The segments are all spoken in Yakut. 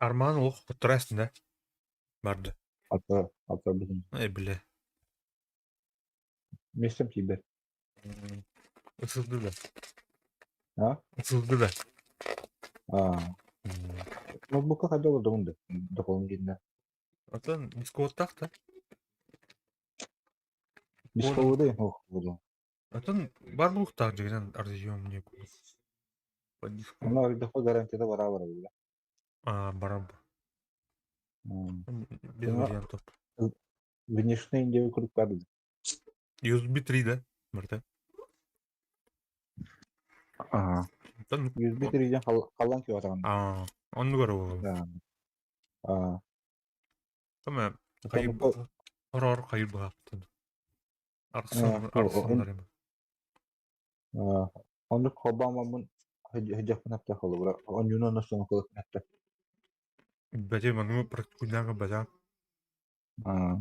Арман олох куттара астына барды. Ата ата быһын. Э бile. Миэстэм тиийбэт. Ысылды да. А? Ысылды да. Аа. Ноутбукка хайда олордоҕун да доколун гиннэ. Отон дискоттаах да. Дисковода ох буолуо. Отон бар буолуохтаах дьигинэн разъем не по диску. Онно арыйдахха гарантията бараа барабыла. А, барар. Без вариантов. Внешний диэби курдук баар USB 3 да, Марта? Аа. USB 3 диэн халлаан күөҕэ Аа, оннугар ол. Аа. Тама хайыр хороор хайыр быһаптын. Арсан арсаннар Аа, оннук холбооммун хыдьахпын хаптах холобура онньууну онно соҥоколокпун хаптах. Бэти ману практикунаага бата. Аа.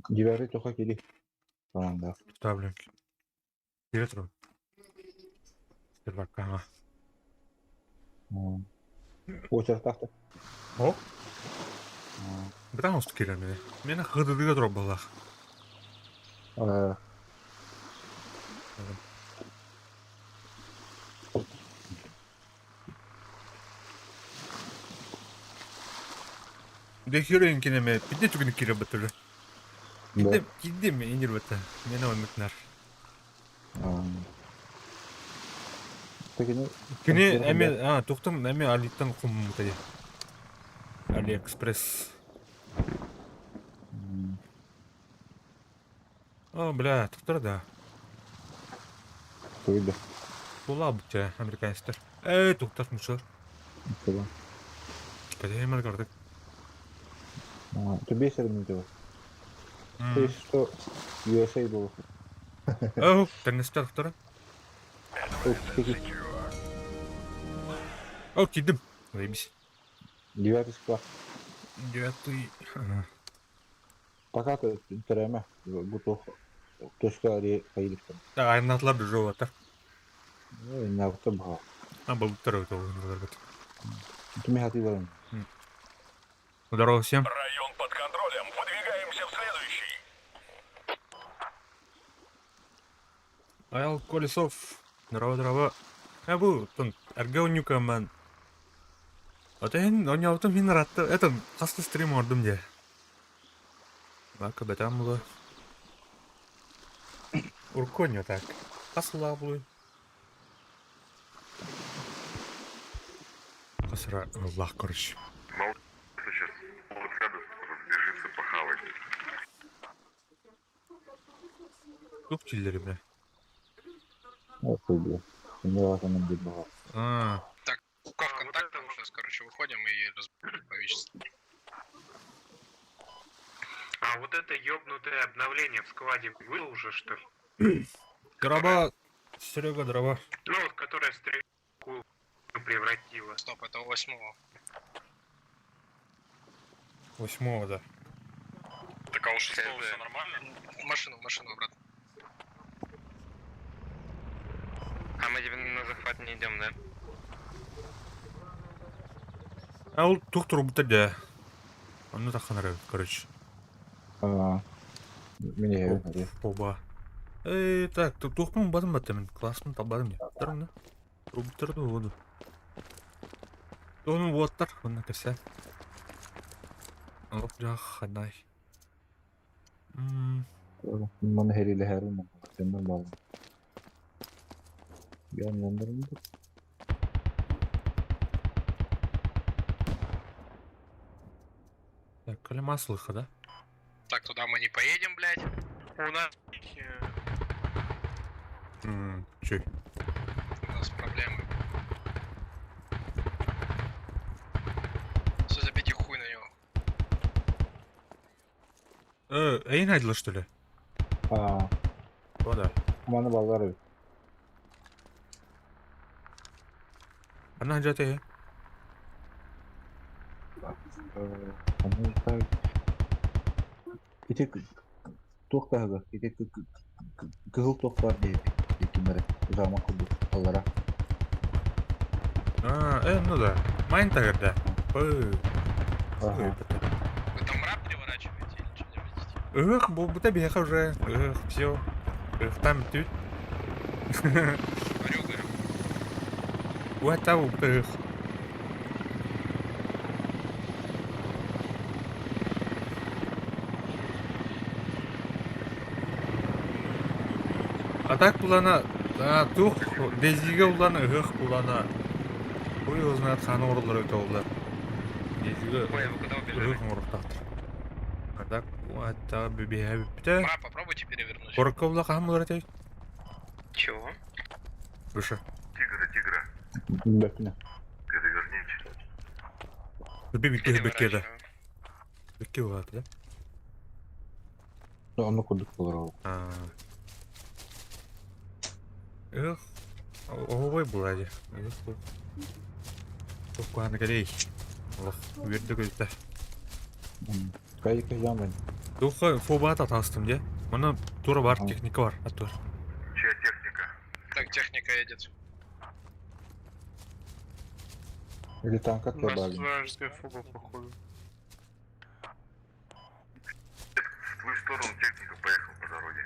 Дивери тоха кили. Команда. Ставлю. Директор. Сервакка. Уочараттаахтар. О? Бытаан усту киирэр мини. Миэнэ хыдыдыга турар быһыылаах. Дехирин кинеме пидде түгүнүк киирэр бытыры. Кидде кидде ми инир быта. Миэнэ оннук нар. Кини эми а тухтан эми Алиттан хуммута дии. Алиэкспресс. О, бля, тухтар да. Туйда. Тула бутча американецтер. Э, тухтар мусор. Кыба. Кэтэһимэр көрдүк. А, Тебе соревнования. То есть что USA было. Ох, тэҥнэстэр О, киирдим. Заебись. Девятый склад. Девятый. Пока төрөмө бу точка хайылыктан. Да, айымнатылар бюджеттар. Нягыта баха. А, был второй тоже. Туми хати баран. Здорово всем. Район под контролем. Выдвигаемся в следующий. Аял Колесов. Здорово, здорово. А бу, тон, эргэ мен. Отен, оньоотум хин ратты. Это, хаста стрим ордум де. Бака бетам было. Урконьо так. Хасла булуй. Хасра Аллах, короче. Сейчас отряда разбежится похавать. Тух чиллери бля. Охуй, бля. Не ватанам бит баха. А, Пока в контактах сейчас, короче, выходим и разбавичество. А вот это ёбнутое обновление в складе было уже, что ли? Дрова. Серега, дрова. Ну вот, которое стрелку превратило. Стоп, это у восьмого. Восьмого, да. Так а у шестого все нормально? В машину, в машину обратно. А мы тебе на захват не идем, да? А ол тух турбута да. Онну таханары, короче. А, Меня я. Оба. Эй, так, тухмун бадым баттамын. Классмын табадым я. Тарымна. Трубуттар воду. Тону воттар, онна кесе. Алып жақ ханай. Маны хериле херин. Сенден бал. Я нандырым. Так, коли маслыха, да? Так, туда мы не поедем, блядь. У нас Чё? У нас проблемы. Все, забейте хуй на него. Эйн айдылы, что ли? А, О, да. маны баллар. Она жаты. Аны так. Ити туох таһыга, ити кыһыл туох бар диэби. Икимере. Замак курдук аллара. А, ну да. Майн тогда. Пы. Ага. Вы там раб переворачиваете или что делаете? Эх, будто беха уже. Эх, все. Эх, там тут. Говорю, говорю. Вот там, эх. А так булана, а, тух, дезиге улана, эх, булана. Ой, его знает, ханы орлар өтө олар. Дезиге Ой, вы куда убежали? эх оруктактыр. А так, ата бибиһэ бүттэ. Мрап попробуйте перевернуть. Корка ула хаһан булар этэй? Чего? Выше. Тигра, тигра, Бөкнө. переверните. Бибикке бекке да. Переворачиваю. Бекке улааты да? Онно курдук болар ол. А. Эх, ой, булади. Эх, Тух калей. Ох, үөрдө көтө. Кай кай Туха фобата тастым де. Мына тура бар, техника бар, атур. Чья техника? Так, техника едет. Или танк У нас добавили. вражеская фуба, походу. В твою сторону техника поехала по дороге.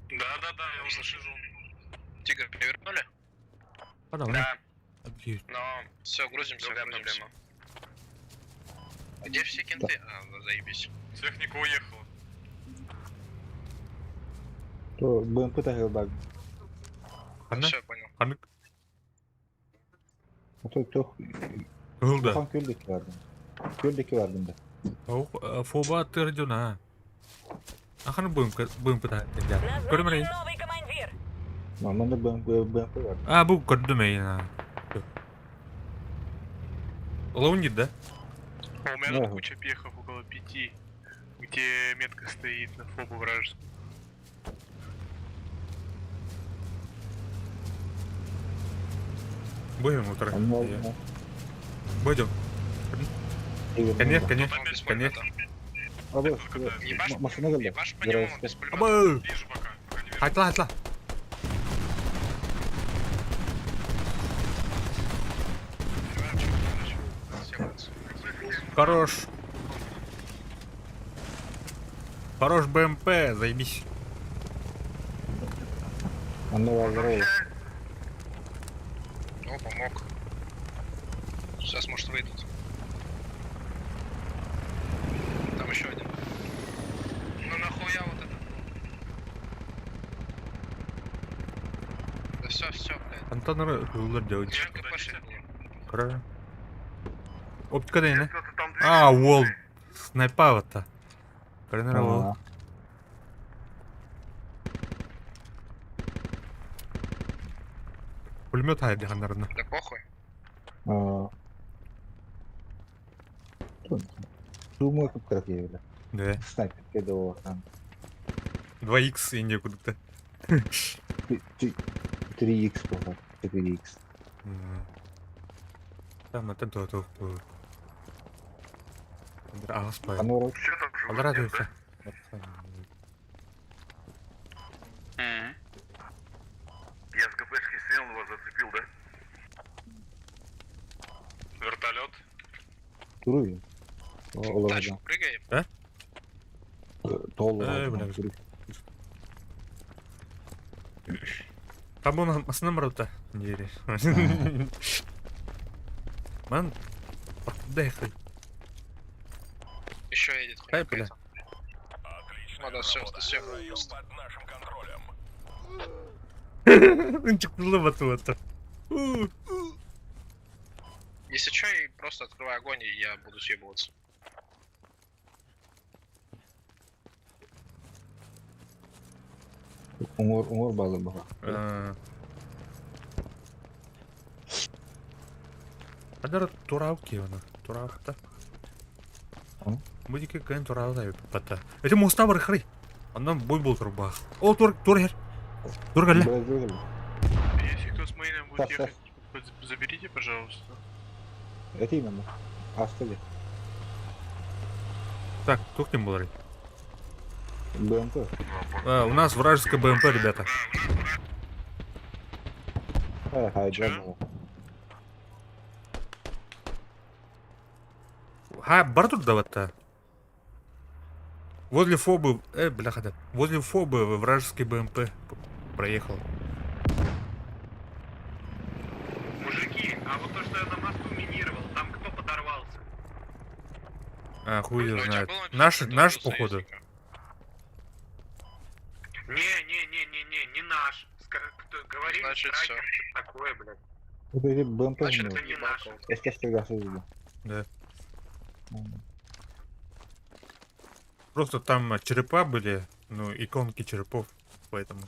Да-да-да, я уже сижу. Тигр перевернули? Ада, Да, мына. но Все, грузимся, другая грузимся. проблема. А где все кенты? А, да, заебись. Техника уехала. То БМП тахыл баг. Ханна? Все, понял. Ханык. То тох. Кылда. Хан көлдүк бардым. Көлдүк бардым да. Ох, фоба тырдюна. Аханы БМП БМП та. Көрмөрей. Назначен новый командир. Манда БМП БМП бар. А, бу көрдүм эйна. Лоунит, да? А у меня тут Ага. куча пехов около пяти, где метка стоит на фобу вражескую. Будем утро. Онно Будем. Конец, конец, Там без конец. пулемета. Абы, Ебашь, машина келді. ебашь по нему без пулемета. Абы! Вижу пока, пока не вижу. Атла, атла. Хорош. Хорош БМП, заебись. Онно баалар ол. О, помог. Сейчас, может, выйдут. Там еще один. Ну нахуя вот это? Да все, все, блядь. Антон рулер делает. Я ГПшек было. Хорошо. Оптика да не? Кто-то там А, уол. Снайпа-то. Коренера уол. Аа. Пулемет хайды ханарына. Да похуй. Аа. Думаю, как красиво. Да. Снайпер кедо там. 2х Индия куда-то. 3х болар. 4х. Там это то то. Ағаспай. Анор Что там живут? Алдар Нет, да? радуется. Я с ГПшки стрел вас зацепил, да? Вертолет. туруй. В тачку Олар. прыгаем. Толы. Э, бля. Там он основном рота. Двери. Ман. Отдыхай. Еще едет Ай, хуйня бля. какая-то. Отличная Ладно, всё, работа. всё, Район просто. под нашим контролем. Чыкылы Если что, и просто открывай огонь, и я буду съебываться. Уңор уңор баалар баха. Адар турауки она. Тураута. М? Будики кен тураута пата. Это моста бар хры. Андан бой был турбах. О тур тур хер. Тур галля. Бля, бля, бля. Если кто с мейном будет Так, так. ехать, заберите, пожалуйста. Это именно. Астали. Так, тухнем был. БМП. У нас вражеская БМП, ребята. Э, хайджан. Ха, бар тут давать-то. Возле фобы, бляха, да. Возле фобы вражеский БМП проехал. Мужики, а вот то, что я на мосту минировал, там кто подорвался? А, хуй его Ну, у тебя знает. было написано, Наш, что наш, был походу. союзника? Не-не-не-не-не, не наш. Кто, говорили, Значит, страйкер, что такое, блядь. Это эти БМП. Значит, это это не не наш. СК-100 Да. Да. Просто там черепа были, ну, иконки черепов, поэтому.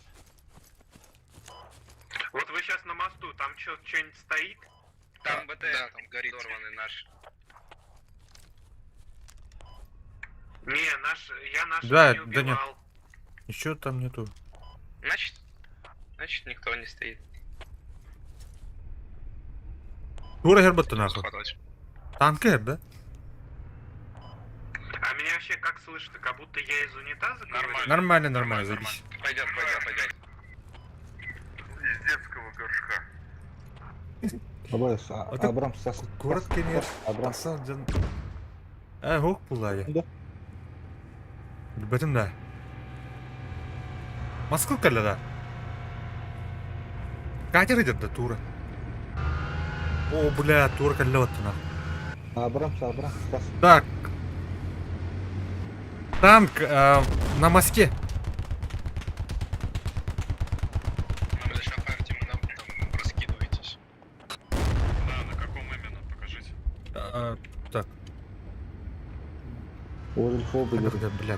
Вот вы сейчас на мосту, там что-нибудь стоит? Там БТ. Да, там горит. наш. Не, наш, я наш Да, не да нет. убивал. Еще там нету. Значит, значит никто не стоит. Тура Герберта нахуй. Захватывать. Танкер, да? А меня вообще как слышно, как будто я из унитаза говорю? Нормально. Нормально, нормально, заебись. Пойдет, пойдет, пойдет. Из детского горшка. А ты- Абрам сас. Город кенер. Абрам. Асан жан. А, хок пулай. Да. Бэтим да. Москва калля да. Катер идет да тура. О, бля, тура калля вот нахуй. Абрам, Абрам, сас. Так. Танк на мосте. Бля, сейчас фаерте мы нам там раскидываетесь. Да, на каком именно, покажите. Так, Возле фобы. бля, бля.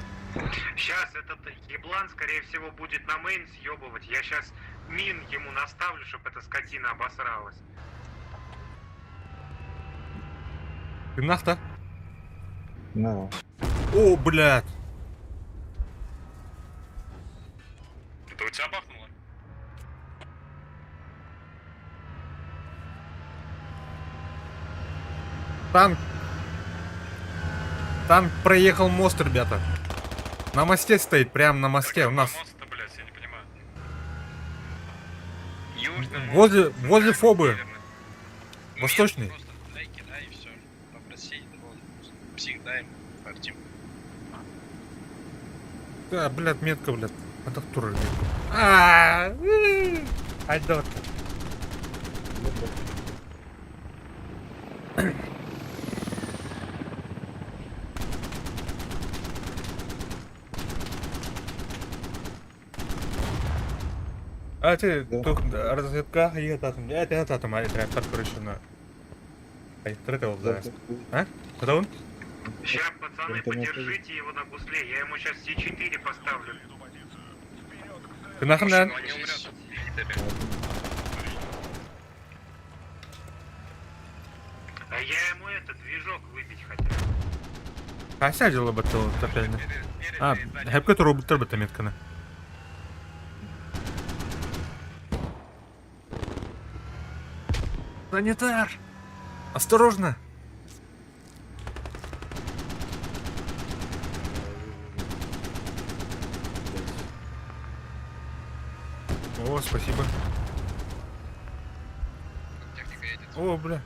Сейчас этот еблан, скорее всего, будет на мейн съебывать. Я сейчас мин ему наставлю, чтобы эта скотина обосралась. Тыыннаах? На. О, блядь! Это у тебя бахнуло? Танк. Танк проехал мост, ребята. На мосте стоит, прям на мосте у нас. Мост-то, блядь, я не понимаю. Южный мост. Возле Фобы. Северный. Восточный. Просто дай, кидай и все. Попроси, псих дай, Артем. Да, блядь, метка, блядь. Это тур, А, Айдот. А ты Да. тут разведка, я татум, я это татум, а это короче на. Ай, третьего да. А? Куда он? Сейчас, пацаны, Интернет подержите его на гусле. Я ему сейчас С4 поставлю. Ты нахрен, наверное? Он не умрет. А я ему этот движок выбить хотел. А сядь, батыл, топельно. А, хэпка туру буттар бата метканы. Санитар! Осторожно! О, спасибо. Техника едет. О, бля.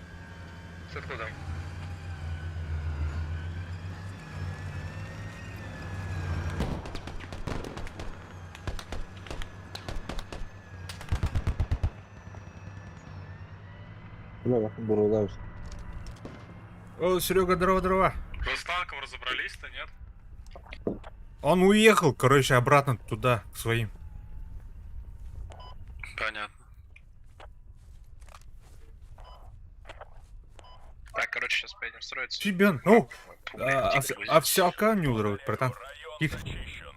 С откуда? Бля, бакын бурулар. О, Серега, здорово, здорово. Вы с танком разобрались-то, нет? Он уехал, короче, обратно туда, к своим. Понятно. Так, короче, сейчас поедем строиться. Чебен. О, Блин, а, тигр а, овсялка не удрывает, братан. Район Тихо. зачищен.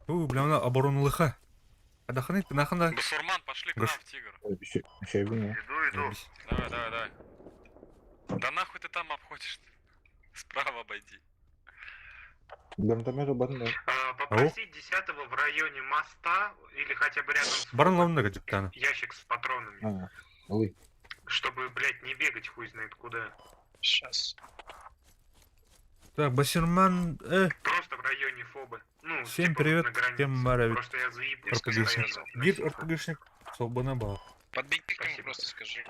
У, бля, она оборону лыха. Адаханы, нахана. Басурман, пошли к Гош. нам в Тигр. Шебин. Иду, иду. Давай, давай, давай. Да нахуй ты там обходишь? Справа обойди. Гранатомет батын да. А, попросить десятого в районе моста или хотя бы рядом с Баран лавна гаджиктана. ящик с патронами. А, Лы. Чтобы, блядь, не бегать хуй знает куда. Сейчас. Так, Басерман, Просто в районе Фобы. Ну, Всем типа, привет, на границе. всем Маравит. Просто я заебался РПГшник. постоянно. Гид РПГшник. Свободна была. Подбеги к нему, Спасибо. просто скажи.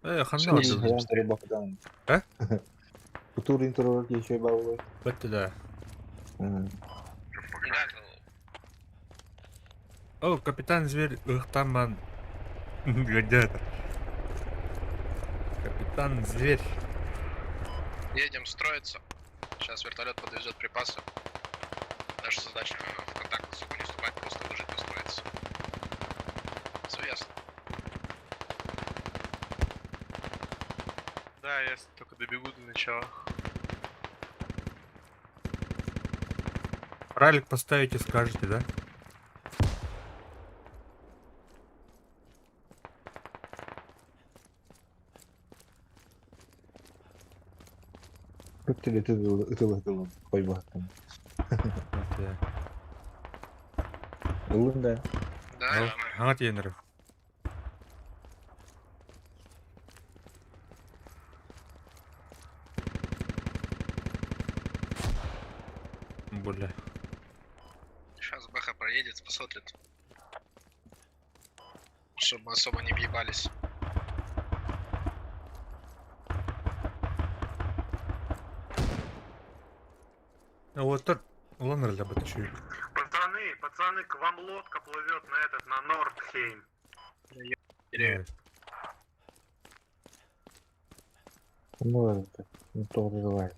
Ханна Садись. отдал. А? Кутур интервал еще бабы. Это да. Да, О, капитан зверь, эх, там ман. Где это? Капитан зверь. едем строиться. Сейчас вертолет подвезет припасы. Наша задача в контакт особо не вступать, просто выжить, построиться. Все ясно. Да, я только добегу до начала. Ралик поставите, скажете, да? Как ты это хой батын. Вот я. Лын да. Да, Ну, Ага, тенеров. Бля. Сейчас Бэха проедет, посмотрит. Чтобы мы особо не въебались. А вот так. Ладно, для батачу. Пацаны, пацаны, к вам лодка плывет на этот, на Нордхейм. Или Ну это. Ну то называет.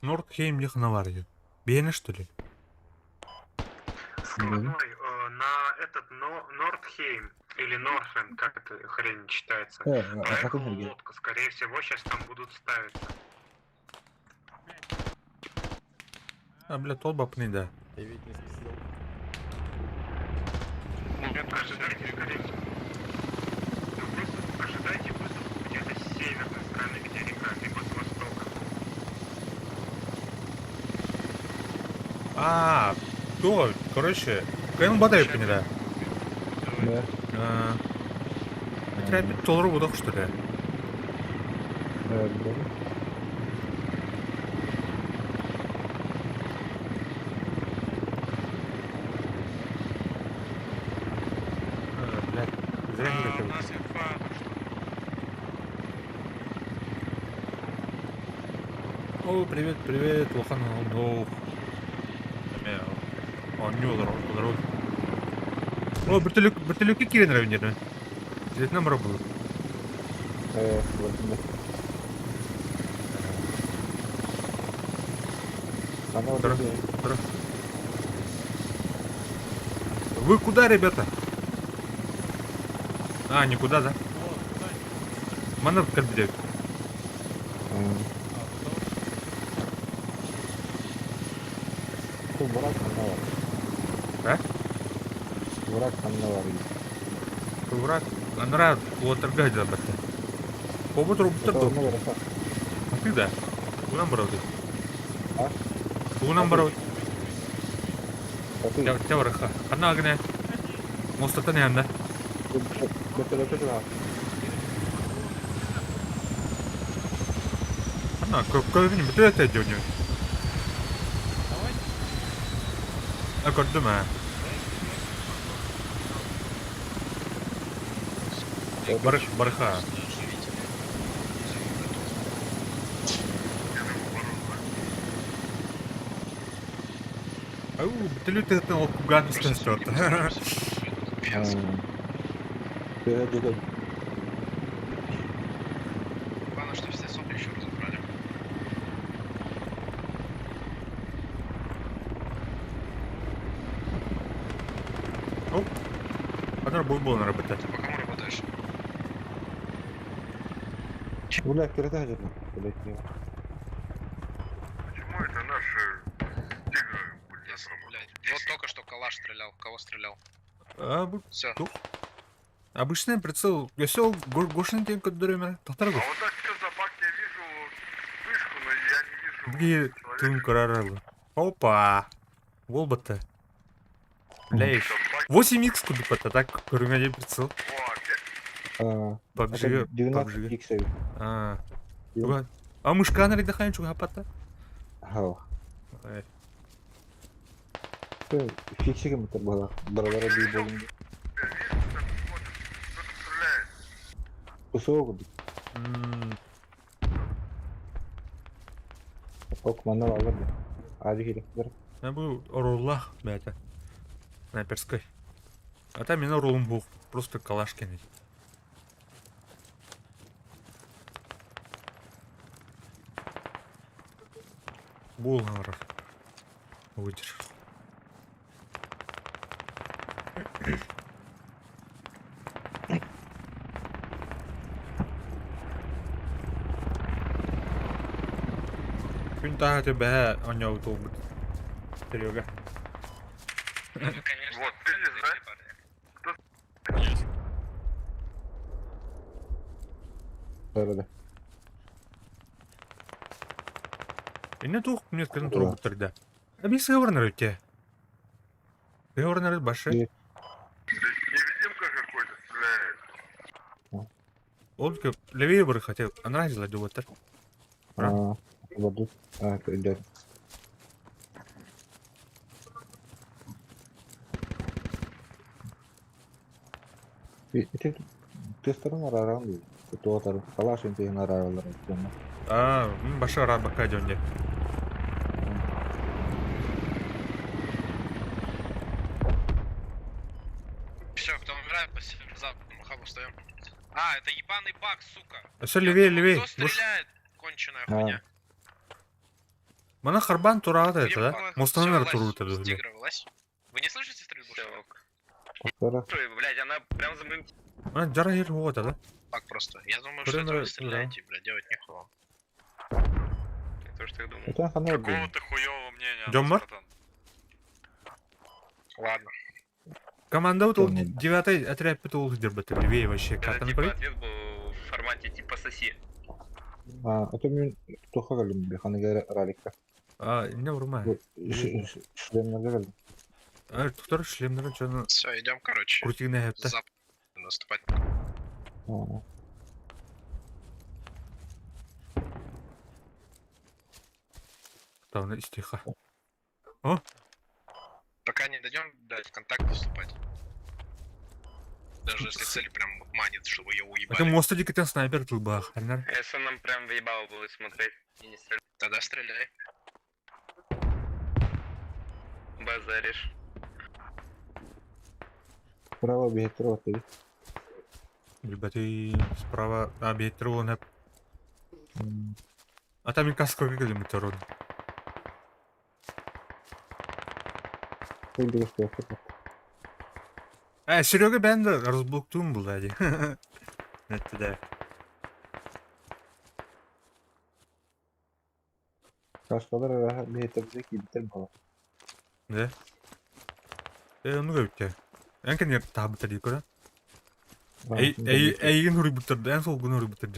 Нордхейм Лихноварье. Бена, что ли? Складной, на этот Нордхейм или Норхен, как это хрень читается. А Проехала лодка, скорее всего, сейчас там будут ставиться. А, бля, тол бапны, да. Я ведь не спиздил. Ожидайте, скорее всего, высадку, ожидайте высадку где-то с северной стороны, где река, либо с востока. А, то, короче, кайын бадай пенеле. Да. Трәпит толру будак что ли? Да, да. Блядь, зря не А, у хотел. нас инфа, то, что О, привет, привет, Лохан Ондоу. Онню олорор. О, бөртөлүк, бөртөлүккэ киирэн эрэ нерве. Вьетнам был. Вот, да. Она вот Здорово. эти- Здорово. Вы куда, ребята? А, никуда, да? Манна кэлбит. Бу враг ханна бар. А? Враг ханна бар. Враг. Анара уотарга дьабатта. Побут роботтар Это ду. онно барата. А ты да. Тугунан барабыт. А? Тугунан барабыт. Ты. Тя барыха. Ханна агне. Мостаттан янда. Бөртөлөккө тура. Ханна көпкөбүн бүтүөтэ дьоню. А көрдүм а. Барых, барыха. Ау, бөртөлөт ол куган Просто үстэн Фиаско. Бөртөлөккө Главное, что все сопли еще разобрали. Анара бой буолан работа. Ты по кому работаешь? Бля, кирете хажырна. Блядь, не. Почему это наши тигры были Ясно, блядь. Вот только что калаш стрелял. В Кого стрелял? А, бу Все. Обычный прицел. Өсө гошын тен көддөрөмө. Тахтар А го. вот так что за баг, я вижу вспышку, но я не вижу Бги человека. тын караралы. Опа. Бол батта. Бля, Это баг. 8х кудупата так көрүнгө прицел. О, опять. А, PUBG, это 12 PUBG. икс. А. Туга. А мышканы рейде чуга патта. Хау. Фиксиге мутар бала. Баралара бий болун. Я вижу, там смотрит, кто-то стреляет. Кусок Ок, манна алар. Ади керек. На бу роллах бәтә. Снайперской. А там мен ролым бу. Просто калаш кенет. Бул говорар. Выдержал. Күн таһа бәһә оñоу туолбут. Серега. Конечно. Вот, ты здесь, да? Да, да. Инне туох мне скажем Да. туруп да. А би сыгырнар өте. Сыгырнар башы. Нет. Невидимка какой-то стреляет. Ол ке левее бір хотел. Она взяла дюватер. А, воду. А, идет. Ити тестерин араран дейт. Туотар калаш интеген араралар. А, башы ара бака дёнде. Все, кто умирает, по северо-западному хабу встаем. А, это ебаный баг, сука. Все левее, левее. Кто стреляет? Конченая А. хуйня. Мана харбан турада это, да? Всё, Мостанар вылазь, турута с тигра вылазь. Вы не слышите стрельбу? что ли? Охтара. Блять, она прям за моим Мана жара хер вот, да? Баг просто. Я думаю, что Прям это вы да. стреляете, блядь, делать нехуй вам. Я тоже так думал. Это хана. Какого ты хуёвого мнения о нас, Дёмар? братан? Ладно. Команда вот ол Кэмҥэ. девятый отряд ол дербетер левее вообще Это картаны типа көрүй. ответ был в формате типа соси. А, а то мен туха кэллим бе ханыга раликка. А, не врума. Шлемнерге кэллим. А, туктар шлемнерин чону Все, идем, короче. крутигне хепте. Зап наступать. А, Тавны истиха. Пока не дойдем, блядь, в контакт выступать. Даже если цель прям вот манит, чтобы ее Это уебали. моста дикетен снайпер тылбах. Арнар. Если нам прям въебало было смотреть и не стрелять. Тогда стреляй. Базаришь. Право биһиттер оттыбыт. Ребята, справа, а, беттер ол хеп. А там и каска кэлим терон. Э, Серега бенде разблоктуум был әди. Нетті да. Каскалар араха биһиттер киибиттер буолар. Да. Э, ну көптө. Энкен ер табыта дии көрө. Эй, эй, эйген хури буттар, эн сол гүн хури буттар.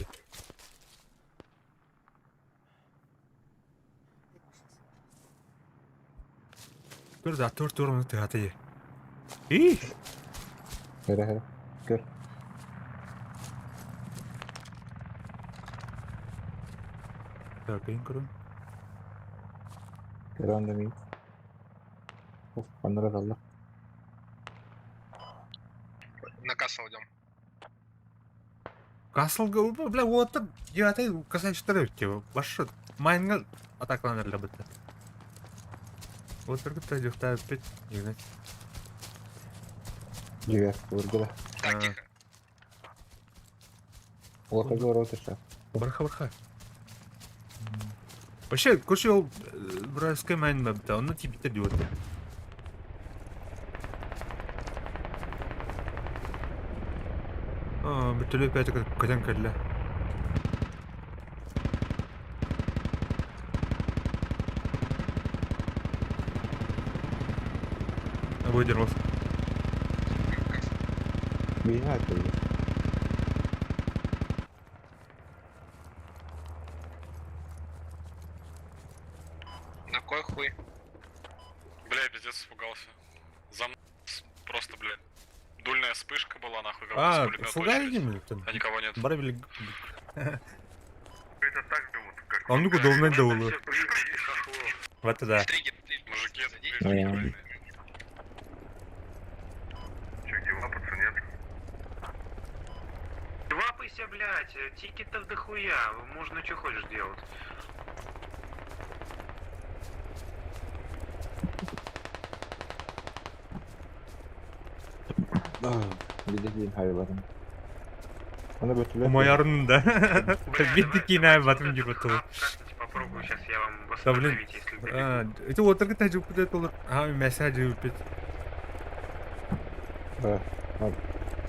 Көр да төр төр оны тыгаты е. И, Хера хера. Көр. так, эйин көрөн. Көр анда мин. Оф, ханнара талла. На кассу идем. Касл, бля, вот я ты касаешь өттө. Башы майнга атакаланыр бітті. Вот только ты дөхтә бит. Егне. Жигер, көргүлэ. Так, А. тихо. Олата көрө отурса. Барха барха. Вообще, короче, ол вражеская майн бітті. Оны типите дип отыр. А, бітті опять көтен кәллә. Выдержал. Биһине айтты. На кой хуй? Бля, я пиздец испугался. За мной просто, бля, дульная вспышка была, нахуй, как А, будто с пулемета фугали очередь. ми там? А никого нет. Бара били. Это так живут, как... Он ну долный долу. Вот да. Триггер, триггер. Мужики, это Зайдите. движники Ой. войны. Че, где лапаться нет? Лапайся, блядь, тикетов дохуя, можно что хочешь делать. Бидеһин хайбатын. Аны бөтүлөр. Умаярын да. Битти кинә батым дип отыр. Попробую, сейчас я вам Да, блин. восстановить, если далеко. А, это вот только тәҗүп бит олар. А, мәсә җүп бит.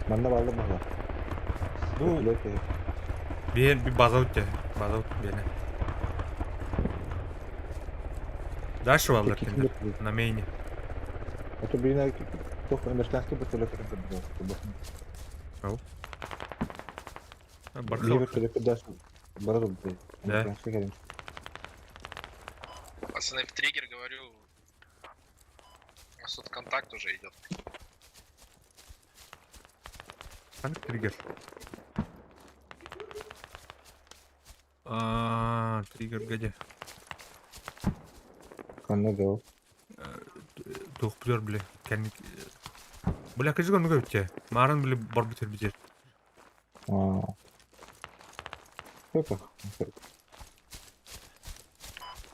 Манна балды бала. Бу Бөтүлөр киһи. бер bir база үтте. База үтте бене. Дальше валдар Китин на мейне. Это биһине тох американский бөтүлөр киһи. Барха. Биһи бөтүлөр дас бара дулды. Да. Американский кэлин. Пацаны, в триггер говорю. У нас тут контакт уже идет. Хан триггер. А, триггер где? Канна дыл. Тух бир биле. Кәнник. Бля, кыжыгы ну көптө. Марын биле бар битер битер. А. Это.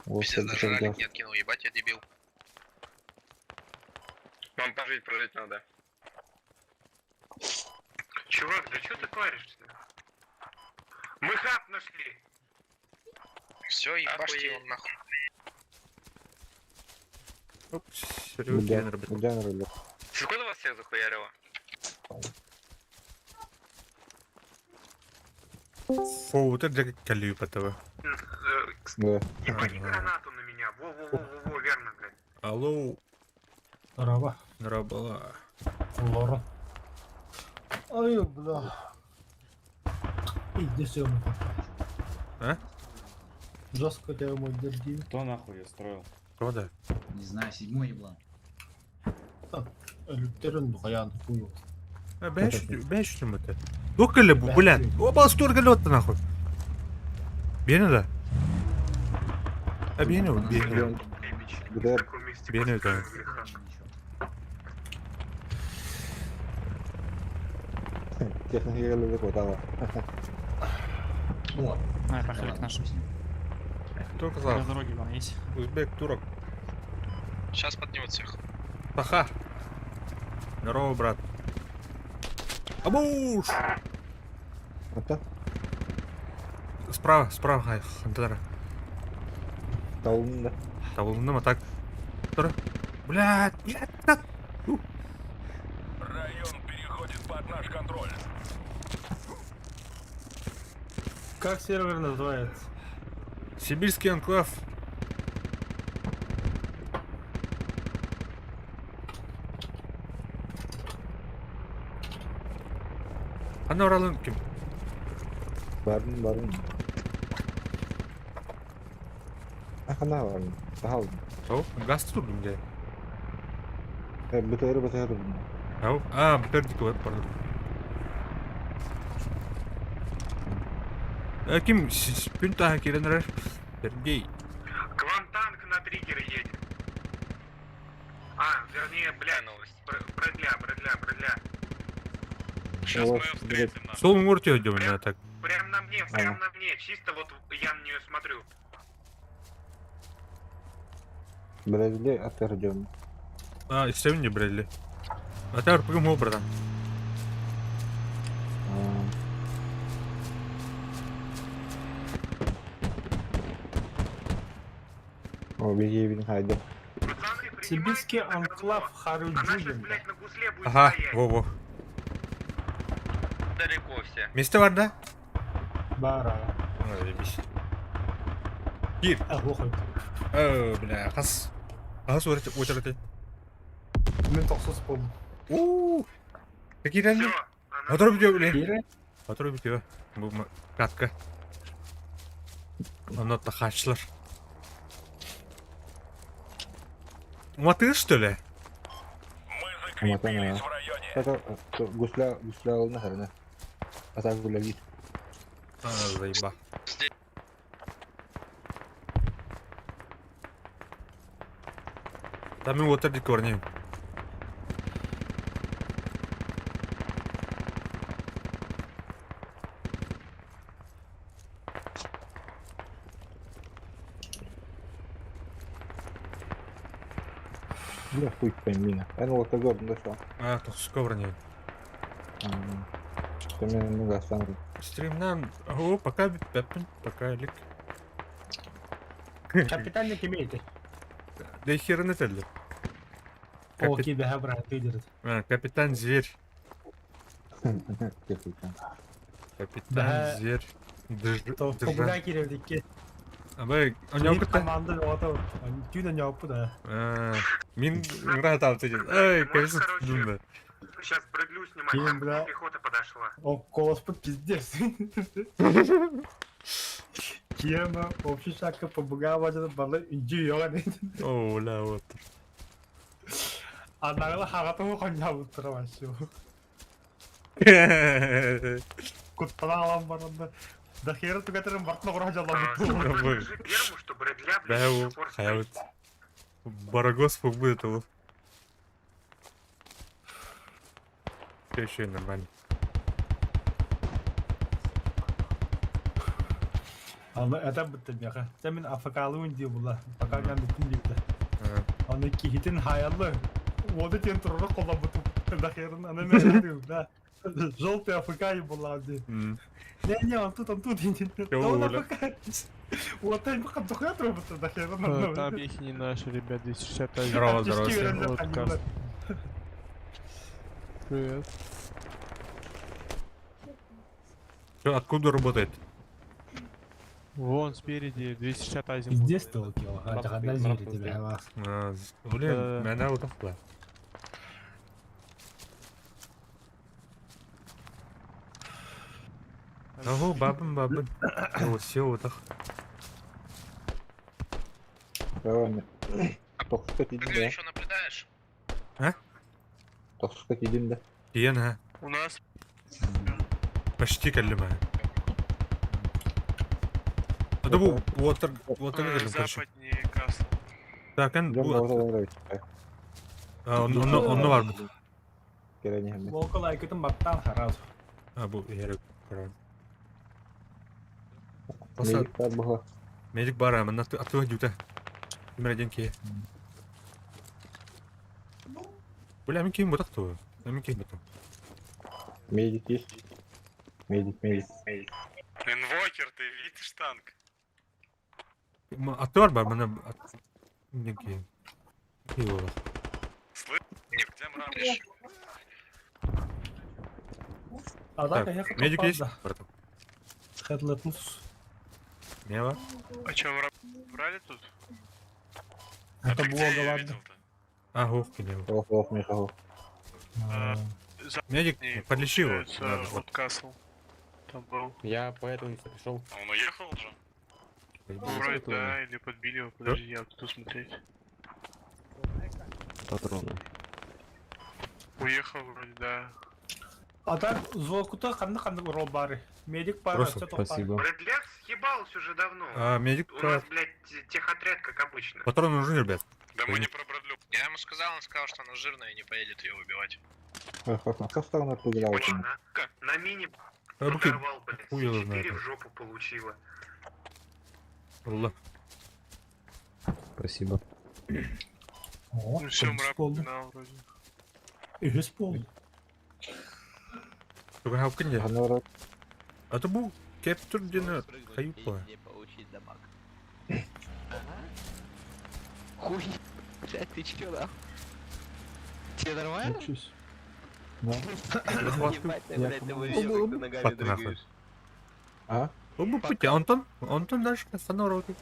Пиздец, даже ралик не откинул, ебать, я дебил. Вам пожить, прожить надо. Чувак, да что ты паришься? Мы хаб нашли! Все, ебашьте его Охуеть. нахуй. Оп, Серега кенер бит. Сколько вас всех захуярило? Фоутер жак кәлли патава. Да. Ебани гранату на меня. Во-во-во-во-во, верно, блядь. Алло, Раба. Рабала. Олорон. Ай, бля. Иди сюда. А? Жестко тебя мой держи. Кто нахуй ее строил? Правда? Не знаю, седьмой еблан. Өлүктэрин бухаян хуй. Бэш это. Докали бу, блядь. Оба столько лёта нахуй. Бені да? А бені, бені. Где? В таком месте Бені да. поставили хату. Техника не хватало. О, А, поехали к нашим. Кто На казах? дороге вон есть. Узбек, турок. Сейчас поднимут всех. Паха. Здорово, брат. Абуш! Это? Справа, справа, хай, Хантера. Таун, да. Табылдым, а так. Тұр. Блядь, блядь, так. Район переходит под наш контроль. Как сервер называется? Сибирский анклав. Ана оралын ким? Барын, барын. Ахана барын. Сахал. Ау, газ турдум де. БТР, БТР. Ау, а, БТР дик пардон. Э, ким күн таха киренер? Сергей. К вам танк на триггер едет. А, вернее, бля, Новость. Брэдля, Брэдля, Брэдля. Сейчас мы Вот, ее встретим, нахуй. Сол мурте идем, я так. Прям на мне, прям на мне. Чисто вот я на нее смотрю. Брэдли, отвердем. А, истебин не брали. А ты РПГ мол, братан. О, беги, беги, хайда. Пацаны, Сибирский принимайте на анклав говно. Она сейчас, Харуджугин. блядь, на гусле будет Ага, стоять. во-во. Далеко все. Месте бар да? Бара. А, заебись. Кир. А, глухой. Э, бля, хас. Хас очередь. Мен тохсус болдум. У. Какие реально? Всё, она Отрубь ее, блин. Кире? Отрубь ее. Бу катка. Она тахачлар. Маты, что ли? Мы Мотана. закрепились в районе. Это гусля, гусля алына хәренә. А так гуля гит. А, заеба. Здесь. Там его отыр корни. Бля, хуй пойми. Эн вот көрдüm да шо. А, тохсука брони. Мен ну гасан. Стримнан. О, пока беппин, пока лик. Капитальник имеете. Да хер не тедли. О, кибе брат, лидер. Капитан Зверь. Капитан. Капитан Да. Зверь. То побуга киревдикки. Абай, у него Биир кыта. команда ота. Түүнө ньоппу да. Мин рад алты. Эй, конечно, Короче, думаю. Сейчас Брэдлю снимать, Блин, там бля. пехота подошла. О, голос под пиздец. Кема, общий шакка побуга бажада балы инжи йоган. О, ла вот. Анагла хагатымы конья буттыра вообще. Куттана алам баранда. Да хера тугатерин бартына кура жалам А, бутту. Спартак, Ой. скажи первому, что Брэдля, Да, блядь, до вот, сих пор хай стоит. вот. Барагос будет его. Все еще нормально. Аны это бутты бияка. Сен мен АФК-лыын дии була. Пока мен бүтүн дии А, Аны кихитин хаялы. Воды тен туруру колла буту. Да херин аны мен да. Желтый АФК була ди. м. Не, не, он тут, он тут. Да он Оля. АФК. Вот ты пока дохуя трубится, да херин. Там их не наши, ребят, 261. Здорово, здорово всем. Вот каст. Привет. Чё, откуда работает? Вон спереди 260 азимут. Пиздец ты лукил, а Мрак одна стоит, зири мрак тебе, стоит. вас. А, Блин, Да. меня утопла. Ого, бабын, бабын. О, все, вот так. Давай. Тохсука тиийдим Ты да. еще наблюдаешь? Тохсука тиийдим да. Тиен, а. У нас Почти кэллим, а. А да бу, уотар, уотар кэллим, короче. западнее Касл. Так, эн, Дьон бу, баҕата олорор. а, онно, онно бар бу. Кэлэн иһэммит. Лока лайкытын баттан харазу. А, бу, яры, короче. Просто Медик бар буһа. медик бар, а, манна атыва дюта. Номер один ки. Бля, мин ким бутак ту. Мин ким бутак. Медик есть. Медик, медик. Инвокер, ты видишь танк? Атыва бар, мана мин ким. Ки була. Слышь, где мрамор? А так, Так, я медик есть? Братан. Хедлетнус. Не бар. А чё, брали тут? А Это ты где блога, её ладно. видел-то? А, гох, не. Ох, ох, меха, ох. Медик, Не, подлечи его. получается, Надо, вот. вот Касл. Там был. Я поэтому не пришел. А он уехал уже? Вроде да, или подбили его, подожди, я буду смотреть. Патроны. Уехал вроде, да. А так, звукута ханны ханны рол бары. Медик пара, Просто все топ Спасибо. Брэдляк съебался уже давно. А, медик, У нас, блядь, техотряд, как обычно. патроны нужны, ребят. Да мы не про Брэдлю. Я ему сказал, он сказал, что она жирная и не поедет ее убивать. Хастарна тугилаутин. Она на мини А, буки, подорвал, блядь, хуй его знает. 4 в жопу получила. Алла. Спасибо. О, Ну все, мрак пол. погнал вроде. Үһүс пол. Туга хапкын же. Ханора А то бу кептур дена хаюпа. получить дамаг. Хуй, блядь, ты чё, да? Тебе нормально? Учусь. Да. Ебать, ты, блядь, ты увидел, как ты ногами Пат нахуй. дрыгаешь. А? Оба пути. Антон, Антон дальше остановки.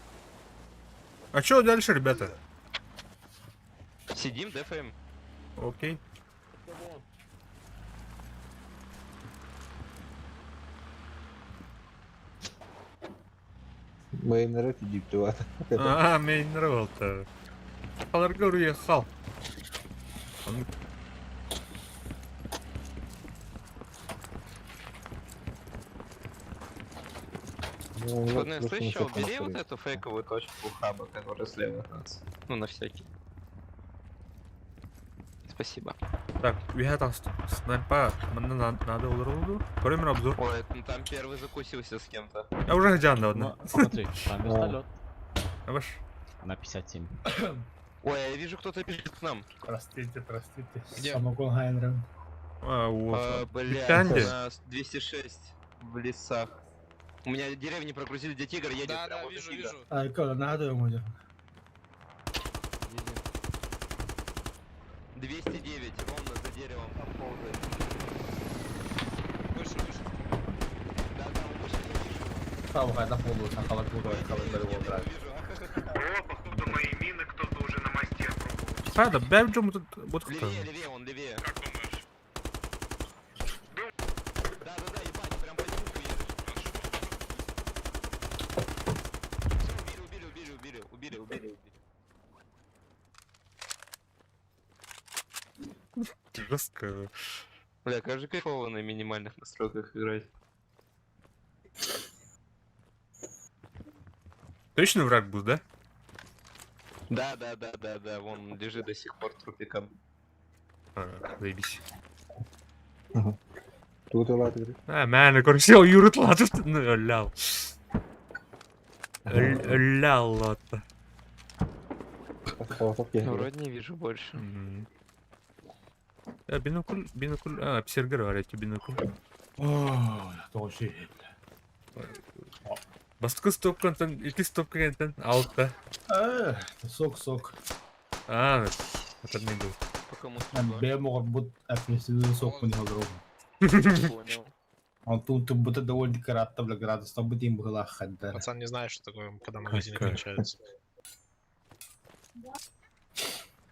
А чё дальше, ребята? Сидим, дефаем. Окей. Мейнеры тидиптуат. А, мне не нравился. Халаргор уехал. Он Пацаны, слышь, чё, убери вот эту фейковую точку хаба, которая слева от нас. Ну, на всякий. Спасибо. Так, we had a снайпа. Мне надо удару. Пример обзор. Ой, ну там первый закусился с кем-то. Я уже хотел одна. Ну, смотри, там вертолет. А ваш? На 57. Ой, я вижу, кто-то бежит к нам. Простите, простите. Где? Самогон Хайнрен. А, вот. А, блядь, Танде. на 206 в лесах. У меня деревни прогрузили, где тигр едет. Да, прям да, возле вижу, тигра. вижу. А, когда надо ему делать. 209, ровно за деревом там ползает. Выше, выше. Да, да, он выше, я вижу. Там хайда полу, сахала курва, Я вижу, вижу. О, походу мои мины кто-то уже на мосте опробовал. Правда, бэбджум тут вот кто. Левее, левее, он левее. Как думаешь? Да, да, да, ебать, прям по звуку едешь. Всё, убили, убили, убили, убили, убили, убили. Жестко. Бля, как же кайфово на минимальных настройках играть. Точно враг был, да? Да, да, да, да, да, вон он лежит до сих пор трупиком. А, заебись. Тут говорит. А, мэн, короче, юрут латут. Ну, лял. Лял, лата. Вроде не вижу больше. А, бинокль, бинокль, а, псергер бар, эти бинокль. О, тоже. Баскы стопкантан, ики стопкантан, алта. Э, сок, сок. А, это не был. По кому судьба? Бе могут быть апельсиновый сок не говорю. Понял. Он тут будто довольно кратко, бля, градус, там будет им была ханда. Пацан не знает, что такое, когда магазины Какая? кончаются.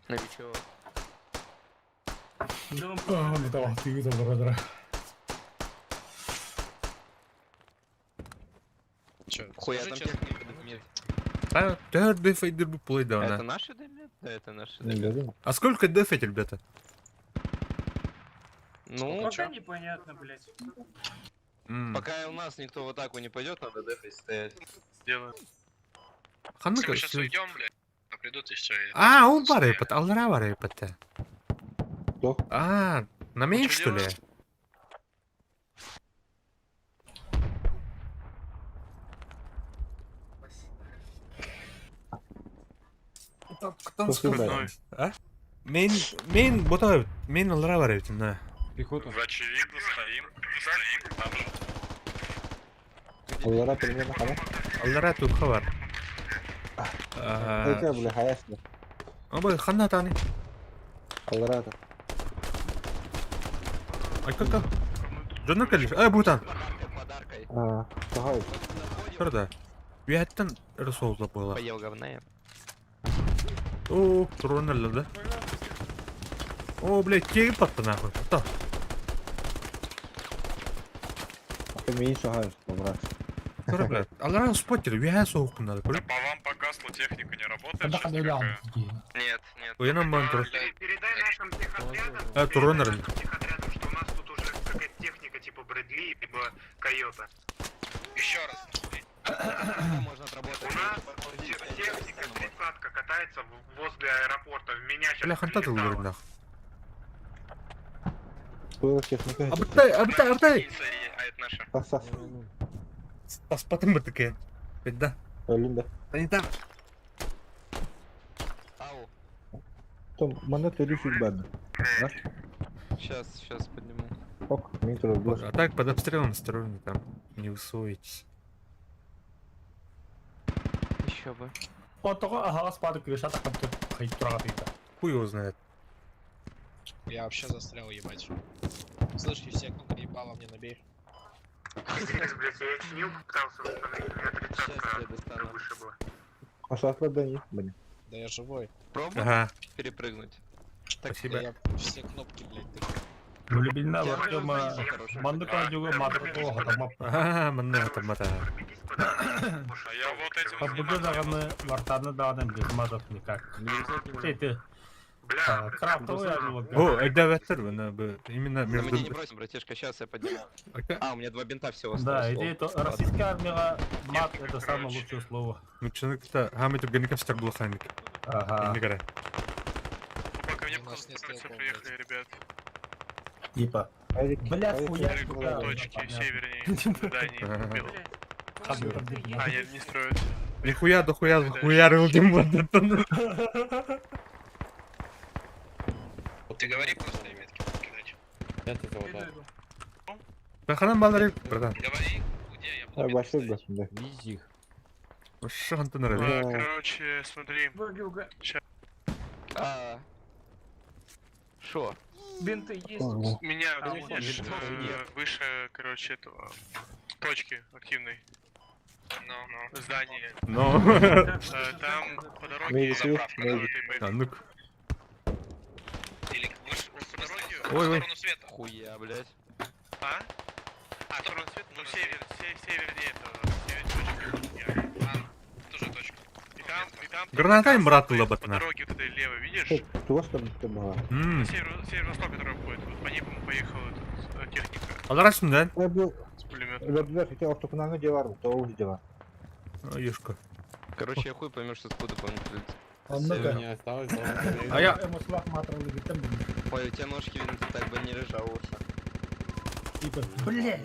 Новичок. Ну, давай, ты это, бродера. Че, Хуя скажи там честно, техника ебанутый? дымит. А, төр дефайдер бу плей да Это она. наши дымят? Да, это наши Не дымят. дадим. А сколько дефать, ребята? Ну, Пока непонятно, блядь. М. пока у нас никто в атаку не пойдет, надо дефать стоять. Сделаем. Ханнык Если мы сейчас уйдем, блядь, то придут и все. А, ол бар епат, аллара бар епат. Кто? А, на мейн, Что что ли? делать? Там Спасибо. А? Мейн, мейн, бота, мейн аллара бар епат, на. Пехоту. Очевидно, стоим. Стоим, там же. Аллара примерно хана. Аллара туха бар. Это, бля, хаясно. Оба, ханна тани. Аллара это. Ай, как Жонна калиш. Ай, бутан. Подаркой. А, Сахай. Правда. Үйәттен рысолда была. Поел говна я. О, турон да? О, блядь, тегіп батты нахуй. Та. А ты меня Сахай, брат. Тура, блядь. Аллара споттер, үйә соғып бұнда. Да по вам погасло, техника не работает. Да, сейчас да, никакая. Нет, нет. Оянан бан тур. Передай нашим техотрядам, А, турон передай нашим техотрядам, что у нас тут уже какая-то техника типа Брэдли либо Койота. Еще раз. Можно отработать. У нас техника тридцатка катается возле аэропорта. В меня сейчас Бля, ханта прилетало. тыл нахуй. Было техника. Абытай, абытай, абытай. А это наша. Тас, тас. Таспатын бітіке. Бедда. Өлүм да. Да не там. Ау. Том, мана төрү сүрбәді. Сейчас, сейчас подниму. Ок, мин турар А так под обстрелом осторожно там. Не высуетесь. Еще бы. Отого ага спады крыша так там Хуй его знает. Я вообще застрял, ебать. Слышь, все кнопка ебала мне набей. Пиздец, блядь, я чинил, пытался восстановить, у меня Сейчас я тридцатка достану. вышибла. Ашатлар да не, блин. Да я живой. Пробуй Ага, перепрыгнуть. Так, спасибо. Я все кнопки, блядь, тыкаю. Влюбилна Я Артема маннык радиога матырго хатамап. Ага, манна хатамата. Пробегись по дороге. А я вот этим Табыгы даганы вартаны даганы без мазов никак. Ты ты Бля, крафтовый О, это веттер, именно Да меня не между... бросим, братишка, сейчас я подниму. Ака, А, у меня два бинта всего Да, осталось. идея лол. то Ладно. российская армия мат это самое лучшее слово. Ну, человек-то, хамит геников стар блоханик. Ага. Не гора. Пока мне У нас нет походу, стрелков, приехали, ребят. Типа. Айрик. Бля, хуя. К точке севернее здание Ага. белого. А, нет, не строят. Нихуя дохуя захуярил Димон. Ты говори просто, я метки буду кидать. Баханан балары, братан. Говори, где я буду метки Башыр ставить. басында. Вези их. Шантын ры. А, Короче, смотри. А, Шо? Бинты есть. Меня А, видишь, бинтов нет. выше, короче, этого точки активной. Ну, ну. Здание. Но. Там по дороге... Мейзи Заправка, Мейзи. А, ну-ка. Или выше, в смысле, в Ой, ой. сторону света. Хуя, блядь. А? А, в сторону света? Ну, север, севернее этого. Север точки. А, тоже точка. И там Граната им, брат, по лоботна. дороге вот этой левой, видишь? Тугас там была. Ммм. Северо-восток, который уходит. Вот по ней, по-моему, поехала этот, техника Аларасың да? Бу с пулеметом. өлөрдүлөр хите ортокунаңы же бар, тоғыз же бар. Юшка. Короче, я хуй поймешь, откуда по мне прилетит. Оннука. А я... Ой, у тебя ножки, видно, ты так бы не лежал лучше. Типа, бля.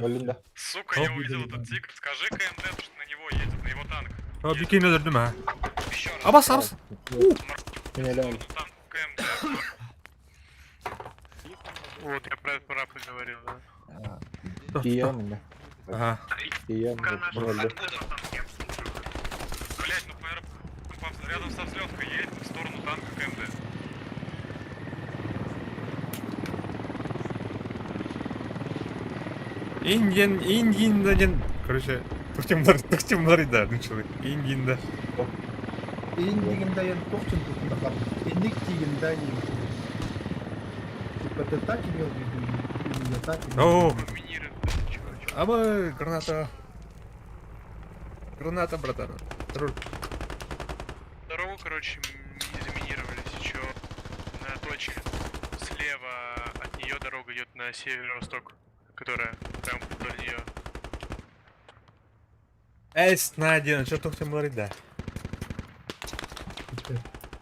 Өлүм да. Сука, я увидел этот тигр. Скажи КМД, что на него едет, на его танк. А, бикин өлөрдүм, а. Еще раз. Абас, абас. Мен эле Ну, танк КМД. Вот, я про это рапы говорил, да. Тиемин да. Ага. Тиемин. Пока Өлдү. Откуда? Блять, ну рядом со взлеткой едет в сторону танка КМД. Индиан, Индиан, один. Короче, тухтемлар, тухтемлар, да, ну человек. Индиан, да. Индигинда я тохчун тутунда Индик тигинда Типа ты так имел в виду или я так имел? О, Минирует, чувак. аба, граната. Граната, братан. Руль. Дорогу, короче, заминировали еще на точке. Слева от нее дорога идет на северо-восток, которая прям вдоль нее. Эс, Надя, что ты хотел говорить, да?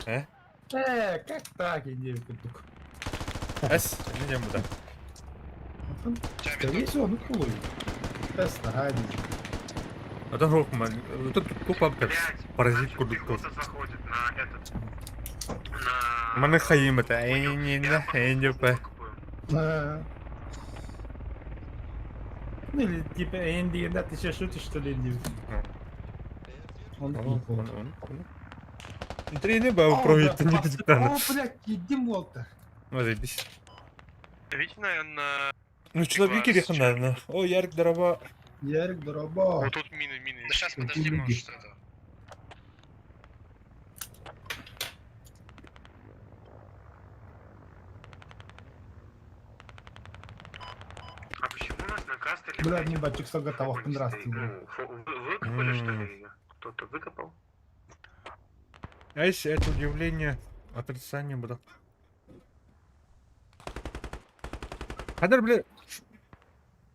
Э? Э, как так, иди курдук. Эс, не буду. Скорее всего, ну хуй. Эс, нагадить. А там руку, man. Тут тупо как паразит Наша курдук. пехота заходит на этот... На... Маны хаим это. Эй, не, не, эй, не, п. А. Ну или типа Энди, да, ты сейчас шутишь, что ли, Энди? Он Он, он, он. Три бабу проведет, не О, блядь, иди молта. Ну, заебись. Видите, наверное, Ну, человеки реханарно. О, Ярик, здорово. Ярик, дороба. вот тут мины, мины. Да сейчас Какие подожди, люди. может это. А почему у нас на кастере... Бля, не батчик готов, здравствуй, бля. Ну, выкопали, что ли, её? Кто-то выкопал? А если это удивление, отрицание было. Хадар, бля.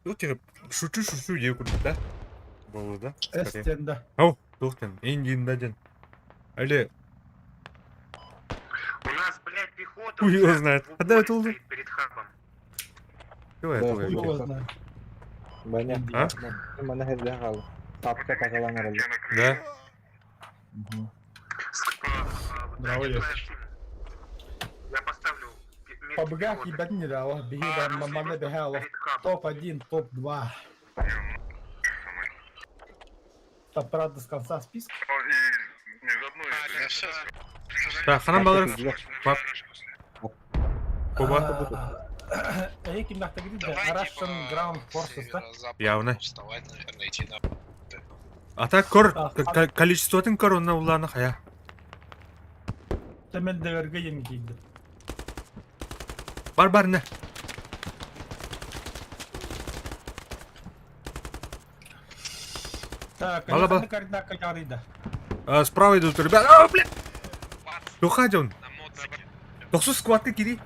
Ну, тебе шучу, шучу, я куда, да? Было, да? Скорее. Эстен, да. Ау, тухтен, Индин даден. Али, У нас, блядь, пехота... Хуй его уже знает. в А да, упоре это уже- стоит перед хабом. чего Да, это? хуй Хуй его знает. Баня. А? Мана херде хал. Папка такалан аралла. Да? Мгм. Браво, Дайте Лёш. твою сумму. Я поставлю метки По бгах пехоты. ебать не дала. Беги, А, да, мама бегала. перед хабом. Топ-1, топ-2. Там, правда, с конца списка. И не заодно Да все. Так, ханам баларов. Пап. Куба. Эй, ким нахта говорит, Давай, Russian типа, Ground Forces, да? северо-запад Явно. Вставать, наверное, идти на... А так кор, А, количество тын кор, онна улана хая. Темен дэгэргэ енги. Бар бар не. Так, Балаба. они координаты да. А, справа идут ребята. А, бля! Тухадь он. На моцике. Тохсу скватка кири.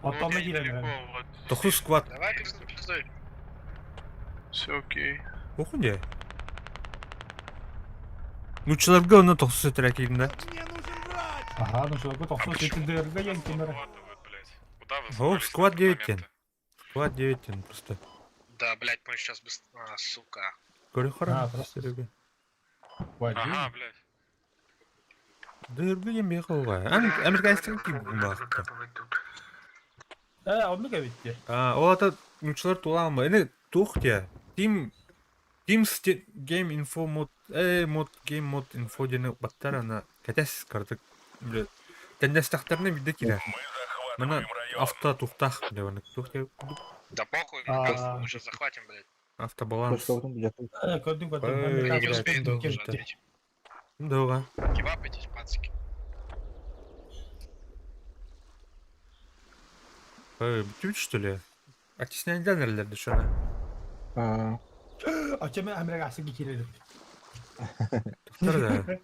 Потом Ну, и я недалеко, вот. Тохсу скват. Давай, пиздуй, пиздуй. Все окей. Похуй Ну, человек на тохсу трекин, да? Ага, ну что, готов. Слушай, ты ДРГ енги, Захватывают, блядь. Куда вы О, собрались на склад 9 апартаменты? Склад 9 просто. Да, блядь, мы сейчас быстро... А, сука. Говорю, А, хорошо. просто. Серега. Ага, блядь. ДРГ не бегал. Американский Надо выкапывать тут. Э, он ну ведь. А, ол ата нучылар туламы. Эне тухте. Team Teams Game Info мод мод Game мод Info дені баттар ана кәтәс кардык. Бля. Тәндәстәхтәрне бидде килә. Мы Мына захватываем район. авто тухтах, бля, аны тухте Да похуй, А. мы просто мы сейчас захватим, блядь. автобаланс. Точка отун бу Э, көрдүң Эй, көрдүң. Не блядь, успеют да, уже да. ответить. Дога. Кебаб пацики. Эй, бүтүп что ли? Оттесняйдан эрлер дешана. Аа. А чем Америкасы кирелеп. Тухтар да.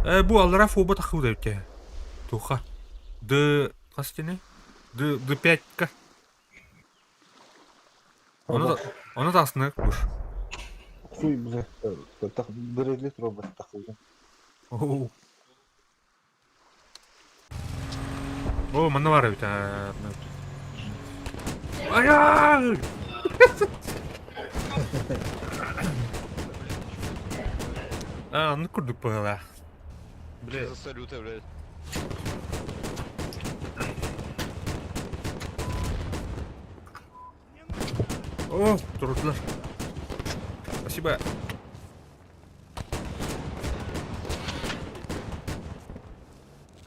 Э, бу аллара фоба тахуда өте. Туха. Д кастене? Д Д5 ка. Оны да оны да асны буш. Хуй бля. Так бирелит робот тахылды. Оу. О, мана бар бит. Ая! А, ну курдук погала. Бля. За салюты, блядь. О, турдулар. Спасибо.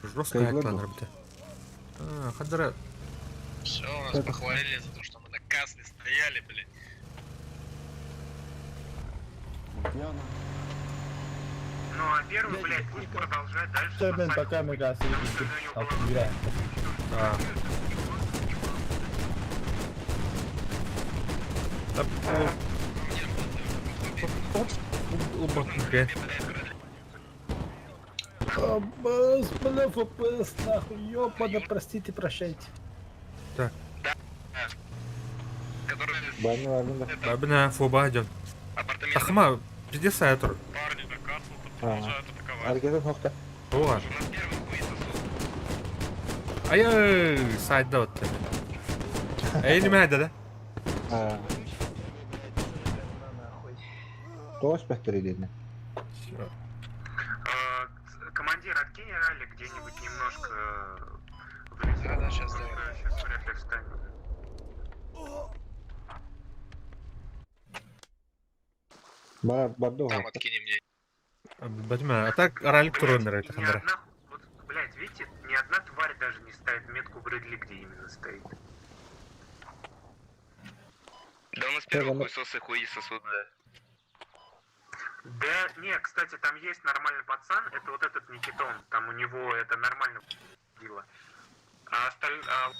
Жестко Кайгы аякланыр был. бит. А, хадара. Все, нас похвалили за то, что мы на касле стояли, блядь. Ну а первый, блядь, пусть продолжает дальше. Темен спасать. пока Америкасы Потому что у него была Да. ФПС, бля, ФПС, нахуй, ёпана, простите, прощайте. Так. Баны бардым да. Бабина фоба идет. Тахма, пиздец сайтер. Парни, да Касл-то продолжают атаковать. Аргетин хохта. Оға. Ай, сайда вот. Эй, не мәді да? Тоғыз бәктер еден. Командир, откинь ралли где-нибудь немножко в лесу. Да, да, щас сделаю. Сейчас вряд ли встанет. Бар барды Там хохта. откинем мне. Бәтіме, а так ралик турыныр Блядь, это ни хандара. одна, вот, блядь, видите, ни одна тварь даже не ставит метку Брэдли, где именно стоит. Да у нас первый хуесосы хуи сосут, да. Да, не, кстати, там есть нормальный пацан, это вот этот Никитон, там у него это нормально дело. А осталь... а,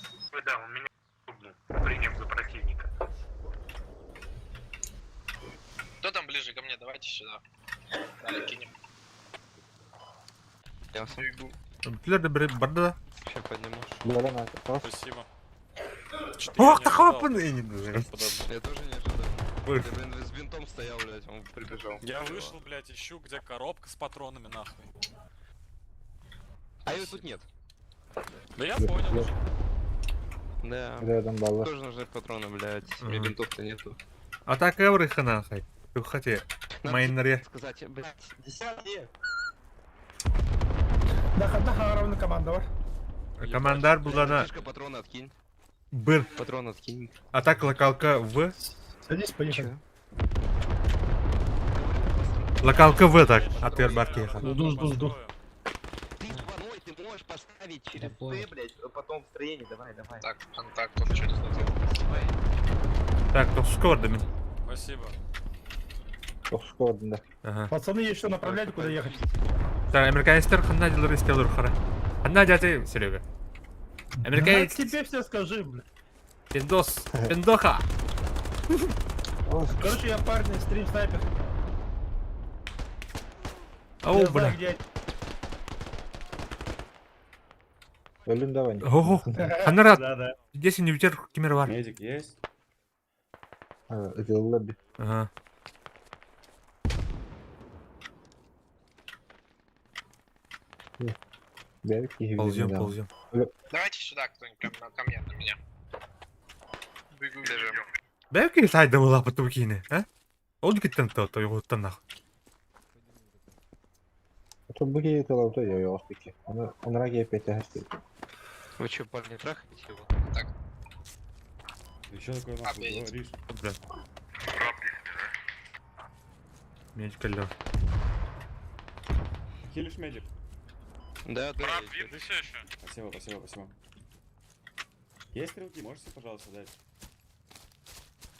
да, он меня ебнул, приняв за противника. Кто там ближе ко мне? Давайте сюда. Дали, кинем. Я сам Түлер де бір барды да. сейчас подниму. Бөлен аты. Тоғыз. Спасибо. Ох, не тахма ожидал. пын. Подобно. Я тоже не ожидал. Ой. Я, блин, с бинтом стоял, блядь, он прибежал. Я вышел, блядь, ищу, где коробка с патронами, нахуй. А ее тут нет. Да я понял уже. Да. Рядом баллар. Тоже нужны патроны, блядь. У меня Ага. бинтов-то нету. А так эвры хана хай. Хати. Надо Майнере. сказать, блядь, десятые. Да, да, ровно команда бар. Командар булана Братишка, патроны откинь. бір. Патроны откинь. А так локалка В. Садись, поехали. Локалка В так. А ты барки. Жду, жду, жду. Ты звоной, ты можешь поставить через Т, блядь, потом в строении, давай, давай. Так, контакт он через Так, то скоро мен. Спасибо. Тоғыз бардым да. Ага. Пацаны, есть что направлять, куда ехать? Так, американецтер ханна дилер истелер хара. Ханна дяти Серега. Да, Американец. тебе все скажи, бля. Пиндос. Пиндоха. Короче, я парень, стрим снайпер. Оу, Я знаю, бля. где Өлін давай. Ого. Ханара, Да, да. здесь не ветер кемер бар. Медик есть? Ытылла би. Ага. Бәбік кихи. Ползем, ползем. Давайте сюда кто-нибудь прям ко мне, на меня. Бегу, бежим. Бәлки сайда була потукины, а? Ол киттен то, то его нахуй. Тут бу кихи тылаута я yoğuz бики. Оны онра кейп ете хәсти. Вы че, парни, трахаете его? Ты что такое нахуй Обедать. говоришь? Бля. Медик алло. Хилишь медик? Да, да. Брат, я вид все еще. Спасибо, спасибо, спасибо. Есть стрелки, можете, пожалуйста, дать?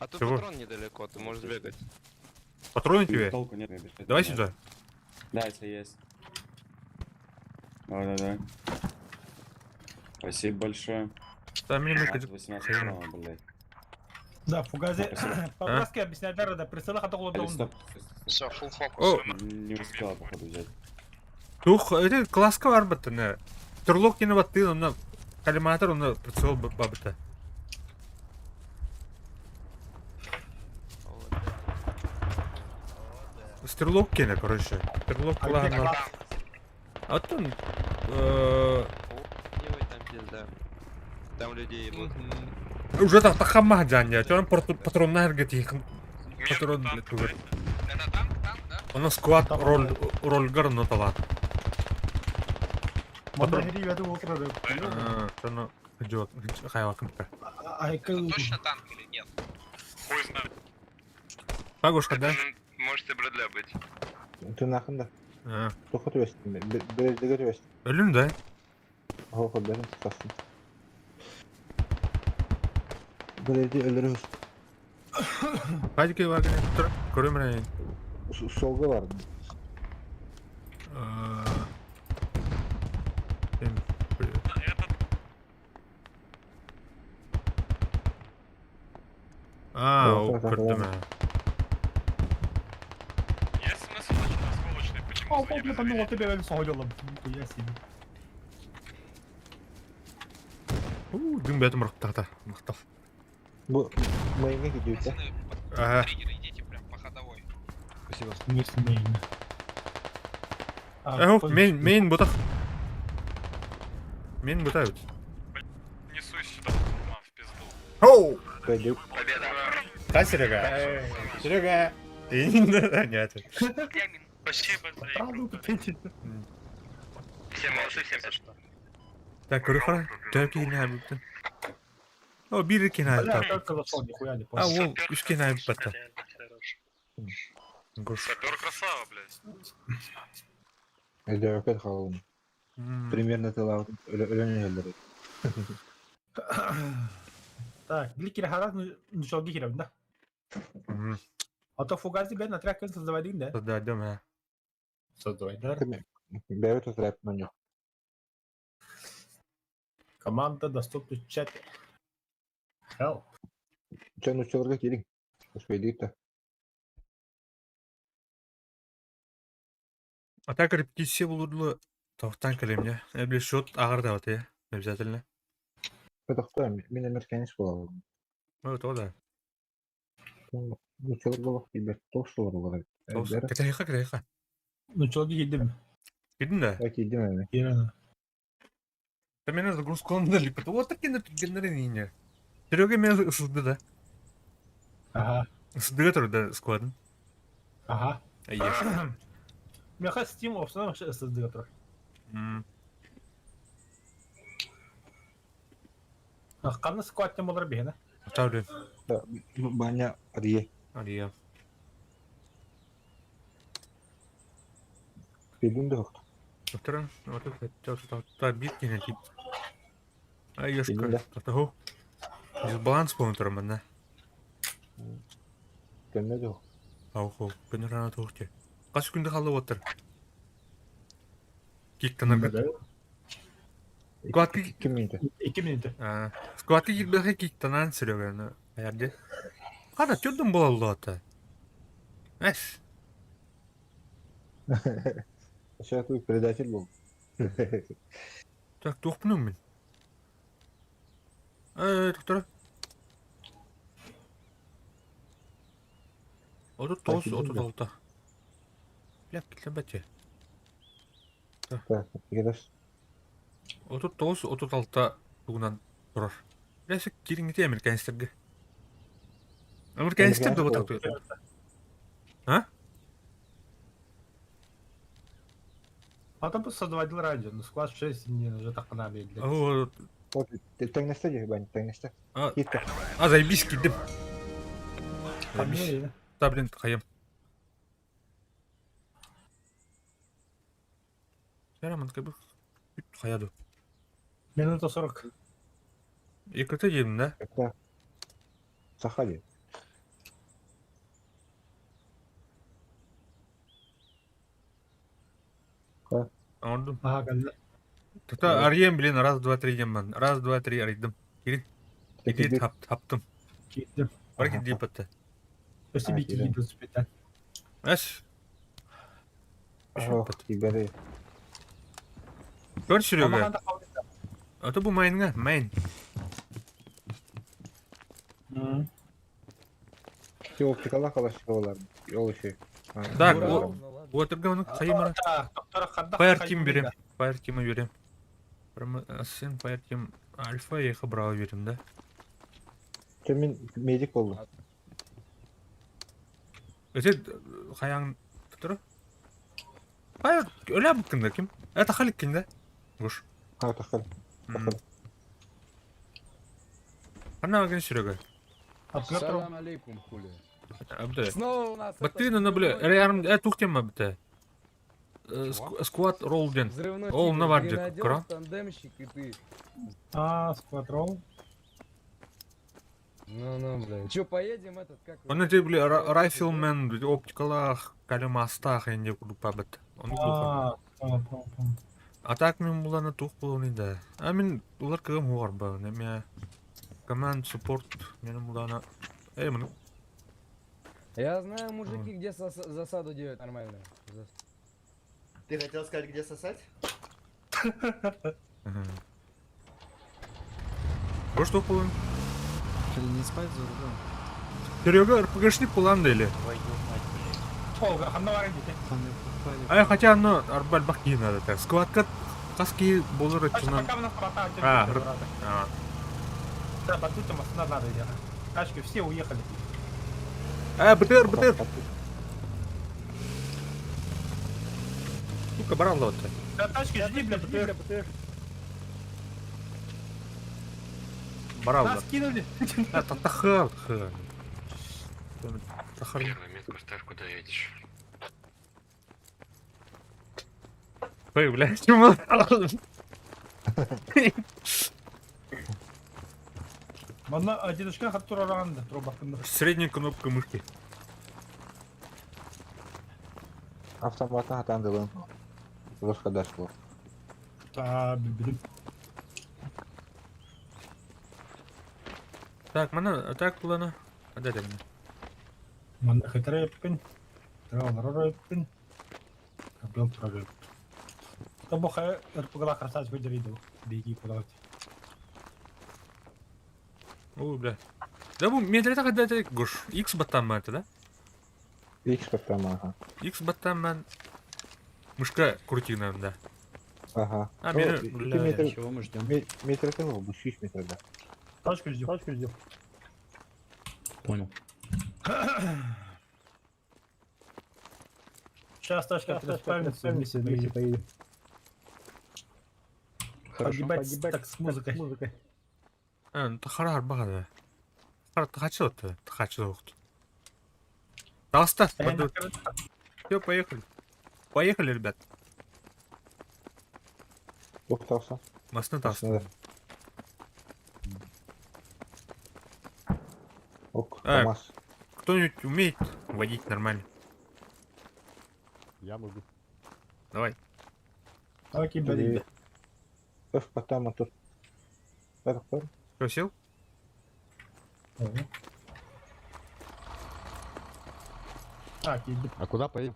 А тут Чего? патрон недалеко, ты можешь бегать. Патроны тебе? Толку нет, мне бежать. Давай Нет. сюда. Да, если есть. Давай, давай, давай. Спасибо большое. Там мне 18, 18, блядь. Да, фугазе. Спасибо. По-братски объяснять, да, да, прицела хаток Или лодон. стоп, стой, стой, стой. Все, full фокус. О, Не успела, походу, взять. тух, это класска бар баттын. Турлок кине баттын, оны коллиматор, оны прицел бабыта. Стрелок кине, короче. Стрелок А где ладно. класс? А тут Ой, там пизда. Там людей ебут. уже так тахама джанья. Чон патрон наргет их. Патрон блядь, тугар. Это танк, танк, да? Оны сквад роль рольгар нотала. Патрон. Я думал, украду. Соны идиот, хайва кымка. А, Это точно танк или нет? Хуй знает. Пагушка, да? Можете Брэдля быть. Ты нахын да. А. Тохот өстін. Бірдігер өстін. Өлүм да? Хохо бәрін тұтасын. Бірді өлір өстін. Хадики бар гене. Тур, көрөм райын. Солға бар. Этот А, ол көрдүм ээ. Есть смысл начать осколочный? Почему О, за ними бля, там ну, тебе соһуйаллар. Нихуя себе. Уу, дым бэтим ырыктаата. Махтал. Бу мейнге кидүүтэ. Ага. Триггер, идите прям по ходовой. Спасибо. Не смейн. Э, мейн, мейн бутах. Мейн бутают. Несусь сюда, мам, в пизду. Хоу! Пойду. Победа. Да, Серега? Серега! Нет. Спасибо за игру. Правду купить. Все молодцы, всем за Так, көрөхөрө. Төп киһини айбыттын. О, биир киһини Бля, айбыттар. только зашел, нихуя не А, понял. ол үс киһини айбыттар. Реально хорош. Гош. Сапер красава, блядь. Өйдөөкөт хаалын. Примерно тылаабытын өлөн иһэллэр. Так, били харас нучалги хираб, да? А то фугази бен отряд кын создавай да? Да, дем, э. Создавай, да? Бэйбит отряд ноньо. Команда доступна в чате. Help. Чөн уччаларга киириҥ. Успейдиир да. А так репетиция булурлу тоқтан кэлем я. Били счет ағырда я. Обязательно. Тохтоо мин американец буолабын. Ну, то да. Уччаларга олох киирбэт туох суолар буолар. Кэтэйха, кэтэйха. Нучалги кидим. Кидин да? Киирдим эми. Кирана. Да меня загрузку он дали. Вот такие на генерение. Серега меня сызды да. Ага. Сыздыга тұр да складын. Ага. Еш. Меха Steam опсана вообще SSD тұр. Қаны скваттен болар бейні. Тавры. Баня арие. Ария. Киирдим да хохто. Доктора, вот это та битки на тип. А Киирдим ешка. да. Того. Дисбаланс болын тұр мында. Көннө да. Ауху, күнір ана тоқте. Қас күнді қалды отыр. Киктаныр. Скватка 2 минута. 2 минута. Скватка кирбэхэ киктанан Серега. Аярде. Қара түрдім бола ата. Эс. Сейчас ты предатель был. Так, туох мен. Э, доктора. 39, 36. Бля, килбәте. Так, кидас. 39, 36 тугунан турар. Блясе кириңите американецтерге. Американецтер да вот так. А? А там просто создавать радио, но склад 6 не уже так надо. Вот. Вот, тэҥнэстэ дии, Бань, тэҥнэстэ. А, Кииртэ. а заебись кидим. Заебись. Да, блин, хаем. Яраман как бы хаяду. Минута 40. Екіті дедім, да? Это Сахалин. Оңордум. Ага, кэллэ. Тута арыйан, блин, раз, два, три диэн Раз, два, три, арыйдым. Кирин. Иди таптым. Киирдим. Бар кидии батта. Спасибо, киирдим спитан. Эс. Ох, кибери. Көр Серега. А то бу майнга, майн. Ти оптикала калашниковалар. Ол еще. Так, вот оны хайымара. Фаер Fire Team берем. Fire Team берем. Прямо сын Fire Team Альфа еха Браво берем, да? Че мен медик болду. Это хаяң тұтыры? Хая, өлә бүткін да ким? Это халик кин да? Гуш. А, тахал. Ана аген Серега. Салам алейкум, хули. Абды. Снова у нас Баттыны на бля, реарм, тухтема бте. Сквад ролл ден. Взрывной Ол тигр, на варде, гренадер, кра. тандемщик и ты. А, сквад ролл. Ну-ну, бля. Че, поедем этот, как... Оны те бля, райфлмен, оптикалах, калемастах, энде курупа бит. Оны А, понял, понял, понял. А так мен буланы тух булуны да. А мен улар кыгым хугар ба. Неме команд support менин буланы. Эй, муну. Я знаю, мужики, где засаду делают нормально. Ты хотел сказать, где сосать? Бу что кулан? Не спать за рулем. Серега, РПГшник кулан или? Ол, ханна бар дите. А хотя оно арбаль бахки надо так. Скватка каски болор Пока у нас хватает. А, а. Да, батута машина надо делать. Тачки все уехали. А, БТР, БТР. Сука, баран лот. Да, тачки, жди, бля, БТР. Баран Нас кинули. А, тахар, тахар. Первую метку ставь, куда едешь. Ой, бля, чему? Манна дедушка хаттура ранда, труба. Средняя кнопка мышки. Автоматын хатан дылын. Расходаш был. Та, билбилим. Так, мана, так кулана. А дай мне. Манна хитреппин. Тралрореппин. Кабел троллеп. Табу хай РПГ красавец выдеридел. Беги куда-то. Ой, бля. Да бу метр так да гош. X баттан это, да? X баттан ага. X баттан Мышка крути нам, да. Ага. А, бля. Метр... Чего мы ждем? Метр это был, 6 метров, да. Тачку ждем. Тачку ждем. Понял. Сейчас тачка отреспавнится, вместе, вместе поедем. Хорошо. Погибать так с музыкой. А, ну тахара арбага, да. Тахачил это, тахачил. Толста, Все, поехали. Поехали, ребят. Ухтался. Масна толста. Ок, а, кто-нибудь умеет водить нормально? Я могу. Давай. Окей, блин. F потом тут. Что, сел? Так, иди. А куда поедем?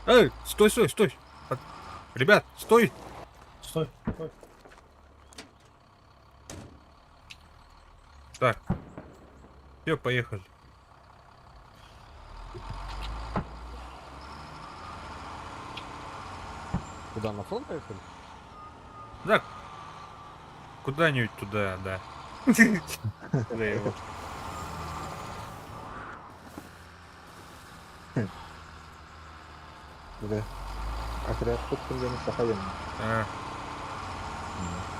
Эй, стой, стой, стой. Ребят, стой. Стой, стой. Так. Все, поехали. Куда, на фронт поехали? Да. Куда-нибудь туда, да. Да его. Да. Отряд тут на Сахалин. А.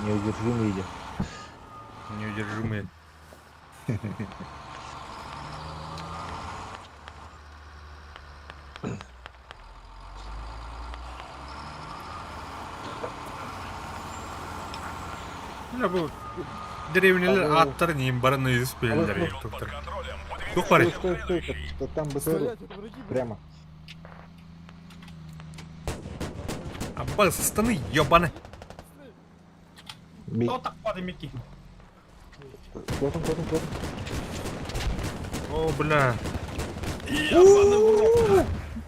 Неудержимые идет. Неудержимые. Бля, бу деревнялар аттарын бараны испелдер доктор. Тух парень. Стой, стой, стой, там БТР. Прямо. Абба, со стороны, ёбаны. Кто так падает, Микки? Плотом, плотом, плотом. О, бля.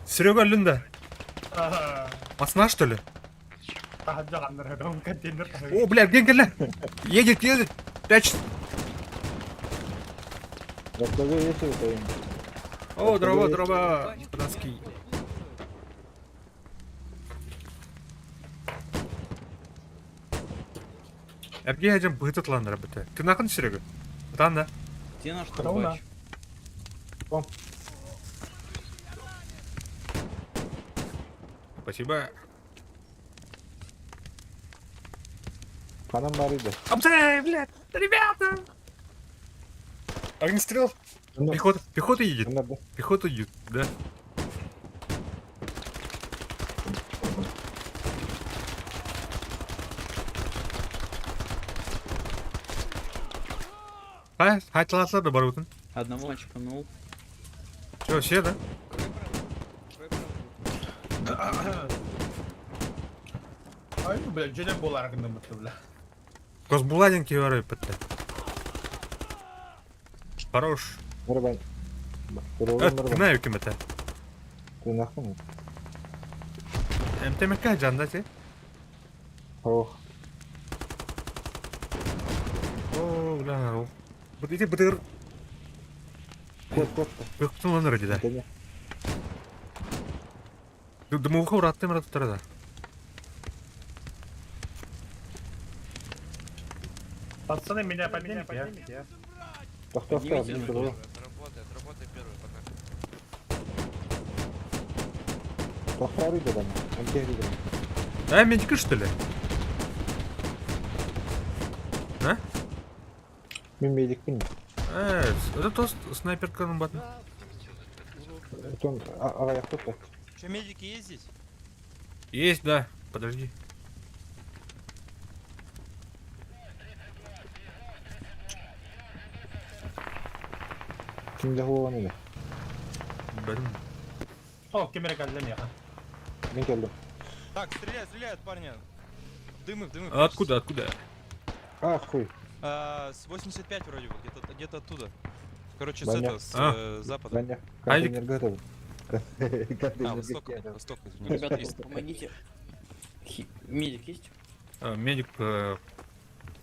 Серега Линда. Масна, что ли? О, бля, Генкеле! Едет, едет! Прячет! О, дрова, дрова! Братский. Эрге әжем бытытлан работа. Ты нахуй, Серега? Там, да? Где наш трубач? Спасибо. Панам барыда. Обзай, блядь, ребята! Огнестрел. Пехота, пехота едет. Пехота едет, да. А, хайталатлар да бар бүтін. Одного очканул. Че, все, да? Ай, бля, жөне болар гында бітті, бля. Госбуладинки бар бітті. Хорош. Барабан. Турулун барабан. Кына үкімета. Тыынахпын. МТМК жанда те. Ох. О, бля, ол. Бу ити бытыр. Кот, кот. Көктүн онор дида. Дымуха уратты мара туттара да. Пацаны, меня поднимите, а? Тохтоо, блин, турулун. Работает, работай первый, пока. Тохтоо арыйда да. МТ арыйда. А, медики что ли? А? Мин медикпин. Это то снайперканың батын. Отон аяқ тут. Че, медики есть здесь? Есть, да. Подожди. Кимде хуан эле? Блин. О, камера для меня. Мин келдим. Так, стреляют, стреляют, парни. Дымы, дымы. А откуда, откуда? А, хуй. А, с 85 вроде бы, где-то где оттуда. Короче, с Баня. этого, с А. запада. Баня. Айдик. Контейнер готов. А, восток, восток, извините. Ребята, помогите. Медик есть? А, медик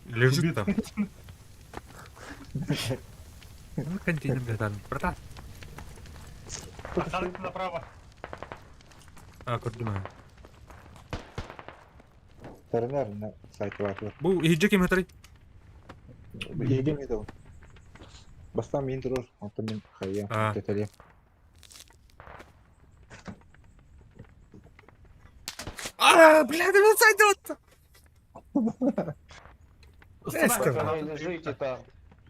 лежит там. Ну, контейнер братан. Братан. Пацаны, направо. А, көрдүм. Тарынар на сайт бар. Бу иһиджи ким хатарый? Едем это. Бастан мин турur, онтон мин хайя, А. тетеле. А, бля, да мен сайт Эстер. Лежите там.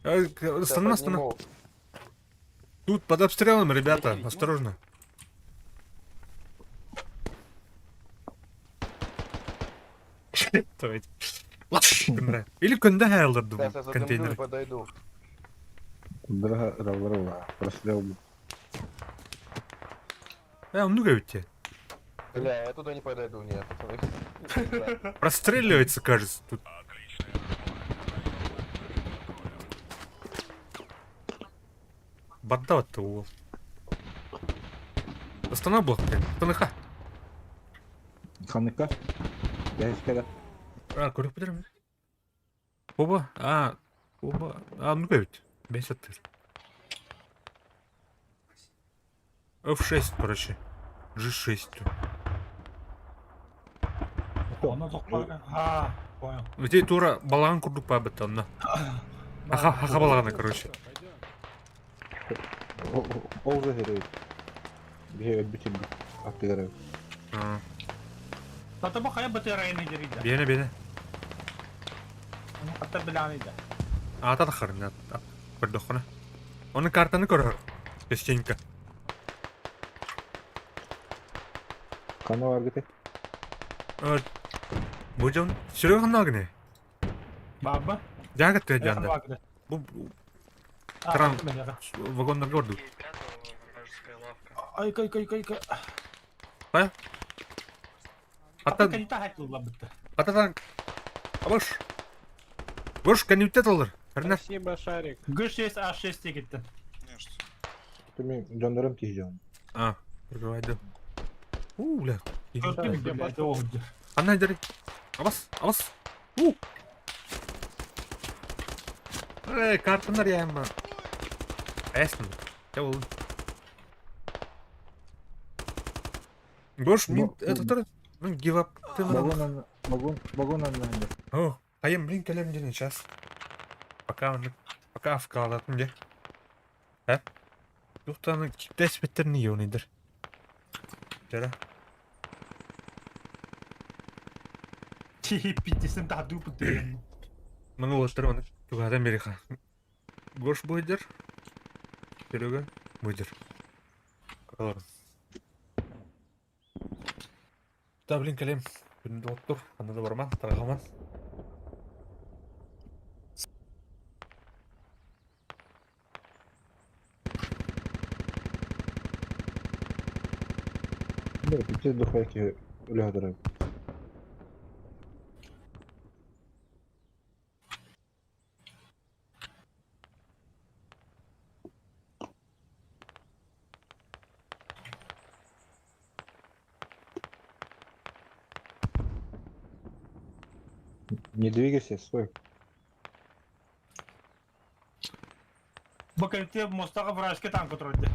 Останови, останови. Тут под обстрелом, ребята, осторожно. Или күндә хәлдерде бу контейнер. подойду. Дра раврова, прострел. Э, он ну ведь. Бля, я туда не подойду, нет. Простреливается, кажется, тут. Бардават уол. Останов был ты. Таныха. Ханыка. Я искала. А, көріп білермін. Оба, а, оба, а, ну ведь. Бесит ты. F6, короче. G6. Оны тоқпа. А, понял. Өте тура балаған курдук па бітті онна. Аха, аха балағана, короче. Ол же герой. Бе бүтүн аттыгара. А, Тата бу хая бытыр райны дерейді. Бене, бене. Оны қатта біләні да. Ата да харын, көрдөх қана. Оның картаны көрөр. Частенько. Кана бар гите. Бу жон, сүрө ханна гыне. Баба. Жагат ты жанда. Бу Тран вагондар көрдүк. Ай, кай, кай, кай, кай. Бая? Ата Ата калита хатылла бітті. Атадан. Абаш. Бош коннектет алыр. Әрнә. Спасибо, Шарик. Г6, А6 те кетті. Мен жандарым тиежем. А, прикрывай У, бля. Көрдім, блядь, оғды. Ана дери. Абас, абас. У. Эй, картынар яма. Эсн. Тәул. Гош, мин это тоже. Ну, give up. Ты Вагон, вагон, вагон анна. О, а я, блин, кэлем день сейчас. Пока он, пока вкалатын де. А? Тухтаны киттес беттерни йонидер. Жара. Пиздесін таду бітті. Маны улаттар оны тугадан бери ха. Гош бойдер. Серега бойдер. Какалар. Да, блин, кэлем. Күнді оттур, анда да барман, тарахаман. Не, пиздец духовки үләдер. Не двигайся, стой. Бу кэлтиэ мостаҕа вражеский танка турар дии.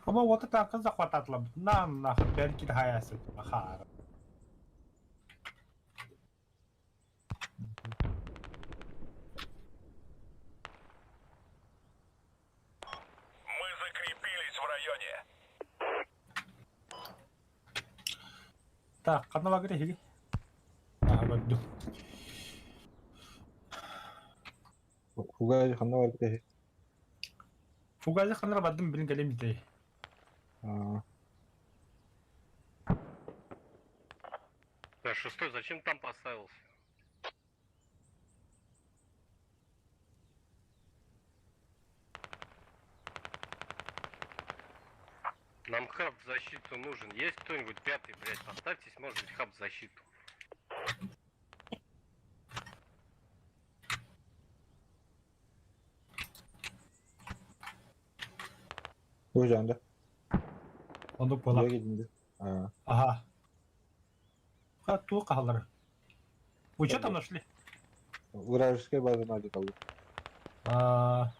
Оба уота танка захвататлам. На нахуй, бәрки хаясы. Хара. Мы закрепились в районе. Так, ханна багыта хиги. Аа, бардым. Фугай ханна бар бите. Фугазы ханнара бардым билин кэлем дии. Аа. Да, шестой, зачем там поставился? Нам хаб в защиту нужен. Есть кто-нибудь пятый, блядь, поставьтесь, может быть, хаб в защиту. Бу жанда. Оннук буолар. Дьиэ киирдим. Аа. Ага. Ха, туох хааллар. Вы что там нашли? Вражеская база надо кого. А,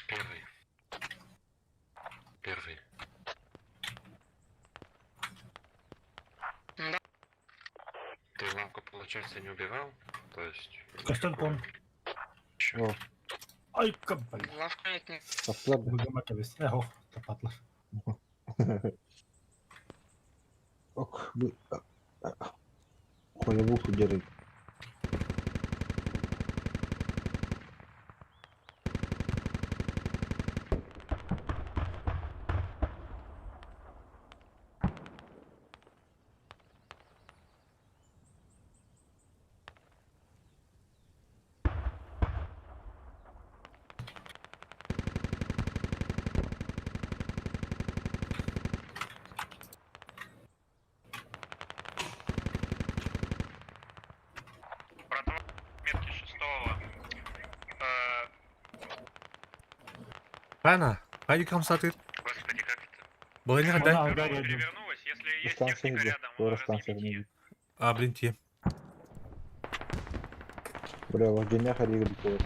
Первый. Первый. Да. Ты лавку, получается, не убивал? То есть... Костян пом. О, Ай, кабаль. Лавка нет, нет. тапсылар да. Бүгін кәбес. Эх, ох, тапатлар. Ок, бу. Хоябу худеры. Братва, метки шестого. Хана, хайди камсатыр. Господи, как это? Балайны хандай. Ана, да, рядом. Перевернулась, если есть Станция техника где? рядом, Скоро станция разъебите её. где? А, блин, те. Бля, вождения ходили бит.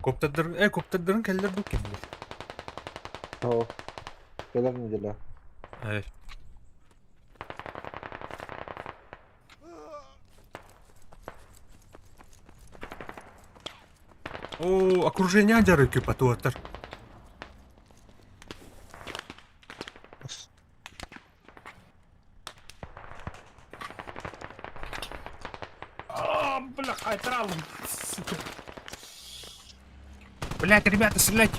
Коптадыр, коптадырын кэллэр бу ким бу? О. Кэлэр неделя. Эй. О, окружение дярыки патуатар. А, бля, хайтралым. Сука. Блять, ребята, стрелять!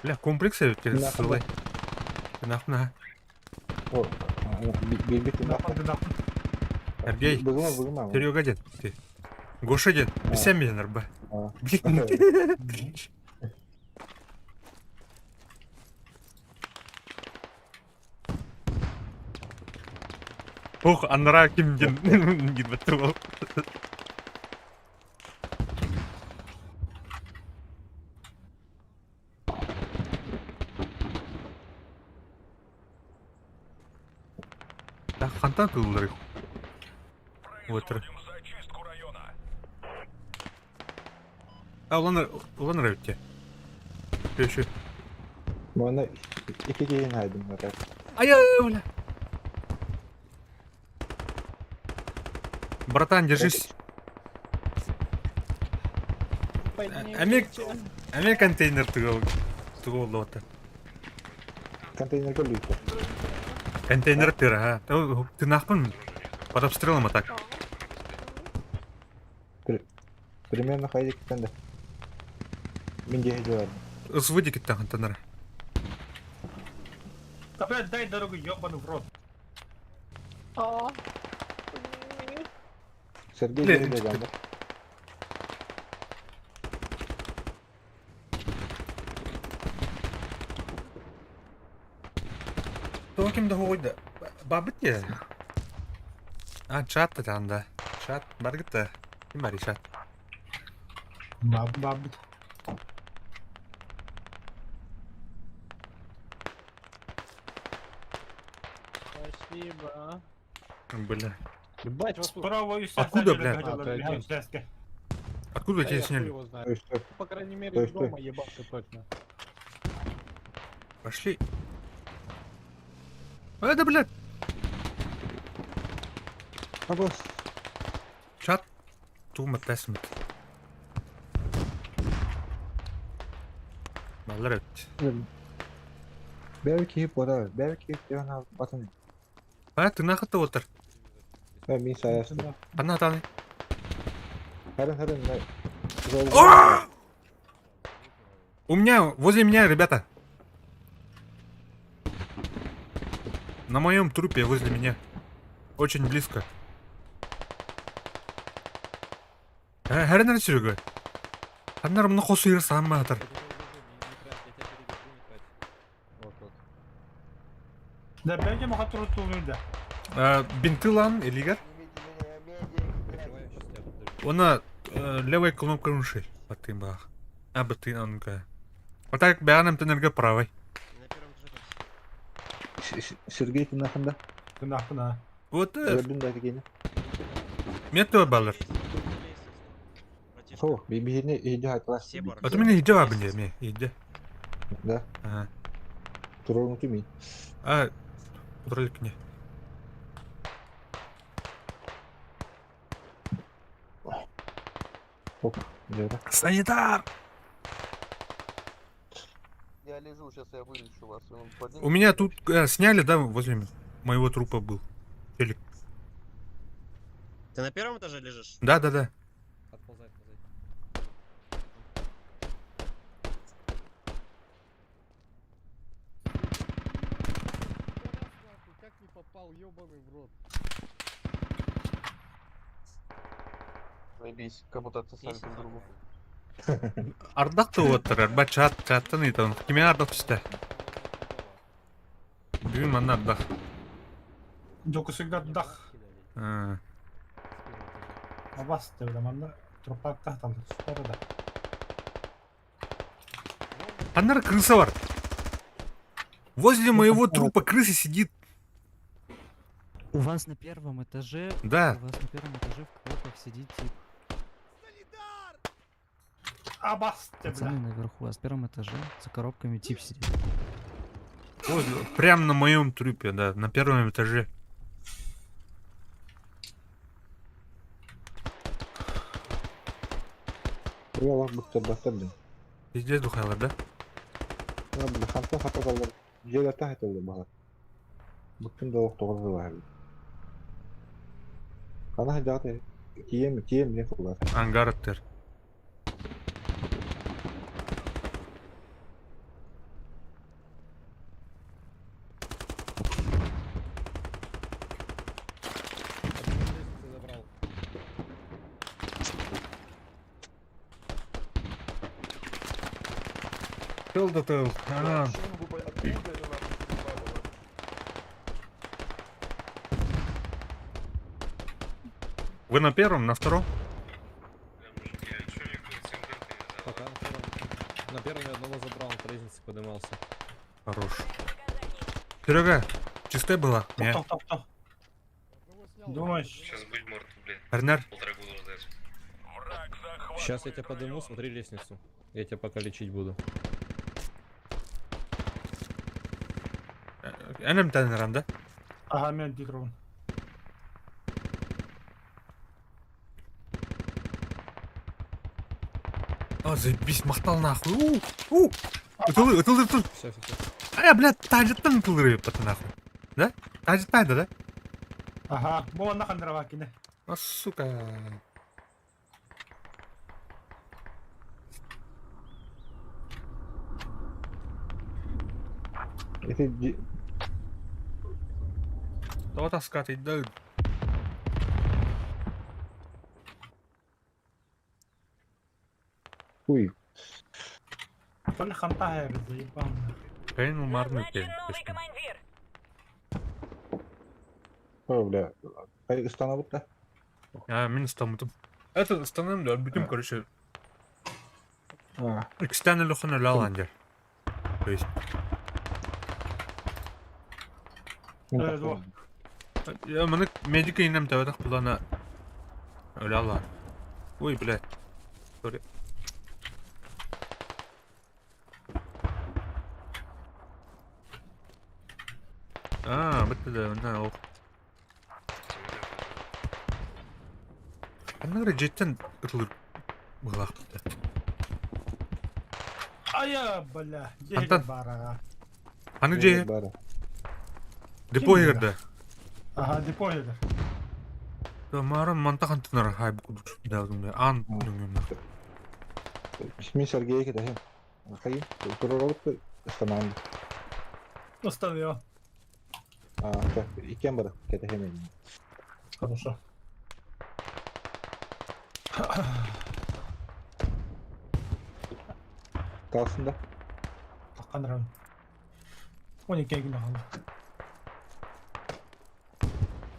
Бля, комплекс Нахуй. ссылай. Нахуй. О, бит Нахуй, нахуй. Сергей, Бүгүн бүгүн Серега дед, ты. Гоша дед, бисем меня нарба. Блин. Ох, анра ким ден гидбаттыл. Так, хантан тыллары. Вот. Производим зачистку района. А, улан улан рөтте. Еще. Мана iki кейин хайдым бар. Ай, бля. Братан, держись. Амик, амик контейнер тыгыл. Тыгыл лота. Контейнер көлүйтө. Контейнер тыыр, ага. Тынаахпын под обстрелом а так. Примерно хайа диэкиттэн да. Мин диэки дьуордум. СВ диэкиттэн хантанара. Опять дай дорогу, ёбаный в рот. Сергей диэки дьагандар. Тоҕо ким да хоҕуйда? Бабыт дии. А, чат да Чат баргыта. Ким барый чат? Баб бабыт. Спасибо. Бля. Ебать, вас тут. Справа и Откуда, блядь? А, ты один. Откуда Да тебя я хуй сняли? его знаю. Стой, стой. По крайней мере, Стой, из стой. дома ебался точно. Пошли. А, да, блядь. Абас. Чат. Тума тесмит. Баллар өт. Бәр киһи буолар, бәр киһи диэн батын. А, тынаахыта отыр. Мин саястым. Ханна атаны? Харын харын. У меня, возле меня, ребята. На моем трупе возле меня. Очень близко. Хәренер Серега. Ханнар мына қосыйыр самма атыр. Вот, вот. Да бәйге мага туры да. Бинты лан, элигер. Она левой кнопкой мыши. Батын бах. А, батын анка. Вот так бяным тенерге правой. Сергей тынахында. Тынахына. Вот. Өлдүм да кигини. Метро баллар. Хо, бибихини иди хатла. Вот у меня иди абне, мне иди. Да. Ага. Турорун түми. А, ролик не. Оп, деді. Санитар! Я лежу, сейчас я вылечу вас. У меня тут сняли, да, возле моего трупа был. Телек. Ты на первом этаже лежишь? Да, да, да. Отползай, отползай. Как не попал, ёбаный в рот. Заебись, как будто отсосали друг другу. Ардақ та отырар, ба чат, чаттан итан. Киме ардақ түсті? Бүгін манна ардақ. Докусыгда дах. А, Абас деп манна трупак тахтал. Скоро да. Аннар крыса бар. Возле моего трупа крыса сидит. У вас на первом этаже... Да. У вас на первом этаже в клопах сидит тип. Абас ты, бля. Пацаны наверху, у вас на первом этаже за коробками тип сидит. Возле, прям на моем трупе, да, на первом этаже. Ула быктыр баттыр. Пиздец духайлар, да? Бля, ханта хата kaldı. Жер тахт oldu бала. Быктым да оқтоғыр бар. Қана жаты тием тием не қылар. Ангар аттыр. Лестницу забрал. Тыл да тыл. А, Вы на первом, на втором? Пока на первом. На первом я одного забрал, он по лестнице поднимался. Хорош. Серега, чистая была? Не. Тоқ, тоқ, тоқ. Думаешь? Сейчас будет морд, блин. Арнар, Полтора года ждать. Враг захватывает Сейчас я тебя подниму, район. смотри лестницу. Я тебя пока лечить буду. Энем тенерам, да? Ага, мен дитрон. А, заебись, махтал нахуй. У, у. Ытылы, ытылы, ытылы. Все, все, все. А, я, блядь, тажыттан ытылыры, паты нахуй. Да? Тажитпайда да? Ага, бу онно ханнарабаа кини. А, сука. Ити Тоҕо таскаатыйда? Хуй. Только хантая заебал. Кэлин умарный кэлин. О, бля. Ай, ыстанабыт да? А, мин ыстаммытым. Это ыстаным да, бүтүм, короче. А. Икстэн өлөхөн өлө алан дьэ. То есть... Я маны медика инем табатах булана өлө алан. Ой, блядь. Сори. Аа, бітті да, мына ол. Ханна эрэ дьиэттэн ытылыр быһыылаахпыт да. Ая, бля, Антон. дьиэ баар Аны дьиэ депо иһигэр да. Ага, депо иһигэр. Маара манта хантынар хай курдук даҕын аан нөҥүөмнөх. Мин Сергей кэтэһим. Хайы, турар ыстанаан. Ыстаныа. А, так, иккиэн бары кэтэһим эйигин. Хорошо. Kalsın да. Таккан рам. 12 күн хаалла.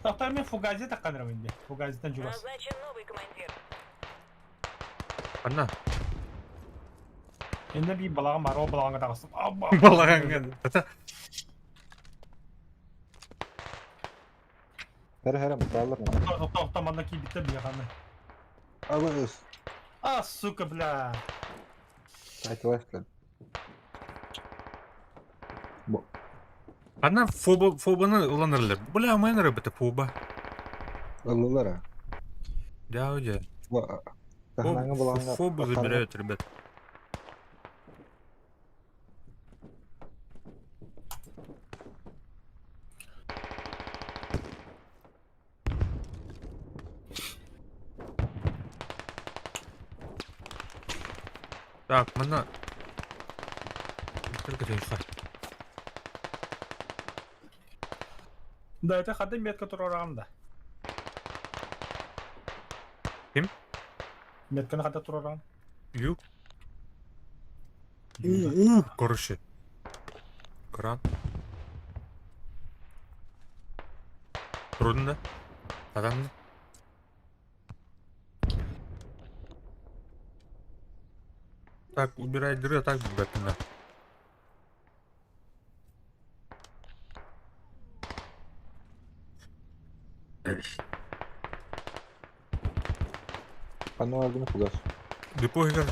Тахтар мен фугази таккан рам инде. Фугазиттан чугас. Назначен новый командир. Анна. Инде би балаҕан бар, ол балаҕанга таҕыстым. Абба. Балаҕаҥҥа. Ата. Хара хара мутаалар. Тоқта тоқта манна киирбиттэр биһиэхэ. Абыс. А, сука, бля. Айтылай. Анна фоба фобаны ылан эрэллэр. Бля, майан эрэ бите фоба. Ыллылар а. Дьэ, дьэ. Таһынааҥы балаҕаҥҥа Фобу забирают, ребят. Так, манна... Только тихо. Да, это хады метка туруораҕын да. Ким? Метканы хата туруораҕын. Ю. Короче. Кран. Трудно. Адам. Так, убирай дыры, а так бегать Ханна бардым фугас. Депо иһигэр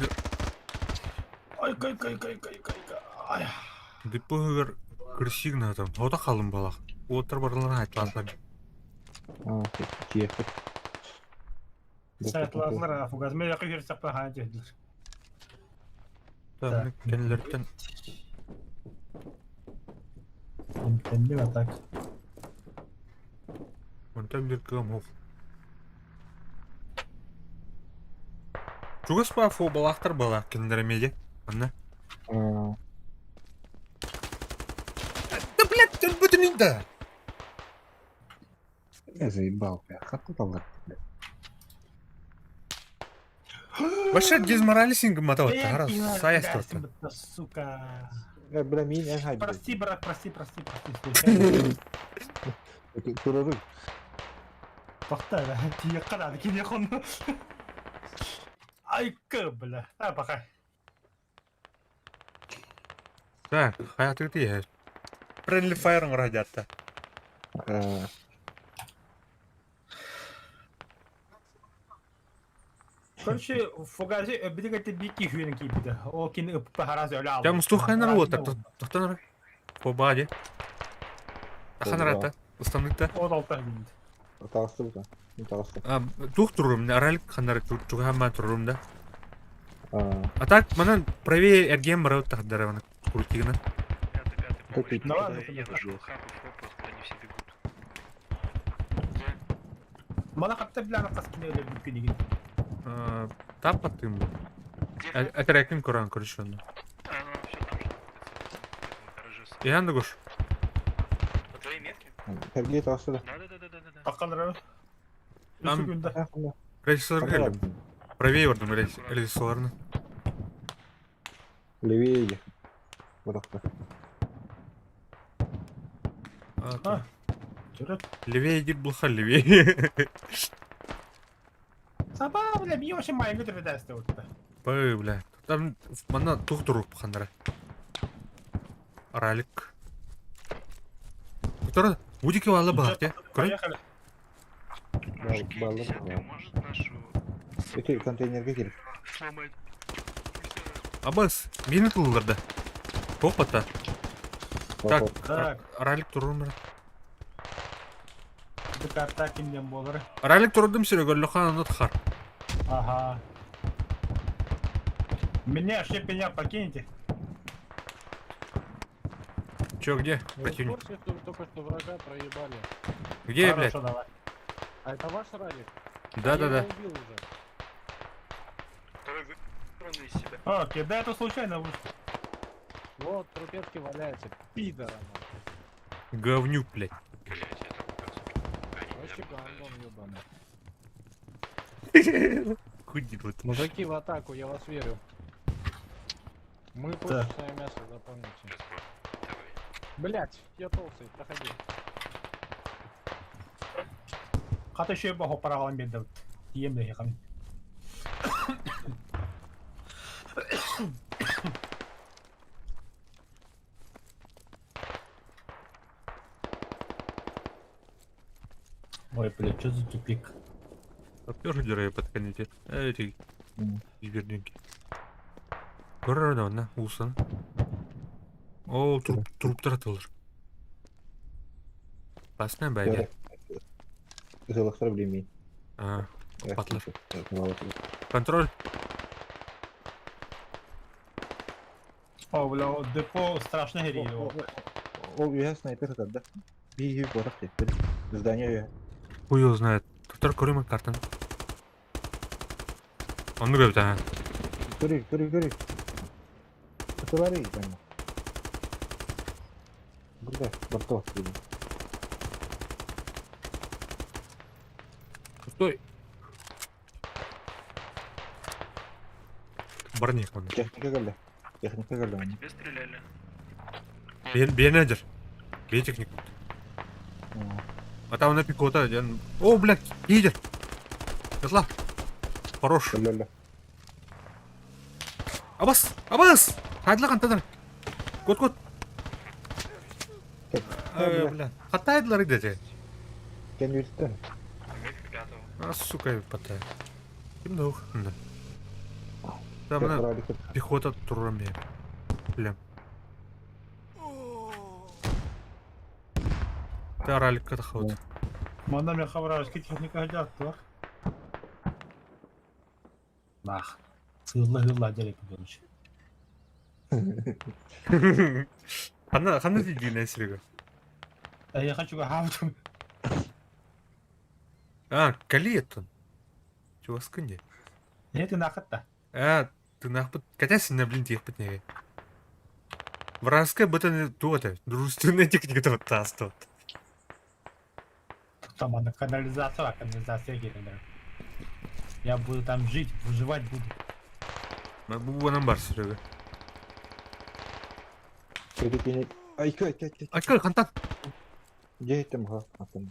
Ай, кай, кай, кай, кай, кай, кай. депо иһигэр кырсигна там. Ота халым балах. Уоттар барыларын айтпаатылар. А, тиэхпит. Сайтлаатылар фугас. Мен якы көрсөк хаан дьэдилэр. Так, кенлерден Эмтэнним а так. Онтон бир кыам ох. Чугас па фобалахтар бала кинилер эмиэ Анна. Да блядь, өлбүтүн да. Я заебал, бля. Хатты талдар, бля. Вообще дезморалисинг матават хара саяс турта. Сука. Э, бля, мин эн хай. Прости, брат, прости, прости, прости. Турору. Тохта, да. Тиекка да, кини хон. Ай, кы, бля. А, пока. Так, хаятыгы тиэһэр. Friendly fire оҥоро сылдьаатта. Короче, фугази өбүтүк эти бики хүнен кийбитэ. Ол кини ыппа харас өлө Дьэ албыт. мустух хайнар уоттар тохтон эрэ. Фоба дии. Тахан эрэ ыстаннык От алта күндү. Таҕысты бута. Мин таҕыстым. Туох турурум, аралик ханнары чугаһаан турурум да. А так, манан правее эргиэн барабыт тахдара маны крутигына. Пятый, Давай, я ну-ка, нашел хаб и фопу, откуда они все бегут. Мана хатта билэн хас кини өлөрбүт күнүгүн. Таппаттым. Этэрээкин көрөн көрүшөннө. Иһэн дугуш. Сергей таҕыста да. Таххалары. Там рельсаларга келдим. Правее бардым рельсаларына. Левее. Бырахта. Левее диир булха левее. Саба, бля, ми вообще майгы түрдәсті өтті. Бай, бля. Там манна тух туруп ханнара. Ралик. Который Будики валла баар те. Көрөн. Поехали. Баллы. Эти контейнерге кирик. Абас, мени тыллар да. Топата. Так, Так. ралик турум. Бу карта кимден болар? Ралик турдум сире хан анат хар. Ага. Меня вообще меня покинете? Чё, где? Вы в Противник. курсе, что только что врага проебали? Где, блядь? Хорошо, давай. А это ваш ралик? Да-да-да. Я его убил уже. Окей, да это случайно вышло. Вот, трупетки валяются. Пидора, нахуй. Говнюк, блядь. Вообще гандон ебаный. Хуй вот. Мужики в атаку, я вас верю. Мы пушечное мясо, запомните. Блять, я толстый, проходи. Хата еще бахо паралам бедел. Ем да хам. Ой, блядь, что за тупик? Сапер дыры подканите. Эти сберники. Көрөр да усан. О, труп труптар атылыр. Басна бәйде. Ызылықтар білмейін. А, батлар. Контроль. О, бля, о, депо страшно горело. Ол үйе снайпер атар да. Bir үй барақ деп. Здание үйе. Хуй его знает. Тоқтар көрем картаны. Оны көріп та. Көрейік, көрейік, көрейік. Атылар үй там. Burada, барто. Стой. Барник он. Техника келді. Техника келді. Тебе стреляли? Бенедер. Бетехник. А там на пикота. О, блядь, лидер. Светла. Хорош. Абас, абас! Хайдлаған тадар. Кот, кот. Бля. Хатайдлар идете. Кен үйреттен. А, сука, потай. Ким да Да. Там на пехота турами. Бля. Та ралик катахот. Мана мен хабарашки техника хотят, туар. Нах. Сылла хылла делек короче. Хана хана дигин сиреге. А я хочу гавту. А, калиеттон. Чего скынде? Нет, ты нахатта. А, ты нахпыт. Катясин блин тихпыт не. Вражеская быта туота. Дружественная техника то тастот. Там она канализация, канализация келдер. Я буду там жить, выживать буду. Бу бар Серега. Айка, айка, айка. Айка, хантан. Жейтім ға, атын.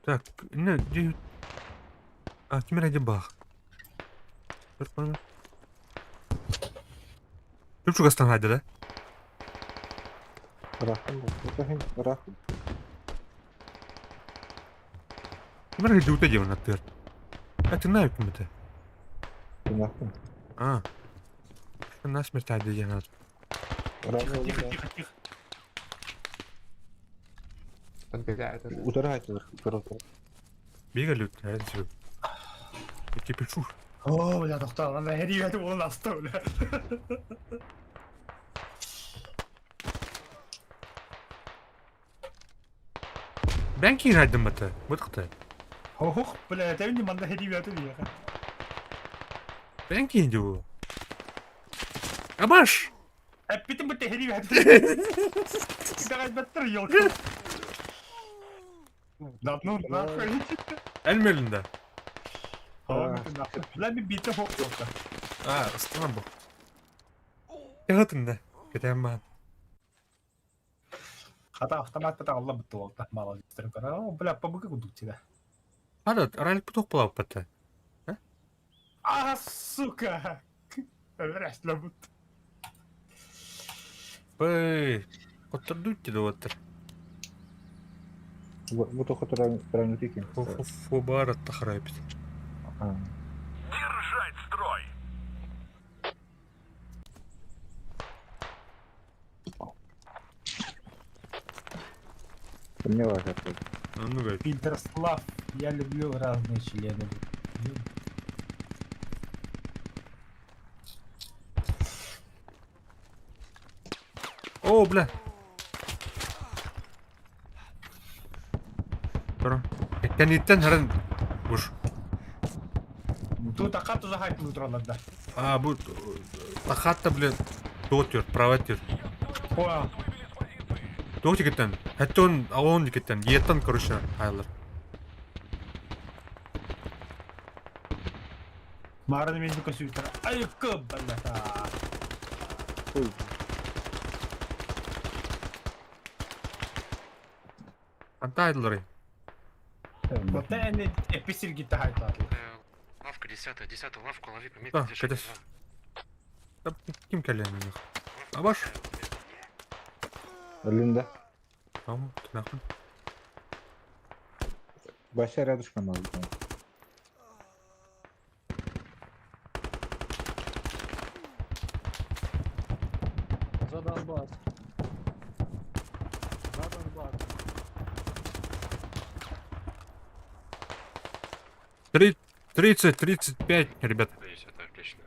Так, не, де... А, кимер әде бақ. Бір қойма. Түп чугастан хайды, да? Рахым, рахым, рахым. Кимер әде өте деймін аттыр. А ты на кім это? Нахуй. А. На смерть әде деген ат. Тихо, тихо, тихо, тихо. Подбегает. Удара айтылыр, удара. Бегали, наверное, себе. Я тебе пишу. О, бля, тоқтар, ана херия ол асты, бля. Бэн киин айдым бата. Бытыкты. Ох, бля, это не манда ребята веха. Бэн киин дуу. Абаш! Эппитим бу тэһи ребята. Давай баттыр елка. Да ну нахуй. Элмелинде. Бля, мен бите хоқ болса. А, ыстынан бу. Яғытында. Кетем бaan. Хата автомат бата алла бітті болды. Молодец. О, бля, побыка кудук тебя. Ада, ралик путок була бата. А, сука! Рәслә бут. Бэй. Оттырдут деді оттыр. Бу тоқы тұран екен. Фу бар тахрайпит. Держать строй! Мне важно. Ну, бэй. Питерслав, я люблю разные члены. О, бля. Тұра. Кәнеттен харан буш. Тут ақат уже хайп да. А, бу тахатта, бля, дотер, праватер. Понял. Дотер кеттен. Хәтта он алон кеттен. Еттен, короче, айлар. Марын мен көсүйтер. Ай, көп, бля. Анта айлары. Вот это эписир гита хайтлады. Лавка 10, 10 лавку лови, пометь, Да, кәтес. Да, ким кәлен них. Абаш. Линда. Tamam, нахуй. Бася рядышком надо. За Донбасс. За Донбасс. 30, 35, ребят. Это отлично.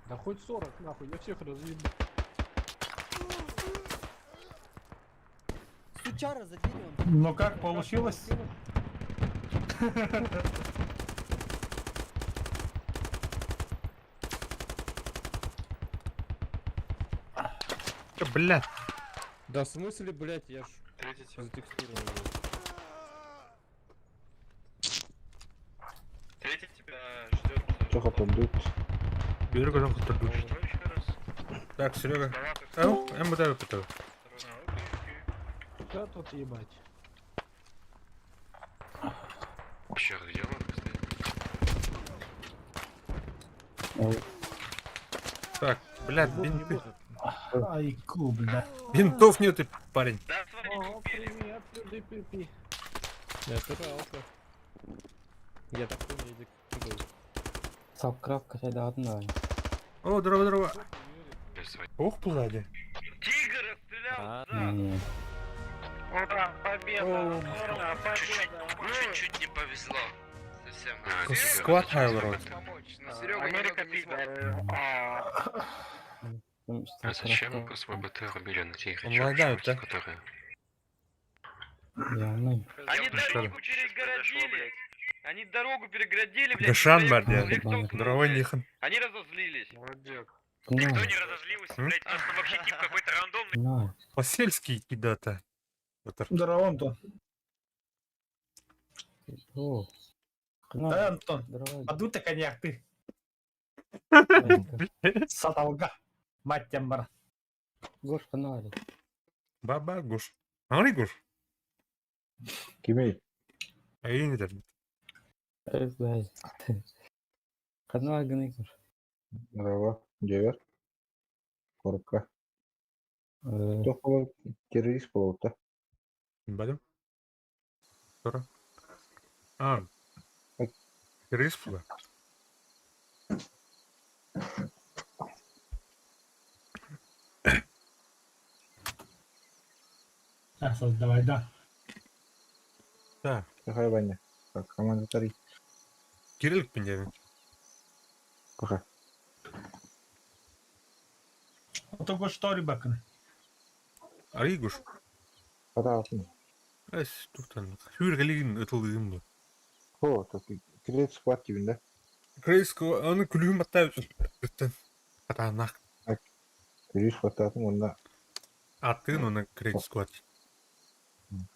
Да хоть 40, нахуй, я всех разъебу. Сучара за деревом. Ну как получилось? Чё, бля. Да в смысле, блять, я ж затекстурировал. Третий тебя ждет. Чё хотел Серега жан хотел Так, Серега. Ау, МБД выпытал. Да тут ебать. Еще где лавка стоит? Так, бля, бинты. Ай, ку, бля. Бинтов нет, парень. О, привет, люди, пипи. Это жалко. Я такой медик был. Сапкраф качай одна. О, здорово, здорово. Ох, пладе. Тигр расстрелял! Не. Ура, победа! Ура, победа! Чуть-чуть не повезло. Совсем. Сквад Хайлрод. Но Серега Америка немного не смог. пидор. А зачем свой БТ рубили на тигре? Онлайн, да? Которые... Они Что? дорогу перегородили! Они дорогу перегородили, блядь! Гашан человек- бар, человек толкнул, Здорово, блядь. Нихан. Они разозлились. Молодец. Никто не разозлился, М? блядь, у нас там вообще тип какой-то рандомный. Посельский кидата. Здорово, Антон. Да, Антон. Подуй-то коньяк ты. Саталга. Мать тебя, мара. Гош канале. Баба Гуш. Аңри Гуш. Кимей. Айын дер. Канал гныкер. Здорово. Девер. Коробка. Кто террорист был, да? Бадым. Тора. А. Террорист был. А, создавай, да. Да. Какая Ваня? Так, команда 3. Кирилл Пендевин. Пока. Только что, рыбакын? Аригуш. Пожалуйста. Эс, тухтан. Сүүргэлигин ытылыгын бу. Хо, так Create Squad дибин да. Create Squad, аны күлүүһүн баттаа үттен. Хатааннаах. Күлүүс баттаатым уонна Аттыгын уонна Create Squad.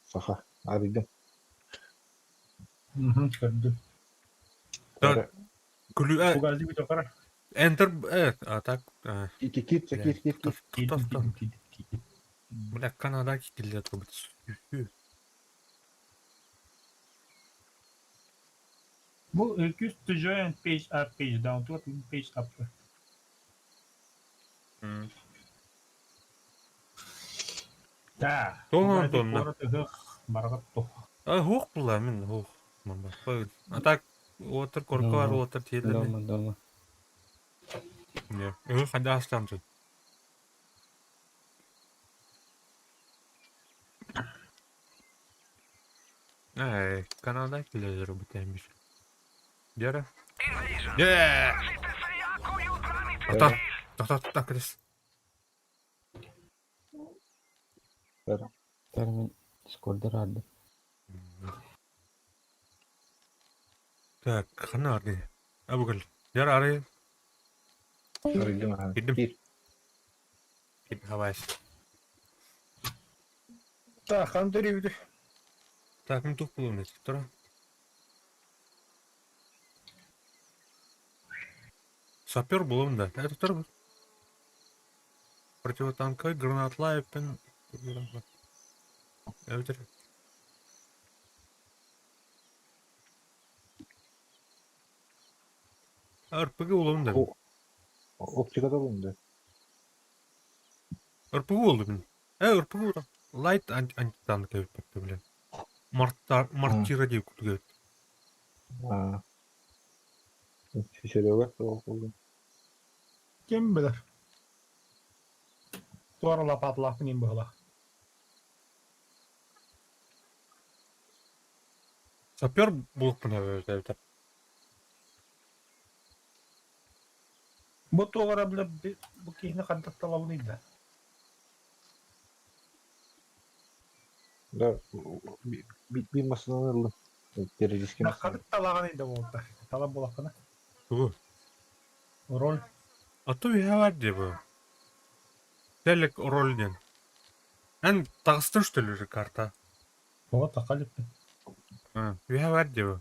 Саха. Арыйдым. Көрдүм. Күлүү... Угази бүтөкара. Enter... А так... Кит, кит, кит, кит, кит. Бля, Канада кикилле турбут. Бу request to join page up, page down, to page up. Да. Тоҕо тонна? Барҕат тух. А, хуох була мин хуох. А так уотар корко бар уотар тиэллэни. Дома, дома. Не, ыгы ханда астамсын. Эй, Канада килер бутемиш. Дера. Yeah! Тоқтат, тоқтат, тоқтат, кіріс. Термин Дискорда рады. Так, хана арды. Абу кел. Дера ары. Арыйдым аха. Кирдим. Кир. Кир, хавайс. Так, хантери бүтү. Так, мен тух булуым Тұра. Сапер булуым да. Это тұр бұл. Противотанковый гранатлайпен. Өлтір. РПГ булуым да. Оптикада булуым да. РПГ булды мин. РПГ булды. Лайт антитанк деп блин. Мортар, мортира деп күтүгө. А. Серега болду. Ким билер? Туара лапатлах ним была. Сапер булып мына өтө. Бу туара биле бу кихни хантатталабын да. Да, bir masasından aldım. Периодически Да, хантатталаган иде болду. Талап болакына. Тугу. Роль. А то я бар деп. Телек роль ден. Эн тагыстын что ли уже карта? Ого, такалып. Я бар деп.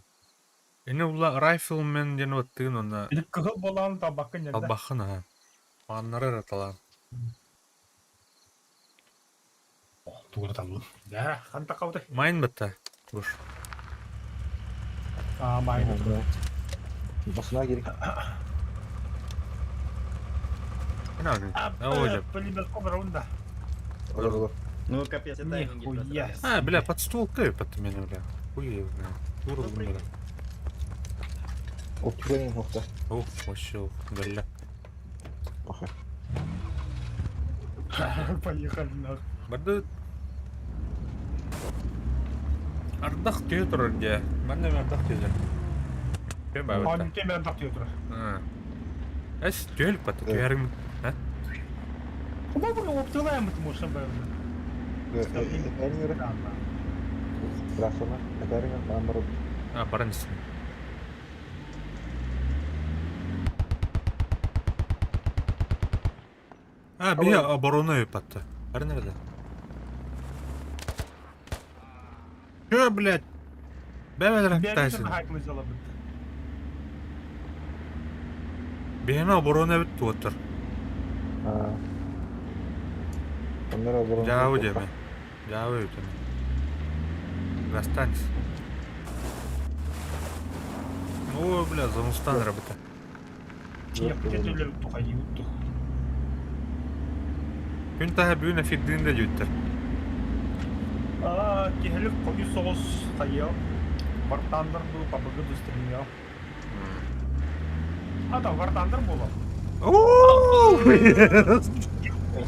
Эне ула райфлмен ден оттыгын онна. Билип кыгыл болан табакын жерде. Албахын а. Аннары раталан. Тугура табылым. Да, ханта калды. Майн бітті. Буш. А, майн. Басына керек. Пулемет раунда. Ну капец, это Нихуя. А, бля, под стволкой под меня, бля. Хуй, бля. Дура, бля. Оптика не мохта. Ох, вообще, бля. Паха. Поехали нахуй. Барды... Ардах түйе тұрыр де. Мен де ардах түйе. Кем бабы? Он кем ардах түйе тұрыр. Эс түйелік баты, түйерің. А? Куба бұл оптылаймын может бәрі. А, баран ісін. А, бия оборона өпатты. Бәрі nerede? Чё, блядь? Бәбәлер аттайсың. Бияна оборона бітті отыр. Жауы деме. Жауы өтеме. Расстанься. О, бля, замустан работа. Күн таһа бүгүн эфирдиин да дьүттэр. А, киһилик хойу соҕус хайыа. Вартандыр бу пабыгы дустримио. А там вартандыр было.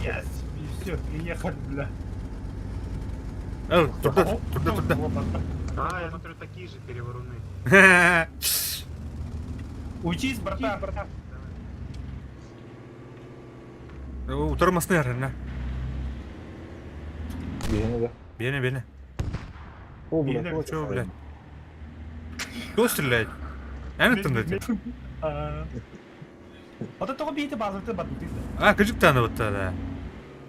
Yes, все, приехали, бля. Э, турда, турда, турда. А, я смотрю, такие же переворуны. Учись, братан, братан. Утырмасны ярына. Бейне да. Бейне, бейне. О, бля, вот Чё, блядь? Кто стреляет? Эн ыттын да Ото тоҕо биити баазаты барбытый да. А, кыжыктааны бытта да.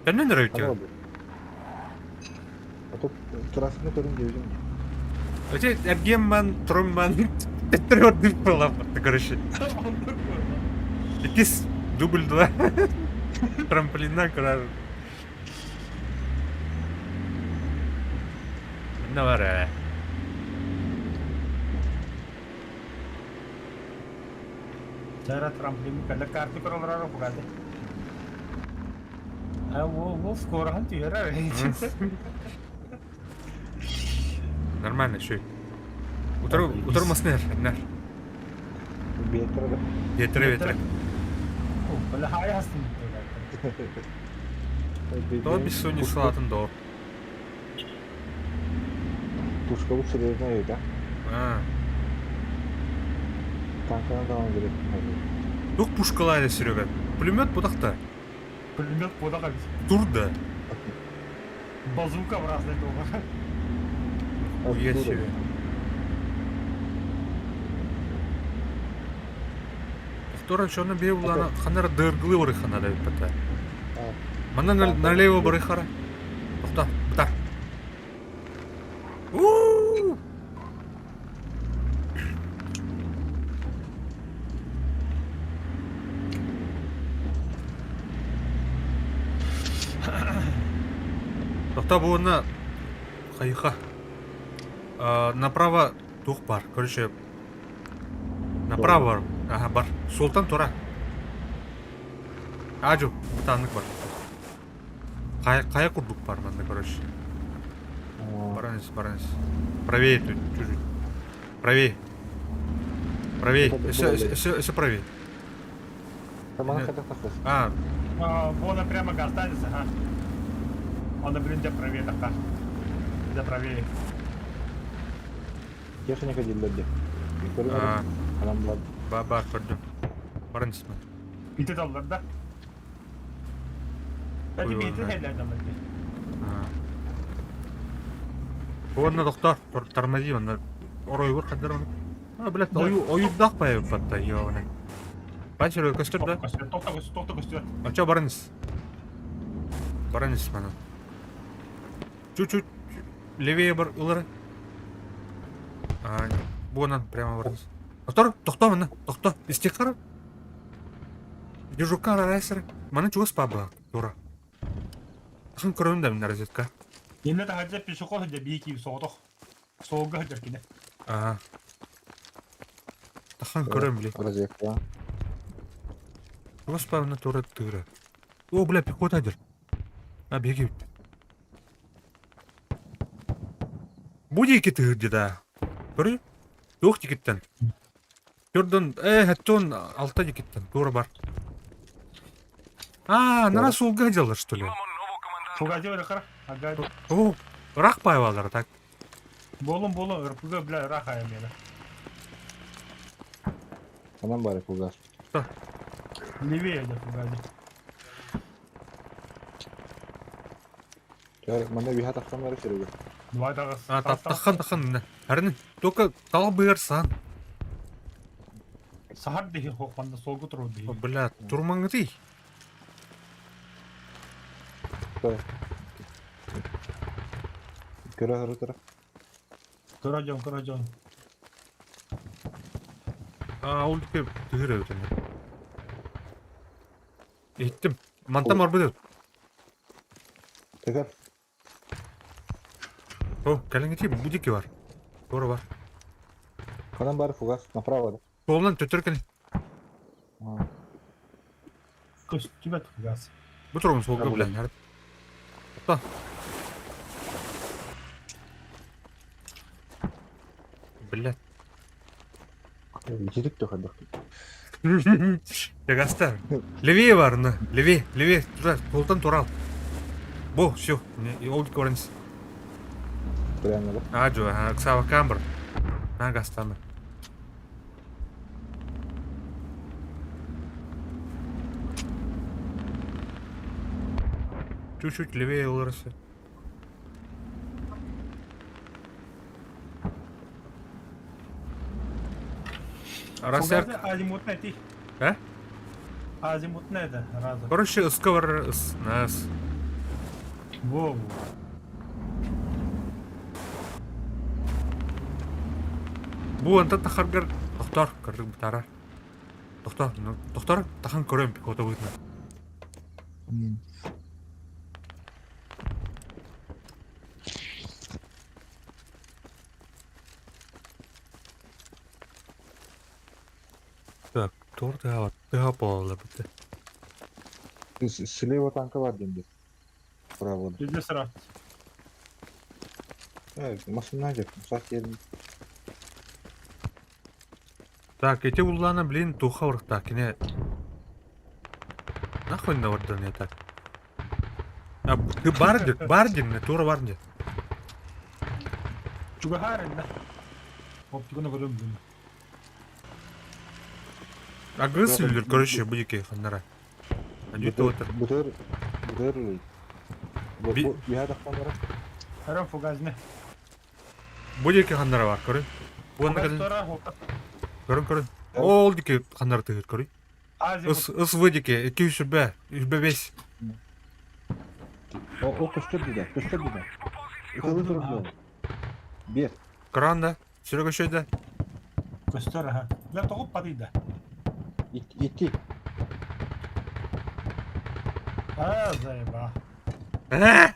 Кэннен өрөйтү. А то трассаны көрүн диэбитим дии. Эти эргиэмман, трумман, тэттэр ордук буолаппытты, короче. Иккис дубль два. Трамплинна көрөр. Манна бар ээ. Чара трамплин кэлэ карты көрөлөр бугады. А во во скоро түһэрэр. Нормально, еще. Утары, утары маснер, нер. Биэттэрэ Ветры, ветры. Бля хай хастын. То бессонни салатын доор. Пушка серьезно да? А. Танканы даҕаны керек. Тух пушкалаары Серега. Пулемет бутахта. Пулемет буотах эбит. Турда. Базука в разные дома. Хуя себе. Второй чёрно бе булана ханара дыргылы бары ханара бата. Манна налево бары хара. Тохта, бата. У! Тохта буына хайха. Направо тух бар. Короче, направо бар. Ага, бар. Султан тура. Ажу, бутаннык бар. Хайа, хайа курдук бар манна, короче. Баранец, баранец. Правее тут, чуть-чуть. Правее. Правее. Все, все, все правее. А. Вон прямо останется, ага. Он, блин, где правее так Где правее. Техника дииллэр А. Ба, көрдүм. Баран исме. Ити таллар да? Эти бити хеллерден Уонна доктор, тормози, онна оройгур хаддар оны. А, блядь, ою ойурдах байып батта, ёбаный. Бачыр көстөр да? Тохто көстөр, тохто көстөр. А чё баранис? Баранис мана. Чуть-чуть левее бар ылары. А, буонан прямо баранис. Доктор, тохто мана, тохто, истихара. Дежурка райсер. Мана чугас паба, тура. Хан көрөм да мин разведка. Инне таһырдьа пешеход сылдьар биир киһи соҕотох. Суолга сылдьар кини. Аа. Тахан көрөм били. Разведка. Чугас пабына тура тыыра. О, бля, пехота дир. А, беги. Бу диэки тыһыр да. Көрү? Туох диэкиттэн? Төрдөн, хэттон алта диэкиттэн туора бар. А, нара суолга дьаллар, что ли? Фугази ырыхара. Ага. О, ыраах паайбаллара так. Болун болун РПГ бля ыраах айамена. Анан бары фугас. Что? Левее да фугази. Манна биһа тахсан бары Серега. Давай тагыс. А, тахан тахан. Әрін, только тал быйар сан. Сахар дихи хохманда солгу туру дихи. Бля, турмаңыты. Көрө көрө. Көрө жон, көрө жон. А, ол дике түһүр өтөн. Иттим. Мантан барбыт. Тегер. О, кэлиҥҥити бу диэки бар. Туора бар. Ханан бары фугас направо. Суолунан төттөрү кэлин. Көстүбэт фугас. Бу турун суолга билэн. Та. Блядь. Итирик төхөдөх. Гаста. Левее бар, на. Левее, левее. Туда, полтан турал. Бо, все. Ол көрінс. Прямо, да? А, жо, Ксава камбар. На гастаны. Чуть-чуть левее ылырсы. Расерк. Азимутный ти. Э? Азимутный это, раза. Короче, ыска бар ыс, нас. Во, во. Бу онтон тахаргар тохтор көрдүк бутара. Тохтор, тохтор тахан көрөм пехота быытына. Так, туор тыһа тыһа буолалар бите. Слева танка бар дейм деп. Право. Жүзде сыра. Машина деп, сақ елін. Так, эти уллана, блин, туха урта, кине. Нахуй на орден я так. А, ты бардик, бардин, не тура бардин. Чугахар да. Оптиканы көрөм бүгүн. Агыс үллер, короче, будики ханнара. Адюта отыр. Бутер, бутер. Бу бия тахтанара. Харам фугазны. Будики ханнара бар, көрүн. Буанна Фугаз кэлин. тора хота. Көрүн, көрүн. Ол дики ханнара тыгыр, көрүн. Ыс, Азимут. ыс выдики, 2 сүрбэ, сүрбэ 5. О, о, көстөр дейді, көстөр дейді. Ытылы тұрып жол. Бер. Кран да, сүрөк өшөйдө. Көстөр аха. Бля тоғып падыйда. Икки. А, заеба. Бля,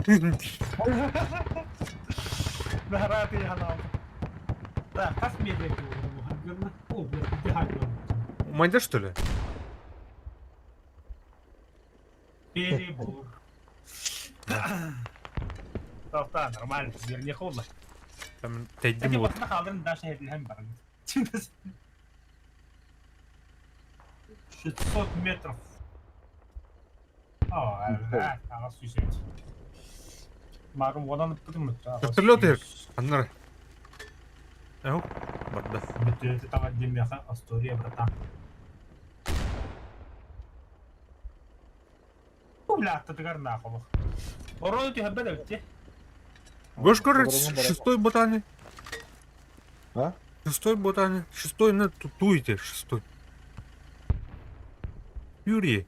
ты ханал. Так, тас медленно. О, бля, ты хакнул. Майда что ли? Перебор. Так, да, нормально, не холодно. Там Кстати, тайдим вот. вот халдырын дальше хедлем бар. 600 метров. О, да, ага, сүйсет. Марым одан бітім. Вертолет ир. Ханнара. Ау, барда. Бітті тава демеха история, братан. Бля, ты нахуй. Ороду ты хаббада бітті. Гош короче, шестой ботани. А? Шестой ботани. Шестой на тутуйте, шестой. Юрий.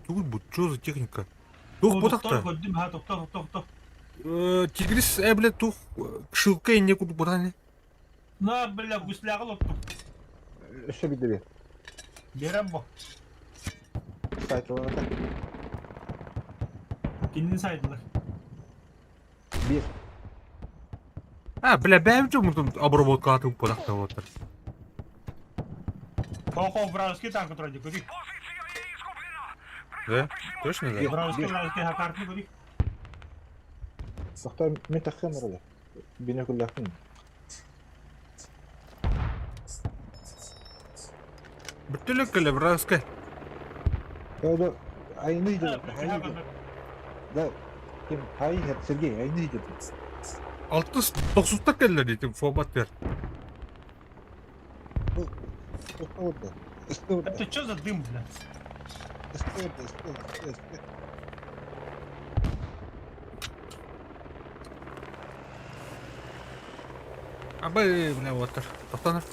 Тут будет, что за техника? Тух ботакта. Көрдім, ха, тоқта, тоқта, тоқта. Тигрис, бля, тух, кшилка и некуда ботани. На, бля, гусляғы лопту. Өшө биде бер. Берем бу. Сайтылар так. Кинин сайдылар. Бер. А, бля, бәм чё мы тут обработка атып ботакта вот. Хо-хо, вражеский танк вроде, куди. Да? Точно, да? Вражеский, вражеский, хакартны куди. Тоқта, мен таххан арада. Бинокль Бүттүлүк келе, вражеская. Да, айны идет, айны идет. Да, кем, ай, Сергей, айны идет. Алтыс тоқсуста келдер дейтін фобат бер. Это что за дым, бля? Абы, бля, отыр. Тоқтаныр.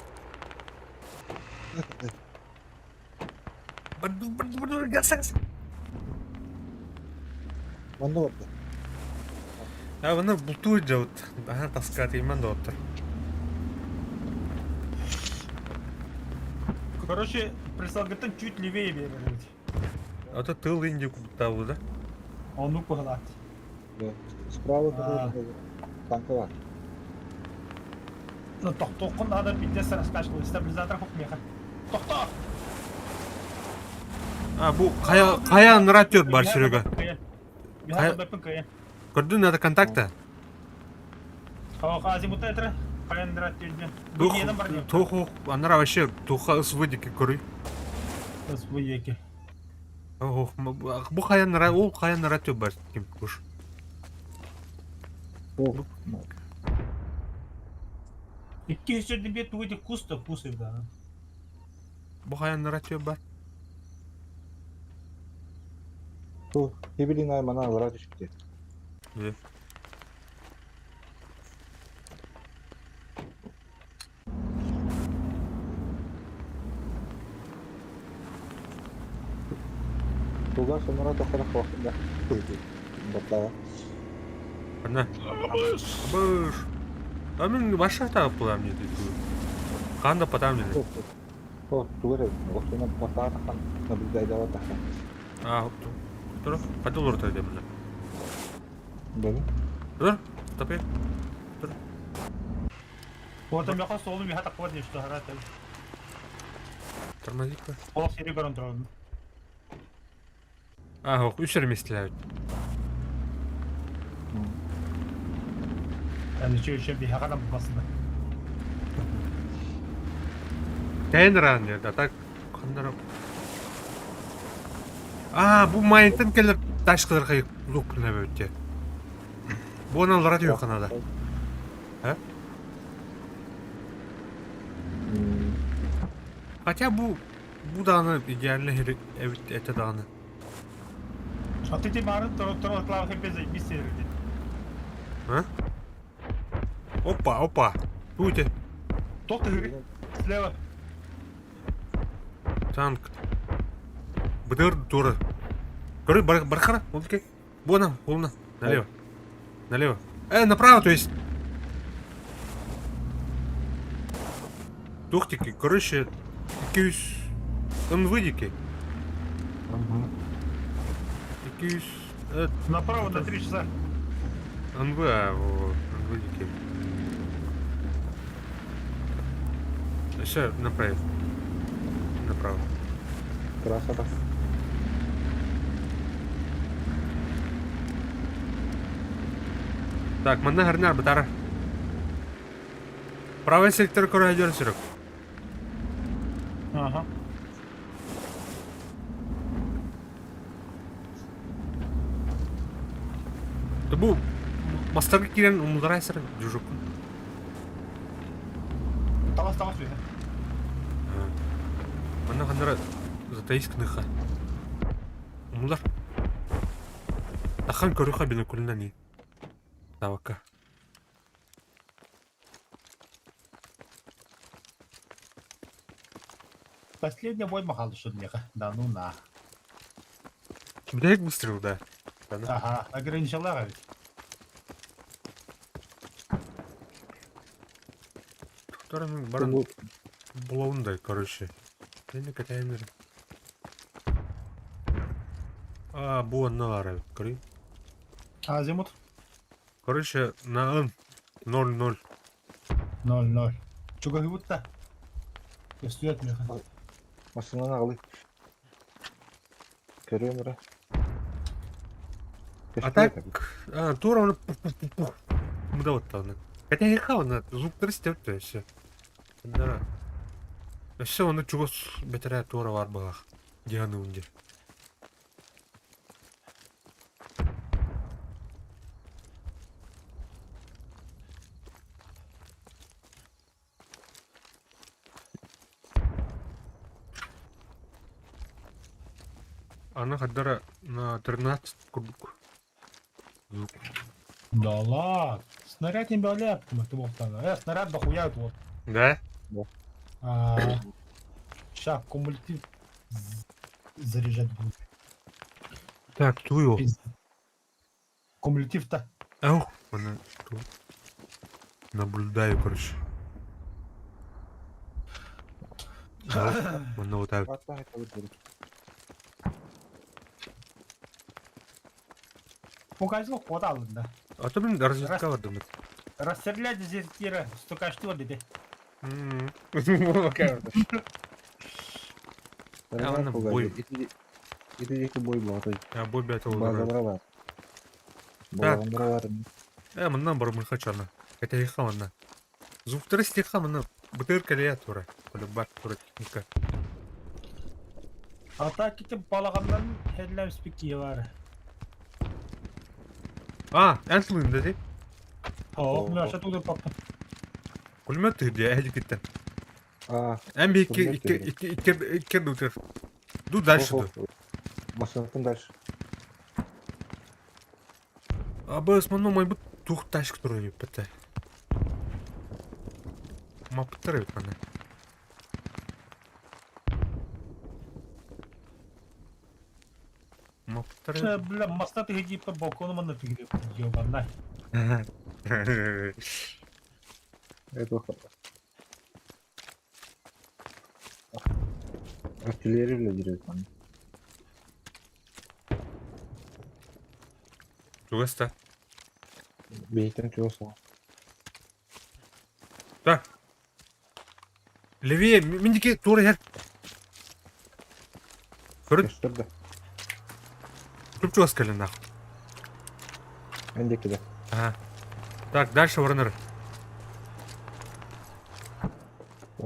Барду, барду, барду, гаса, гаса. Манна барда. А, вона бутуй жаут. Ага, таскат, иман да отыр. Короче, присалгытын чуть левее берет. А то тыл инди кубтабы, да? Он ну кугалат. Да. Справа танка бар. Ну, тоқтоқын надо пиздец раскачивал. Стабилизатор хук меха. Тохто! А, бу кая кая нратет бар, Серега. Кая. Көрдүн надо контакта. Хо, азимута это. Кая нратет. Тух, туху, анара вообще туха с выдики көрүй. С выдики. Ох, бу кая нра, ол кая нратет бар ким куш. Икки сегодня бет выйти куста кусы да. Бу кая нратет бар. Ту, хибилин ай мана враг иште. Да. Фугас онора тохара хоохтуга. Бата. Ана. Абыш. А мен баша таап булам не дейт. Канда потам не. О, тугар охтуна бата тахан наблюдайдава тахан. А, тур. Кайда олор деп мына. Бөбө. Тур. Тапы. Тур. Вот там я солу миха такого не что харата. Тормозить-ка. Ол сири көрөн турабын. А, ох, үч эрместилер. Yani şey şey bir hakana basında. Тэн ран а так ханнара. А, бу майнтан келер таш кыдырга лук кына өттө. Бу анал радио канада. А? Хотя бу бу даны идеально evet это даны. А ты ти барын тур тур клава хепе заебись сири. А? Опа, опа. Туйте. Тот слева. Танк. БТР тура. Короче, бар бархара, он таки. Бона, волна. Налево. Налево. Направо, то есть. Тухтики, короче, 200 НВДики. 200 Направо на 3 часа. НВ, а, о, НВДики. Все, направо. Направо. Красота. Так, манна харнар бытара. Правый сектор коридор сырок. Ага. Бу мастарга кирен умулдарайсыр жужук. Талас талас бе. Манна ханнара затаискныха. Умулдар. Тахан көрүха бинокулна ни. Тавака. Последний бой махал что мне. Да ну на. Блядь, выстрел, да. Ага, ограничила ведь. Который баран булауындай, короче. Мен катаймер. А, бу анналары, көрей. Азимут Короче, на Н 0-0. 0-0. Чего будто? Көстүөт меха. Машинаны алы. Көрөм ра. А так, а, тура он пух-пух-пух. Мында вот аны. Хотя ехал на звук растет, то есть. Да. Все, он чего бетере тура бар была. Дианы унде. Она хаддара на 13 круг. Звук. Да ладно. Снаряд не бәләп, ты боқтаны. Снаряд дохуя вот. Да? А, ща кумулятив заряжать буду. Так, тую. Кумулятив-то. Ау, она тут. Наблюдаю, короче. Она вот так. Показал код алында. А то, блин, разведка var думает. Расстрелять дезертира, столько что ли? Ана бой. Ити бой болады. А бой бят Базалар бар. Так. Балалар бар. Мындан бар мырхачана. Это ехал она. Звуктары стиха мына БТР калия тура. Полюбак тура техника. Ата кетіп балағаннан хәдләм спики бар. А, Энтлин dedi. О, мына ша туды папа. Пулемет где әді кетті. А, Әм екі пулемет екі dedi. екі екі екі дутер. Ду дальше ду. Машинаттан дальше. Абы основном май бут тух ташк тура пт. Маптыр бит мана. Смоктары. Э, бля, маста тыһы по балкону манна тыгы ёбанай. Это Артиллерия лидирует там. Чугаста. Бейтен чугас. Так. Левее, миндики тура иһэр. Көрүн. Көстөр да. Туп чугас кэлин нах. Эн диэки да. Ага. Так, дальше воронер.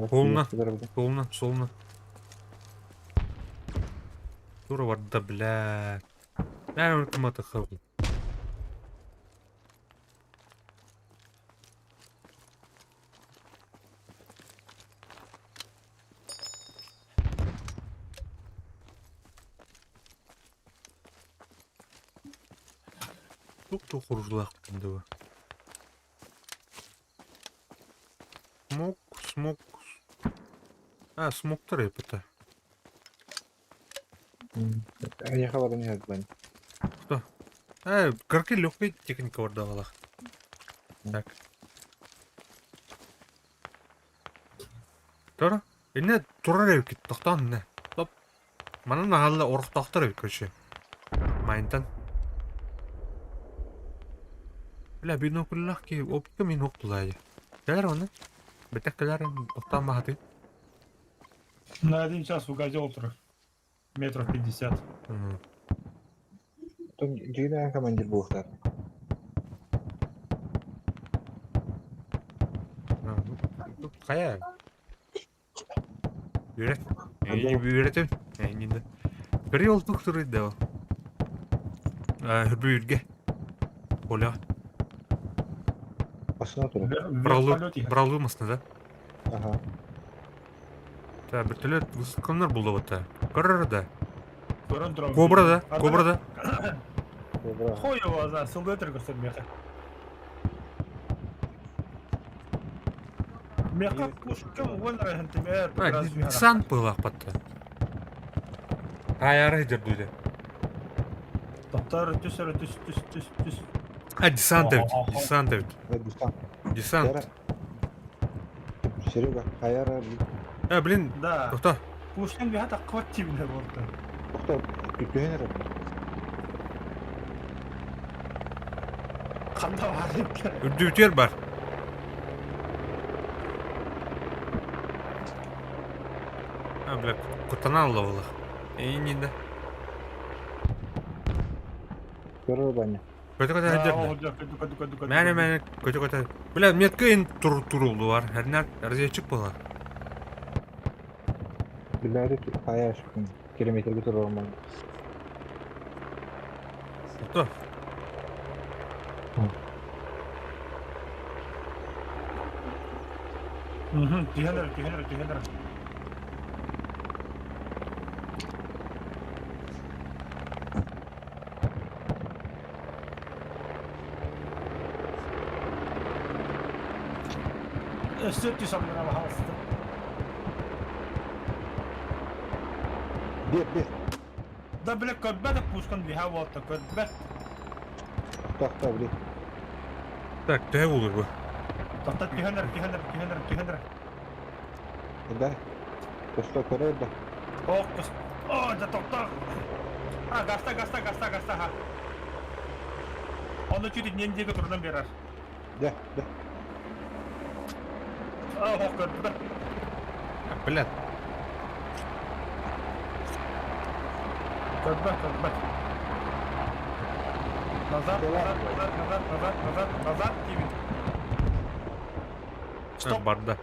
Полно. Полно, солно. Тура барда, бля. Наверное, кому-то хавал. Тук-тук оружлаах дуу. Смок, смок. А, смоктар эппитэ. Эйиэхэ баран иһэрбин. Кто? Э, кыракый легкий техника бардаҕалаах. Так. Тура. Иннэ турар эбиккит, тохтоон иннэ. Топ. Манан аһалла орохтоохтор эбит, короче. Майнтан. Бля, бинокльлаах киһи опка мин оптулаайы. Кэлэр оны. Бэтэх кэлэр тохтоон баһатыы. На один час угодил турар. Метров 50. Оттон дьиҥинээн командир буолуохтаах. Хайа? Үөрэ. Үөрэтин. Эйнинде. Бери ол тух турыйда ол. Хүрбүүргэ. Оля. Басына турар. Бралу, бралу масына да? Ага. Та бөртөлөт высокомнор булду бата. Көрөр да. Көрөн туран. Кобра да, кобра да. Хуй его знает, сылгы көстөр меха. Меха пушкам вон рахентимер. А, десант была батта. Аяры дердуде. Тоқтар түс әрі түс түс түс түс. А, десант эбит, десант эбит. Десант. Десант. Серега, хайара. Э, блин, Да. тохто. Пушкан бэйэтэ таххыбат тиибинэ буолта. Тохто, түһэн эрэ. Ханна баар эбит. Үрдүбүтүгэр бар. А, бля, куттанан ылла Эйнинде. Көрөр баня. Көтө көтө сылдьар. Мээнэ мээнэ көтө көтө. Бля, метка ин тур турулду бар. Эрнер разведчик буолар. Билээри хайа ашпын. Километрге турар Кто? Угу, түһэн эрэ, түһэн эрэ, түһэн эрэ. Өссө түс анныра баһаалыста. Бир, бир. Да, бля, көрбөт пушкан биһа буолта, көрбөт. Тохто, били. Так, төһө буолур бу? Тохто түһэн эрэ, түһэн эрэ, түһэн эрэ, түһэн эрэ. Да. Көстө көрөр да. Ох, көс. О, да тохто. А, гаста, гаста, гаста, гаста, ха. Оны чуть не диэки турунан биэрэр. Да, да. Ох, көрбөт. Блядь. Көрбөт, көрбөт. Назад, назад, назад, назад, назад, назад, назад, Кивин. Стоп. Барда.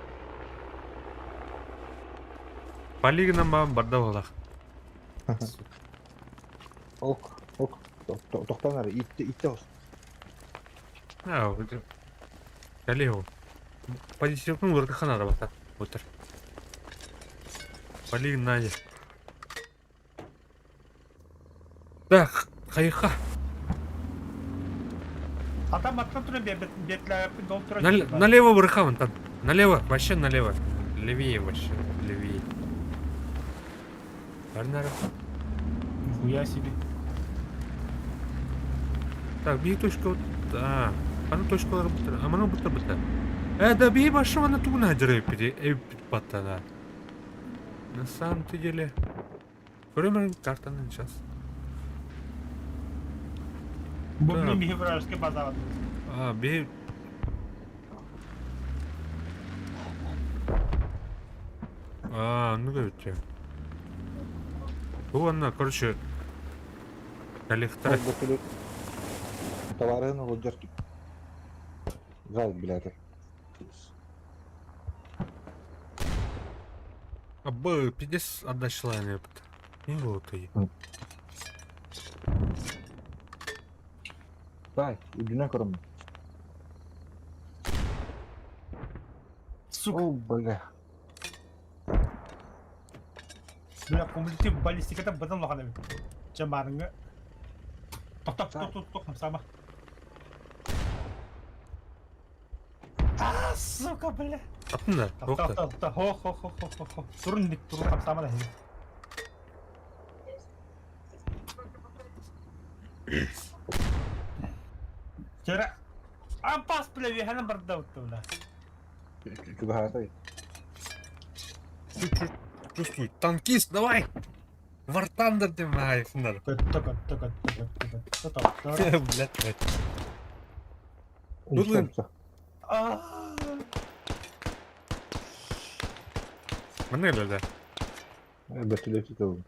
Полигонам баан барда буолах. Ок, ок. Тохтон эрэ, итте, итте ос. А, Калево. Позициятын уларытыахха наада бата. Бутар. Полигон Надя. Так, хайха. А там аттан туран биэрбэт дол туран. Налево бырыха вон там. Налево, вообще налево. Левее вообще, левее. Барнара. Нихуя себе. Так, биһи точка а, аны точкалары бутар, а маны бутар бутар. Э, да биһи башы маны тугун хадьыр эппит, эппит баттана. На самом-то деле. Көрөмөр картаны сейчас. Бу блин биһи вражеский базаҕа. А, биһи А, ну короче. Уонна, короче, коллектор. Товарыһын олодьор Зал, блядь. Абы, пиздец, отдача опыт. Не было ты. Дай, үрдүнэн көрөммүн. Сука. О, бля. Бля, кумулятив баллистиката быдан улахан эбит. Дьэ маарыҥҥа. Тохтоо, тохтоо, тохтоо, хамсаама. А, сука, бля. Атын да, Тохтоо, тохтоо, тохтоо, хо, хо, хо, хо, хо, хо. Турун ник, турун хамсаама да иһин. Вчера... Ампас, бля, үөһэнэн барда бля. Чугаһаатай. Чувствую, танкист, давай! War Thunder диэн маайсыннар. Көттө, көттө, көттө, көттө, көттө, тохтоо. Блядь, блядь. Тут Манна да. Бөртөлөт тыл.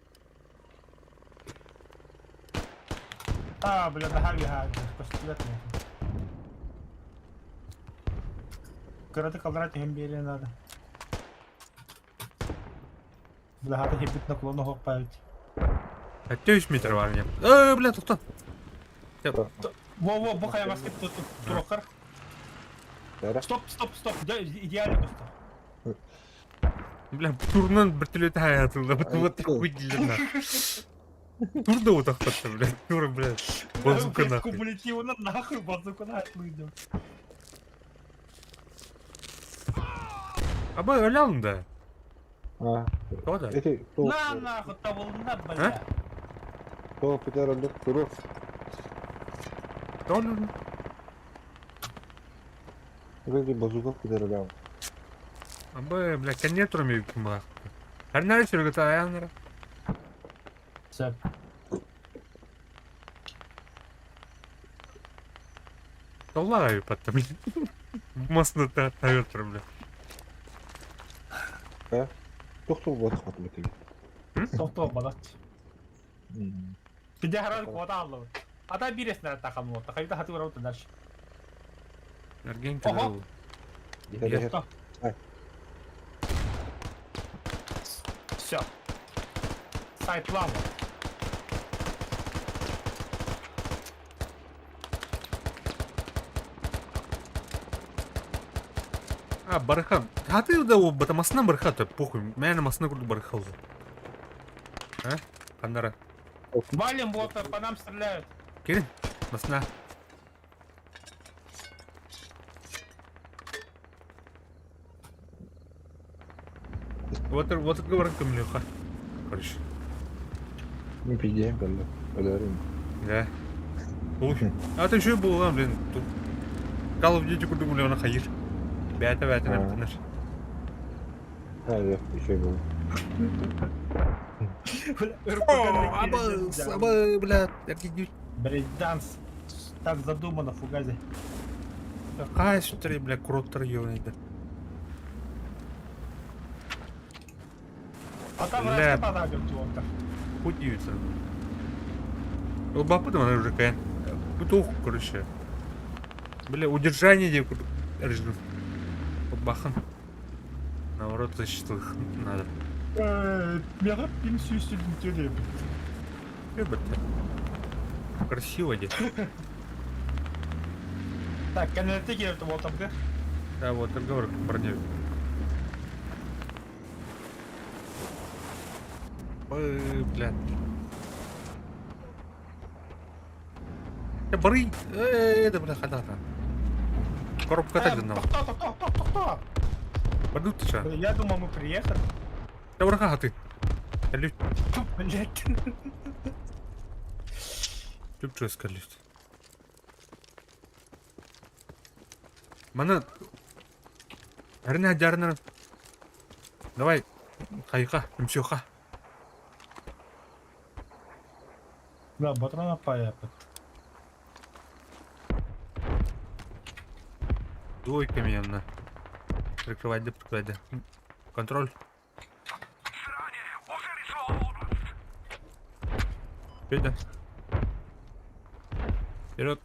А, бля, наһаа үөһээ, көстүбэт миэхэ. Кыратык аллара түһэн биэриэн наада. Бля, хата хиппит наклон оһох паайбыт. 3 метр бар мне. Э, бля, тохтоо. Во-во, бу хайаҕас кип туруккар. Стоп, стоп, стоп, идеально көстөр. Бля, турнан бөртөлөтү хаятылда. Вот вот такой длина. Тур да утахпатта, бля. Тур, бля. Базука нахуй. Кумулятивно нахуй, базука нахуй идем. Аба, өләм да. А, Кто да? эти, На нахуй, табылына, бля. То Петер өлдүк, турук. Кто өлдү? Вроде базука Петер өлөм. Аба, бля, конец турам ким Харнары сүргөтө аяннара. Сөп. Толлага патта, блин. Масны та тавер бля. Э? Тохтол бодох бат бит. Тохтол бодох. Пиде харал квота аллы. Ата биресин тахал муотта. Хайда хаты урау дальше. Арген Ого. Все. Сайт лама. А, бараха. А ты да бата масна бараха то похуй. Мен масна курду бараха уже. А? Пандара. Валим, вот по нам стреляют. Кирин, масна. Вот вот говорит кемлеха. Короче. Не пиздеем, бля. Өлөрүм. Да. Ой. А ты еще был, блин, тут Call of Duty курдук блин, хайыр. Бәтә бәтә нәмтенер. А, я еще был. Абы, абы, бля, Брейкданс. Так задумано, фугази. Какая сутри, бля, кроттер ёбаный, да. А там раз подарок чувак. Удивительно. Бапы там уже каян. Бутух, короче. Бля, удержание деп режим. Бахан. Наоборот, защиту их надо. Мега пин сүйсүн Красиво де. Так, каналты келіп вот там, да? Да, вот разговор броню. Ой, бля. Я бары. Э, это бля, хата. Коробка так нам. Тохто, тохто, тохто. Пойду ты что? Я думал, мы приехали. Я врага ты. Алю. Блять. Люб что скалит. Маны Әрнэ дьарынар. Давай, хайха, үмсүөхэ. Бля, батрана паяпыт. Двойка меня на. Прикрывай, да, прикрывай, да. Контроль. Вперед, да. Вперед.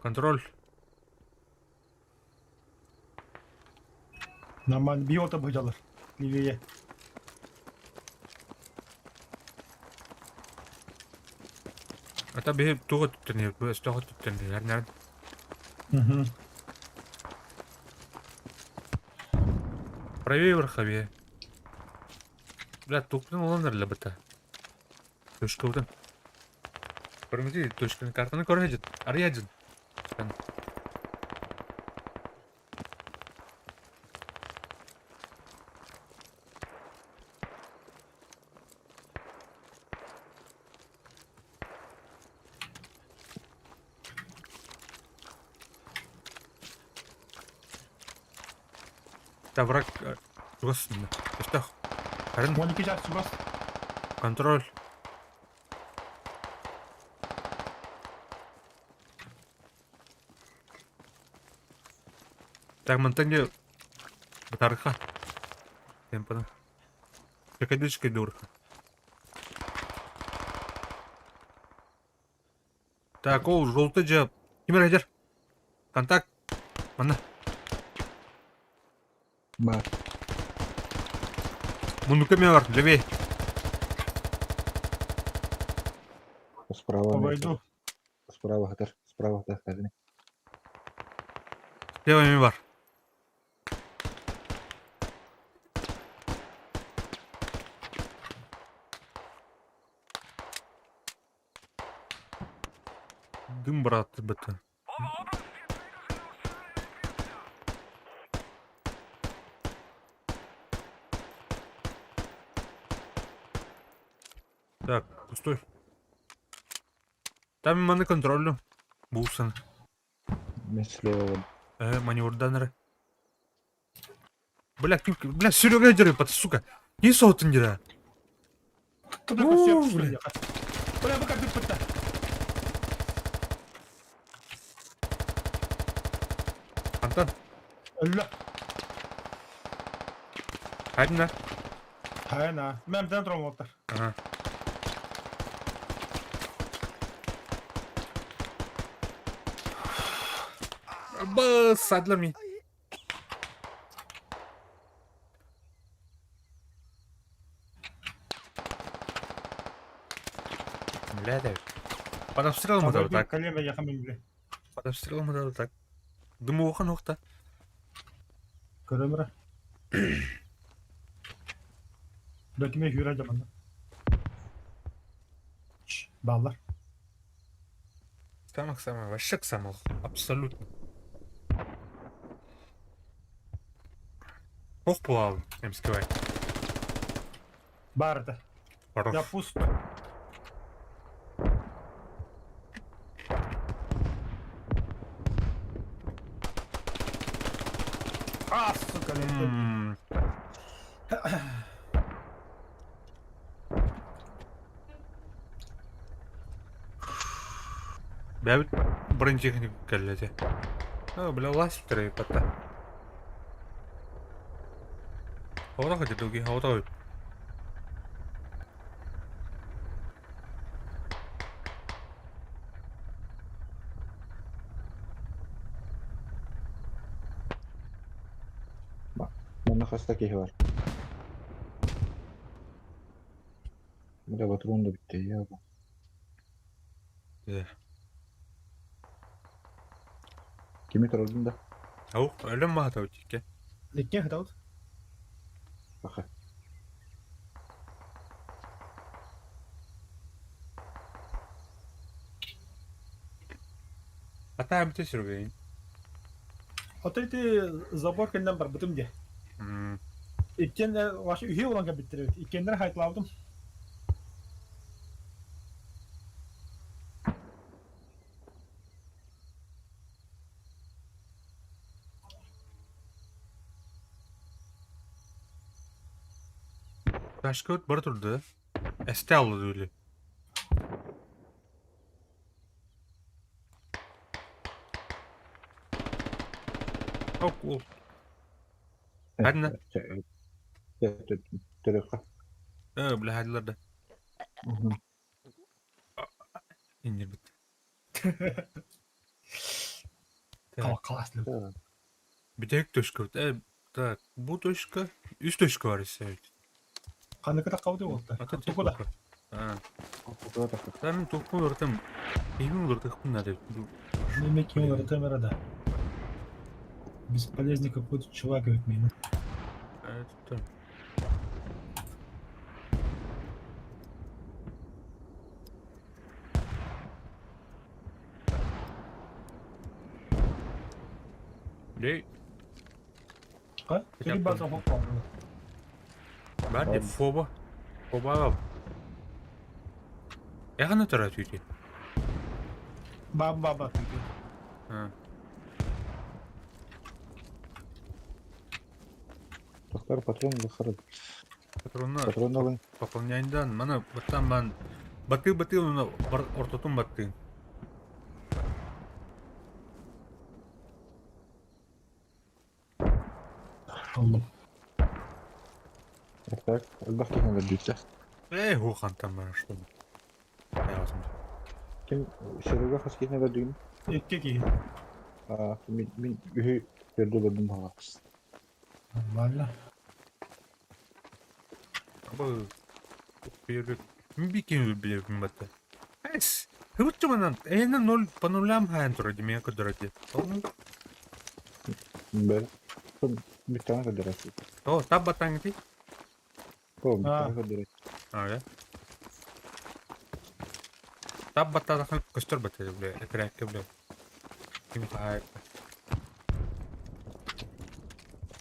Контроль. Нормально, биота быдалар. Левее. Ата биһи туга түттен, өстөҕө түттен, әрнәрин. Угу. Правее верховее. Бля, туктын олан эрле быта. Точка утын. Көрмөтүй, точканы картаны көрө жит. Арыя жит. Та враг чугас. Өстөх. Харын. 12 час чугас. Контроль. Так, мантанге батарха. Темпана. Чекадычкой дурха. Так, ол желтый же. Кимер айдер. Контакт. Манна. Бар. Мунука мен бар, левей. Справа. Обойду. Справа хатар. Справа хатар. Хатар. Слева мен бар. Дым, брат, бт. Так, пустой. Там маны контролю. Бусын. Мен слева. Маневрданеры. Бля, ким, бля, Серега дерет, сука. Не соутын дера. Бля, Бля, бу как бит Антон. Өллө. Хайдына. Хайна. Мен бден дрон оттар. Ага. Бас, адлар ми. Бля, да. Под обстрелом это вот так. Колено я хамин, бля. Под обстрелом это вот так. Дымовуха нохта. Көрөмөрө. Бөтүмө хүрэ жаманда. Баллар. Самых самых, вообще к самых, абсолютно. Ох, плавал, МСКВ. Барда. Хорош. Я пусто. А, сука, М. Бля, бронетехника кэллэти. А, бля, лась патта. Хавра ходи дуги, хавра. Манна хаста киһи бар. Бля, патрон да битте я бу. Да. Кими турдун да? Ау, өлөм махата утикке. Иккен хытаут. Баха. Ата амте сүргейин. Ото ити забор кэннен барбытым де. Иккен ваш үһе уланга биттеребит. Иккеннер хайтлаабытым. АКшка бара турда. Эсте алды или. Ок, ол. Ханна? Төрөххө. Э, бля, хадилар да. Иннирбит. Так. Классно. Бүтэһик точка. Э, так, бу точка, үс точка бар ise. Ханнык таххабыт буолта. Туку да. Та мин туппун ырытым. Киһибин уларытыахпын наада. Неме ким уларытыам эрэ да. Бесполезный какой-то чувак говорит мимо. Это... Лей. А? Три база хоппа. Бәрде фоба. Фоба. Яғаны тұра түйте. Бам-баба түйте. Тохтар патрон бахарад. Патроны Патрон алың. пополняйдан. Мана баттан бан баты баты оны ортотун баттын. Аллах. Так, элбэх киһи өлөрдүттэ. Эй, хухантан бара что. Ким Серега хас киһи өлөрдүгүн? Икки киһи. Аа, мин мин үһү төрдө өлөрдүм баҕа. Нормально. Абы Бикин билебин батта. Эс, хыбытчы манан, эйне ноль по нулям хаyan тура демия көдөрөти. Бэл. Бүттән көдөрөти. О, таб батаңти. О, бүттән көдөрөти. А, да. Таб батта көстөр батта бля, экрәккә бля. Ким хай.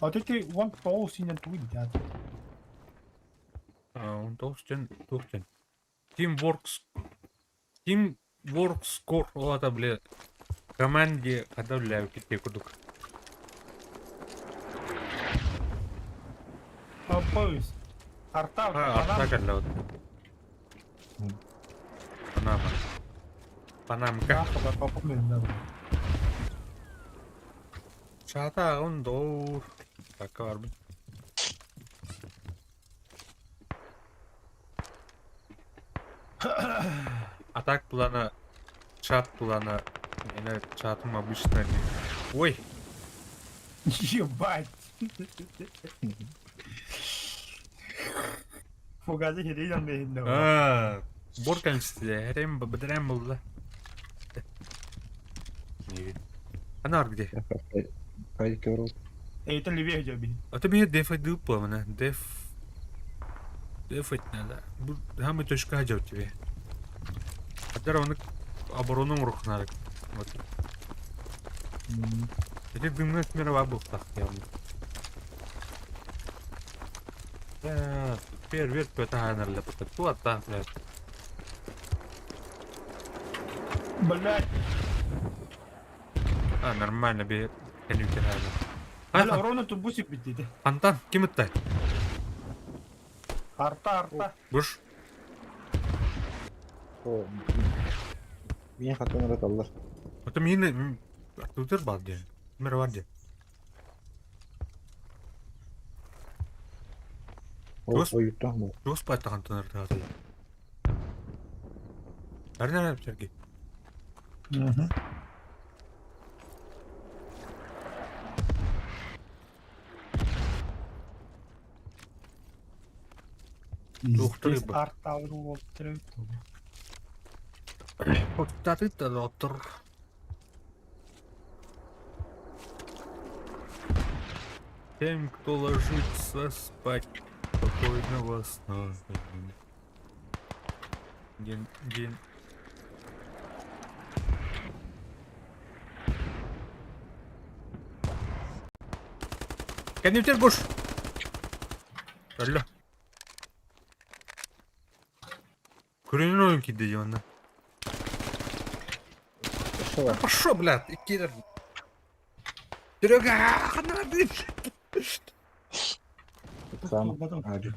А ты вон тоус инен туин дядь. А, он тоустен, тухтен. Teamworks Teamwork Score олата бля. Команде когда бля китте курдук. Аппыз. Арта, А, арта калла. Панама. Панамка. Чата он доур. Так бар. А так плана чат плана или чатом обычно не. Ой, Ебать. Фугазы херейден бейінде. А, бор количестве, херем бедрем был, да. Не. Анар где? Хайди кеврол. Это левее жаби. А ты мне дефать дупа, мана, деф. Дефать надо. Хамы точка хаджав тебе. А он оборону рух надо. Вот. Эти дымная мировая был так явно. Да, первый это ханер Ту та, блядь. Блядь. А, нормально, бе. Бля, урона тут бусик битти. Антон, ким это? Арта, арта. Буш. О, Мин хатын ырыталлар. Это мин Артутер бар де. Мир бар де. Ол ойуттан бу. Дос байтаган тыныр Бәріне Сергей. Угу. Доктор Здесь бы. арта вот Оттар. Тем, кто ложится спать, спокойного сна. День, день. Кәнептер буш. Алло. Көрінен ойын киді онна. Пошел, блядь, иккилер. Серега, ханады. Сам. Аджи.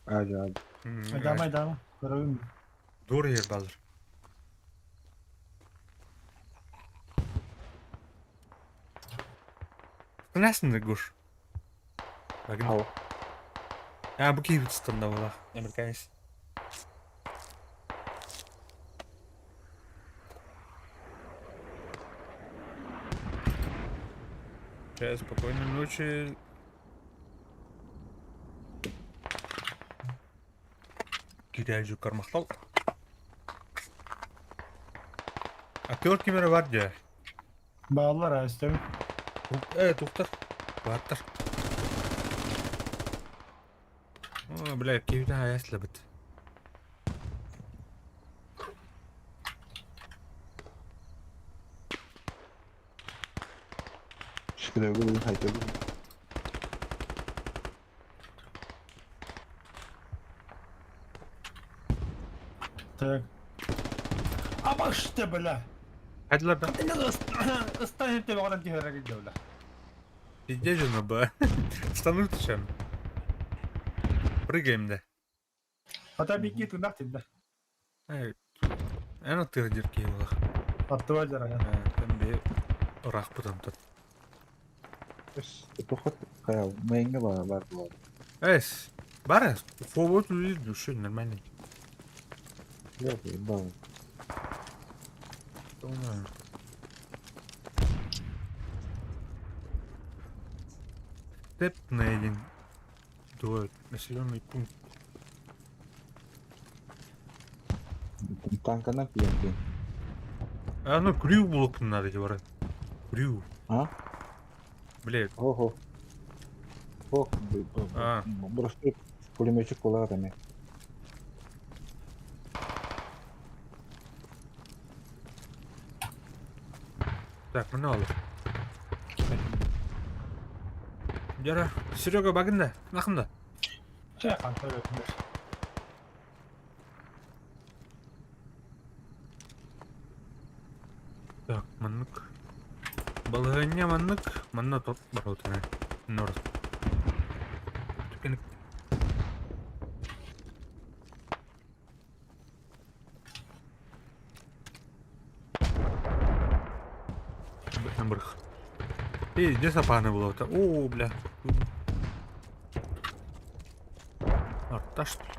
Ажа. Айдама, айдама. Көрөбүн. Дур ер балыр. Нәсінде гуш? Багын. А, бу кейбит станда була. Американец. Сейчас, спокойной ночи. Кирәжу кармахтал. Актер кимере бар дия. Баалар астым. Э, туктар. Баттар. О, бля, кибитен хаясла бит. Шкрегу хайта. Так. Абаш ты, бля. Хәдләр да. Ыстан тебе оған тихерәк бля. Пиздец же, ба. Стану чем. Прыгаем, да. Ата бики тунак да. Эй, Ана тырдир кейлах. Аттыва жара. Там бе рах потом тут. Тохот кая мэнгэ бар бар бар. Эс, бара, фобот души нормально. Я да. Степ найден. Дует населенный пункт. Танкана пиянки. А ну крю блок надо говорить. Крю. А? Блядь. Ого. Ох, А. Просто пулеметчик куларами. Так, мына Яра, Серега багында, нахында. Че канта бетмеш. Так, маннык. Балыгыня маннык, манна тот баротына. Нор. Түкен. Бых. Эй, где сапаны было-то? О, бля. Арта, что ли?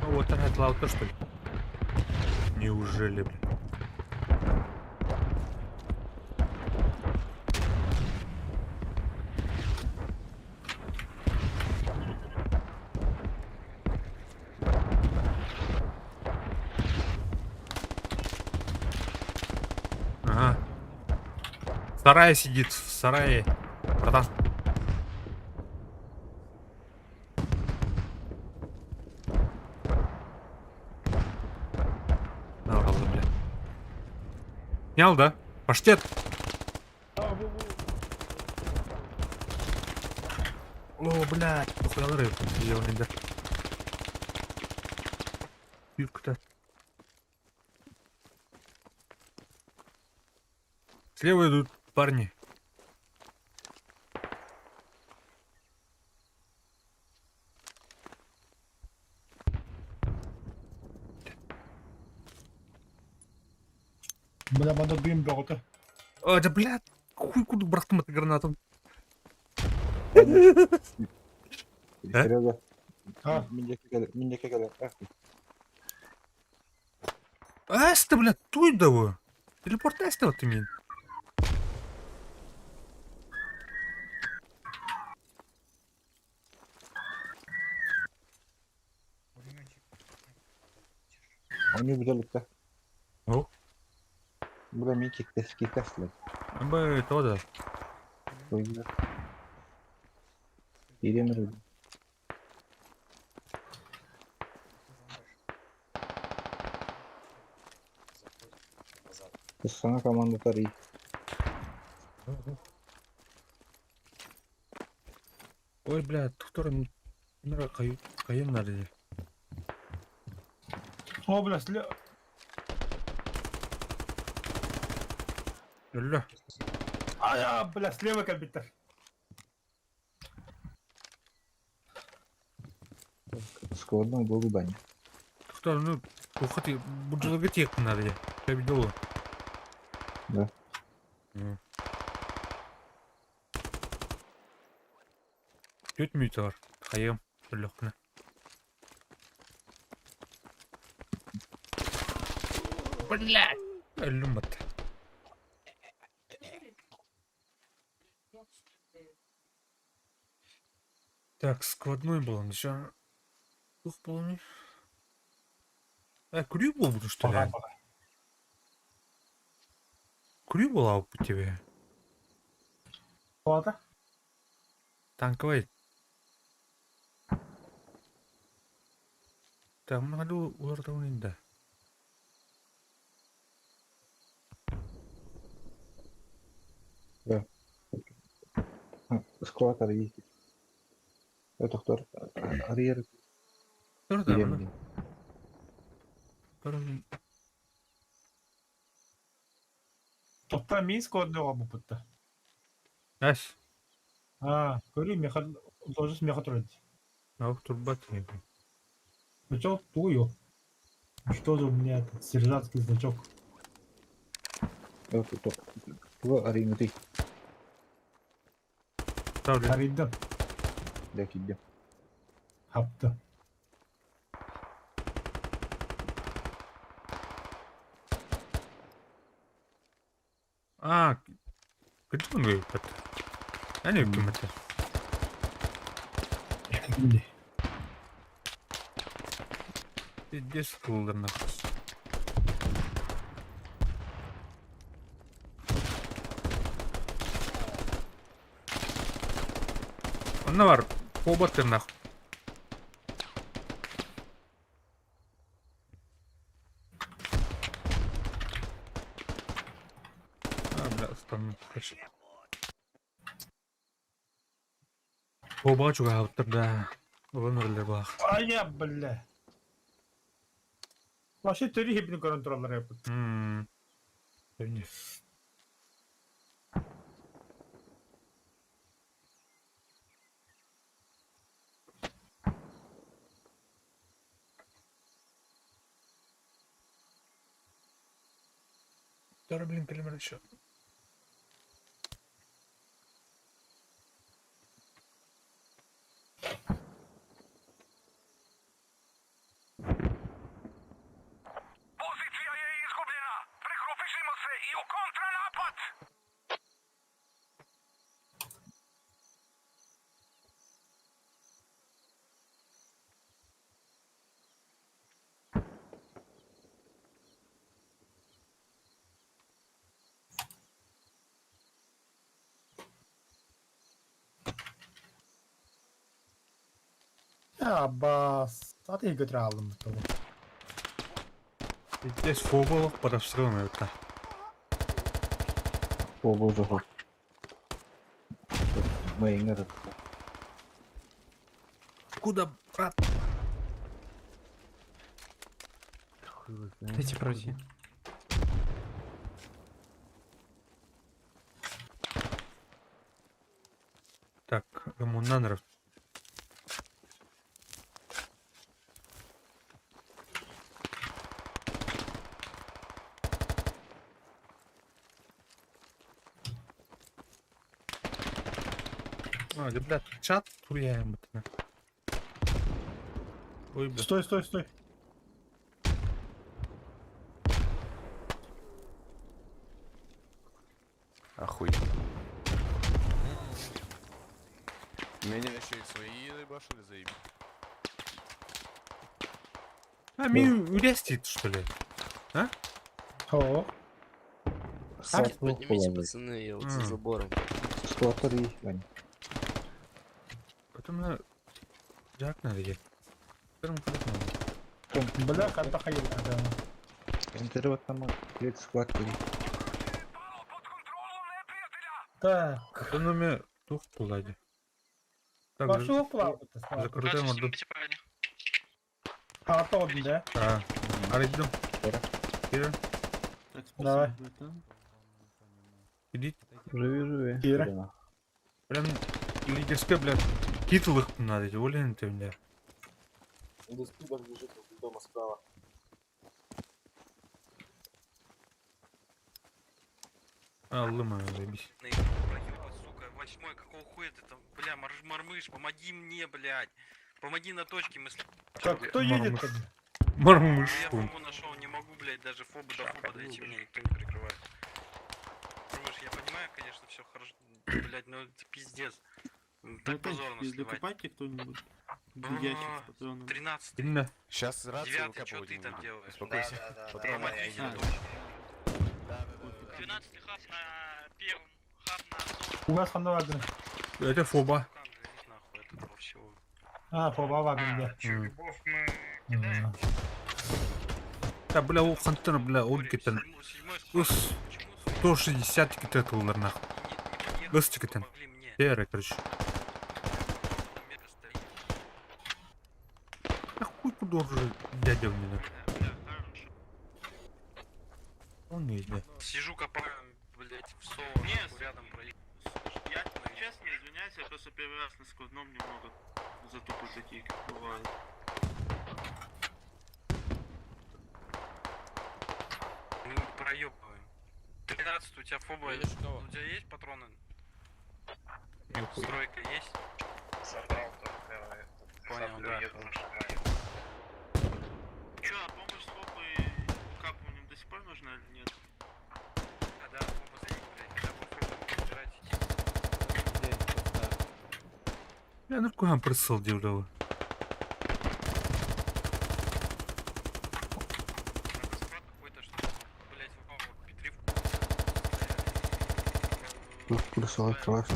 Ну вот это лаута, что ли? Неужели, бля? Ага. В сарае сидит, в сарае. Братан. Набрал, бля. Снял, да? Паштет! О, блядь, похуялары сделали, да. Юрка-то. Слева идут парни. Бля, манда дым бөгөтө. А, да, блядь, хуй куда брахтым этой гранатом. Серега. А? Миндеке келе. Эсте, блядь, туй да Телепорт эсте вот ты мин. Они бүтеликте. О. Бля, мин киктес киктеслер. Абы, то да. Койгула. Иремер. Сана команда тари. Ой, блядь, доктор, мира кайын надо. О, бля, слева. Өллө. А, бля, слева компьютер. Складной был бань. Кто, ну, ухати, буджалга тех надо, я. Я видел. Да. Түт мүйтөр. Хайым. Өллөхпүнэ. Блядь! Өллүм батта. Так, складной был он еще. Тух был А, күрүү буолбут что ли? Күрүү буолла бу тебе. Плата? Танковый. Так, много улар да. Да. Склад арыйы. Доктор, арыйыр. Дор да. Топта мин складной бупытта. Әс. А, көрүү меха ложис меха турат. Ау, турбат. Ну чё, тую. Что же у меня этот сержантский значок? Туга арыймыты. Арыйдым. Да, кидде. Хапты. А, где он выпад? Я не кем это. Пиздец, кулдар нахуй. Онно бар, побаттыр нахуй. А, бля, стану. Оба чугаптыр да. Улан öyle бах. Ая, бля. Вообще төрү хебини көрөн тураллар япыт. Эмне? Второй, блин, калимар еще. Pozicija je izgubljena. Pregrupišimo se i u kontranapad. Абас, аты көтөрө алдым бу. Здесь фоболог под обстрелом это. Фобол жохо. Мейнгер. Куда, брат? Дайте пройти. Так, ему нанров. А, ребят, чат туяем это. Ой, бля. Стой, стой, стой. Охуй. Меня еще и свои заебашили, заебись. А, ми урестит, что ли? А? О. Поднимите, пацаны, я вот за забором. Склад арыйы. Вань. Потом на... Жак надо ехать. Бля, ханта хайыл. Интерват там склад арыйы. Так. Потом на меня тух пулади. Так, Пошел плавать. Закрутаем орду. А, то, да? А, арыйдым. Кирилл. Давай. Иди. Живи, живи. Кира. Прям лидерская, блядь, титул их надо, олен ты мне. Пидор лежит возле дома справа. А, лыма, заебись. Сука, восьмой, какого хуя ты там, бля, мормыш, помоги мне, блядь. Помоги на точке, мы с... Так, кто едет? Мормыш. Я фобу нашел, не могу, блядь, даже фобу до фоба дойти, меня никто не прикрывает. Мормыш, я понимаю, конечно, все хорошо, блядь, но это пиздец. Так позорно сливать. Докопайте кто-нибудь. Ящик с патронами. 13 Именно. Сейчас рацию Девятый, что ты там делаешь? Успокойся. Патроны. Помоги на точке. 12 хаб на первом, хаб на У вас ханна вагон. Это фоба. А, фоба вагон, да. Да, бля, ол хантер, бля, ол кетен. Ус, 160 кетет олар нахуй. Ус кетен. Серый, короче. Да хуй куда уже дядя у меня. Он не да. Сижу, копаю, блядь, в соло, Нет. рядом проехал. Я честно извиняюсь, я просто первый раз на складном немного затупы такие, как бывает. Мы проебываем. 13 у тебя фоба. У тебя есть патроны? Стройка есть? Забрал только этот, Понял, саблю, да, еду хорошо. Чё, а помощь с фобой капыванием до сих пор нужна или нет? А, да, фоба заедет, блядь, когда вы фобу выбираете, Бля, ну куда присыл дивлю. какой-то, что, блядь, в Петривку. Тут присылать калаш.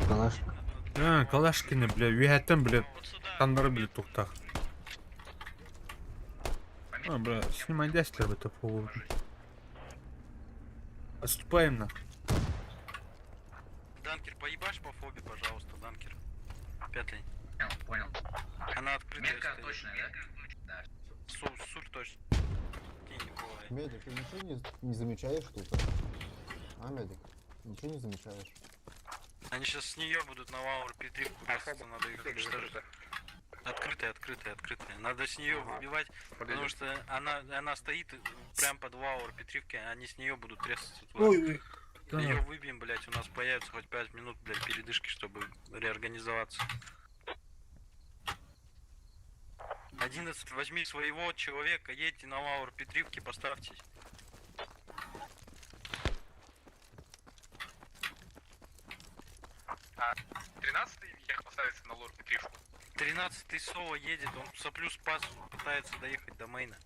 Калаш. А, Калашкины, бля, үйәттен, бля, тандыры, бля, туқтақ. А, бля, снимай дяслер это фобу. Отступаем на. Данкер, поебашь по фобе, пожалуйста, Данкер. Пятый. Понял, понял. Она открытая Метка стоит. точная, да? Да. Су, сур точно. Кинь, бывает. Медик, ты ничего не замечаешь тут? А, медик? Ничего не замечаешь? Они сейчас с нее будут на лаур Петривку резаться, надо их уничтожить. Открытая, открытая, открытая. Надо с нее выбивать, потому что она стоит прям под лаур Петривки, а они с нее будут трескаться. туда. Ой, ой. Да. Ее выбьем, блядь, у нас появится хоть 5 минут, блядь, передышки, чтобы реорганизоваться. 11, возьми своего человека, едьте на лаур Петривки, поставьтесь. А 13 ехал ставиться на лор Петришку. 13 соло едет, он соплю спас, пытается доехать до мейна.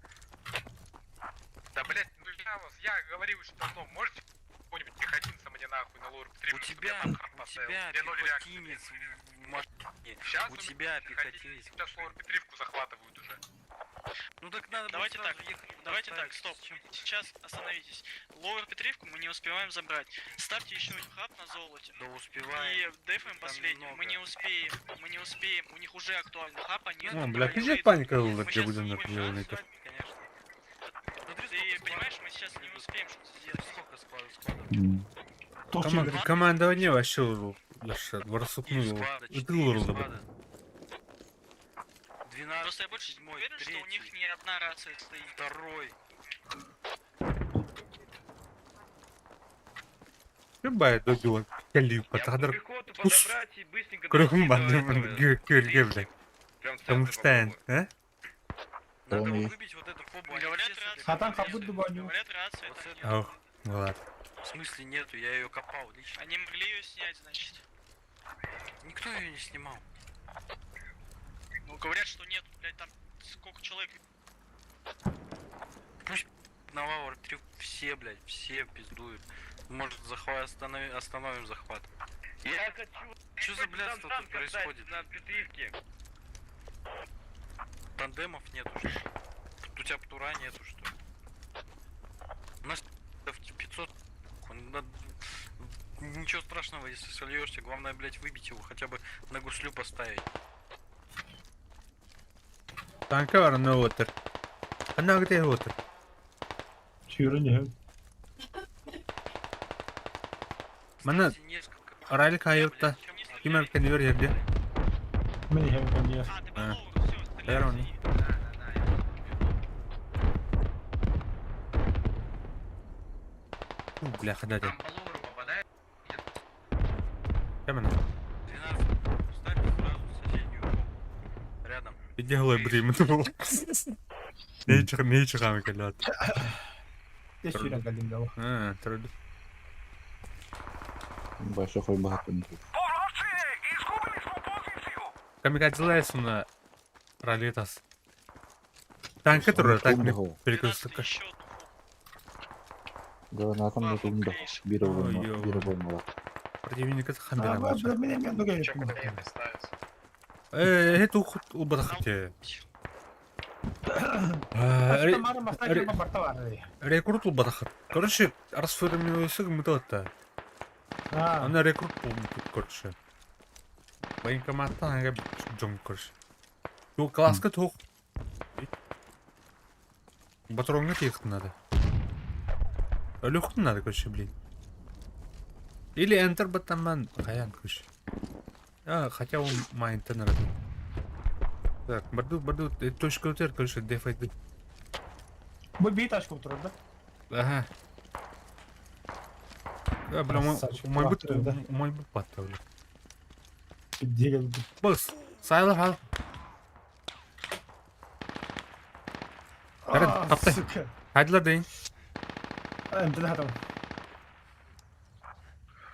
Да, блять, ну я вас, я говорил еще давно, можете какого-нибудь пехотинца мне нахуй на лор Петришку, У тебя, чтобы я там у поставил? тебя Где ноль реакции. пехотинец в машине. Сейчас У тебя пехотинец. Сейчас лор Петривку захватывают уже. Ну так надо Давайте было так, сразу ехать туда давайте так, ставить. стоп. Сейчас остановитесь. Ловер Петривку мы не успеваем забрать. Ставьте еще один хаб на золоте. Да успеваем. И дефаем Там последнюю. Мы немного. не успеем, мы не успеем. У них уже актуальный хаб, они... Ну, бля, пиздец паника была, где будем на Конечно. Ты понимаешь, мы сейчас не успеем что-то сделать. Сколько склада, склада? Командование вообще вообще ворсукнуло. Ытылырылды бу. 12, Просто я больше седьмой, уверен, что у третий, них не одна рация стоит. второй. Любая добила. Калю, потадар. Пехоту Ус. подобрать и быстренько Кругом дойти до этого. кюрге, бля. Прям Потому центр что, а? Надо Он есть. выбить вот эту фобу. они Говорят, все с этой рация. А там фобой как будто ездят. бы они... Говорят, рация Вот там с нет. Ох, ну ладно. В смысле нету, я ее копал лично. Они могли ее снять, значит. Никто ее не снимал. Ну, говорят, что нет, блядь, там сколько человек. Пусть на лавр три все, блядь, все пиздуют. Может, захват остановим захват. Я хочу... Что за блядство там тут танк происходит? отдать На Петривке. Тандемов нету, что ли? У тебя птура нету, что ли? У нас 500. Он Ничего страшного, если сольешься. Главное, блядь, выбить его, хотя бы на гуслю поставить. Танка var ne otur. Ana где otur. Чура не. Манна Ралик айылта. Ким эр кэннигэр иһэрдэ? Мин иһэм кэннигэр. Эр оны. Бля, хадады. Кэмэн. Рядом. Иди голой бримын ол. Не чыгам келет. Те сүүрэн кэллим да. А, труд. Большой хуй богатый. Камикадзе на ралитас. Танка тура, так перекрестка. Гранатом не тумда. Бир болмала. Противника хандера. Мен мен Это уход убарахте. Рекрут убарахат. Короче, расформируйся мыталта. Она рекрут тут, короче. Военкоматтан ага жом, короче. Ту класска тух. Батронга тихт надо. Лёхту надо, короче, блин. Или Enter Батаман. Хаян, короче. А, хотя он майн тенер. Так, барду, барду, точка утер, короче, дефайт. Бу бии ташка утурар да? Ага. А, бля, мой бут, мой бут патта, бля. Бос, сайла хал. Карен, таптай. Хайдла дейн. МТД хатам.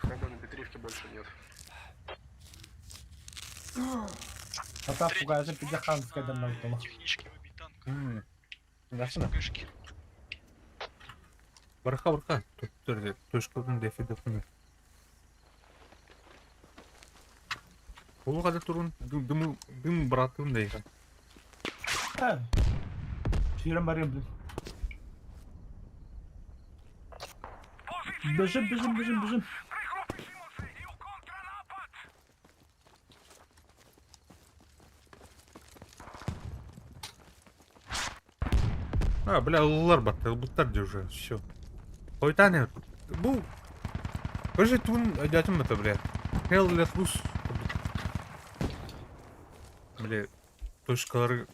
Хоба на Петривке больше нет. Ата пугайся пиде ханская данна утола. Ясно. Барха, барха. Тут точкадан дефи дефи. Ол қада турун дым дым братым дейха. Сүүрэн барыам блин. Бежим, бежим, бежим, бежим. А, бля, лар батты, буттар де уже, все. Хойтане, бу. Короче, тун дятым это, бля. Хел лет лус. Бля, точкалар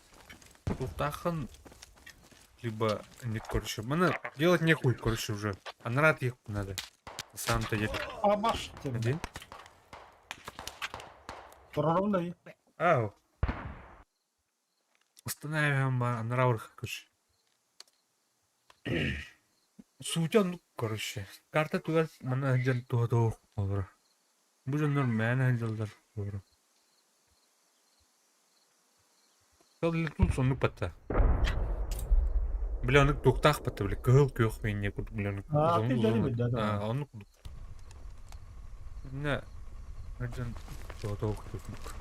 тухтахан либо не, короче, мне делать нехуй, короче, уже. А нарад их надо. На самом-то деле. А маш Один. Ровно. Ау. Устанавливаем анраурх, короче. Сутян, ну, короче. Карта туда, мана ханжан туха олор. Бу жоннор мэна ханжалдар олор. Тут сонну патта. Бля, оны туктах патта, бля, кыл көх мен не курдук, бля, А, ты дали да, да. А, оны курдук. Не, ханжан туха курдук.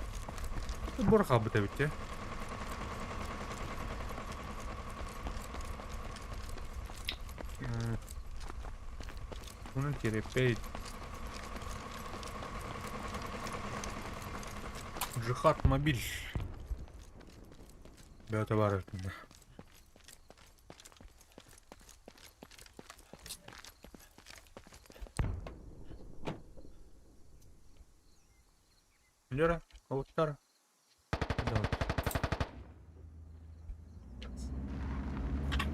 Бор хабыта битте. Уна терепейт. Джихад мобиль. Бля, товары. Лера, Ауттара. Да.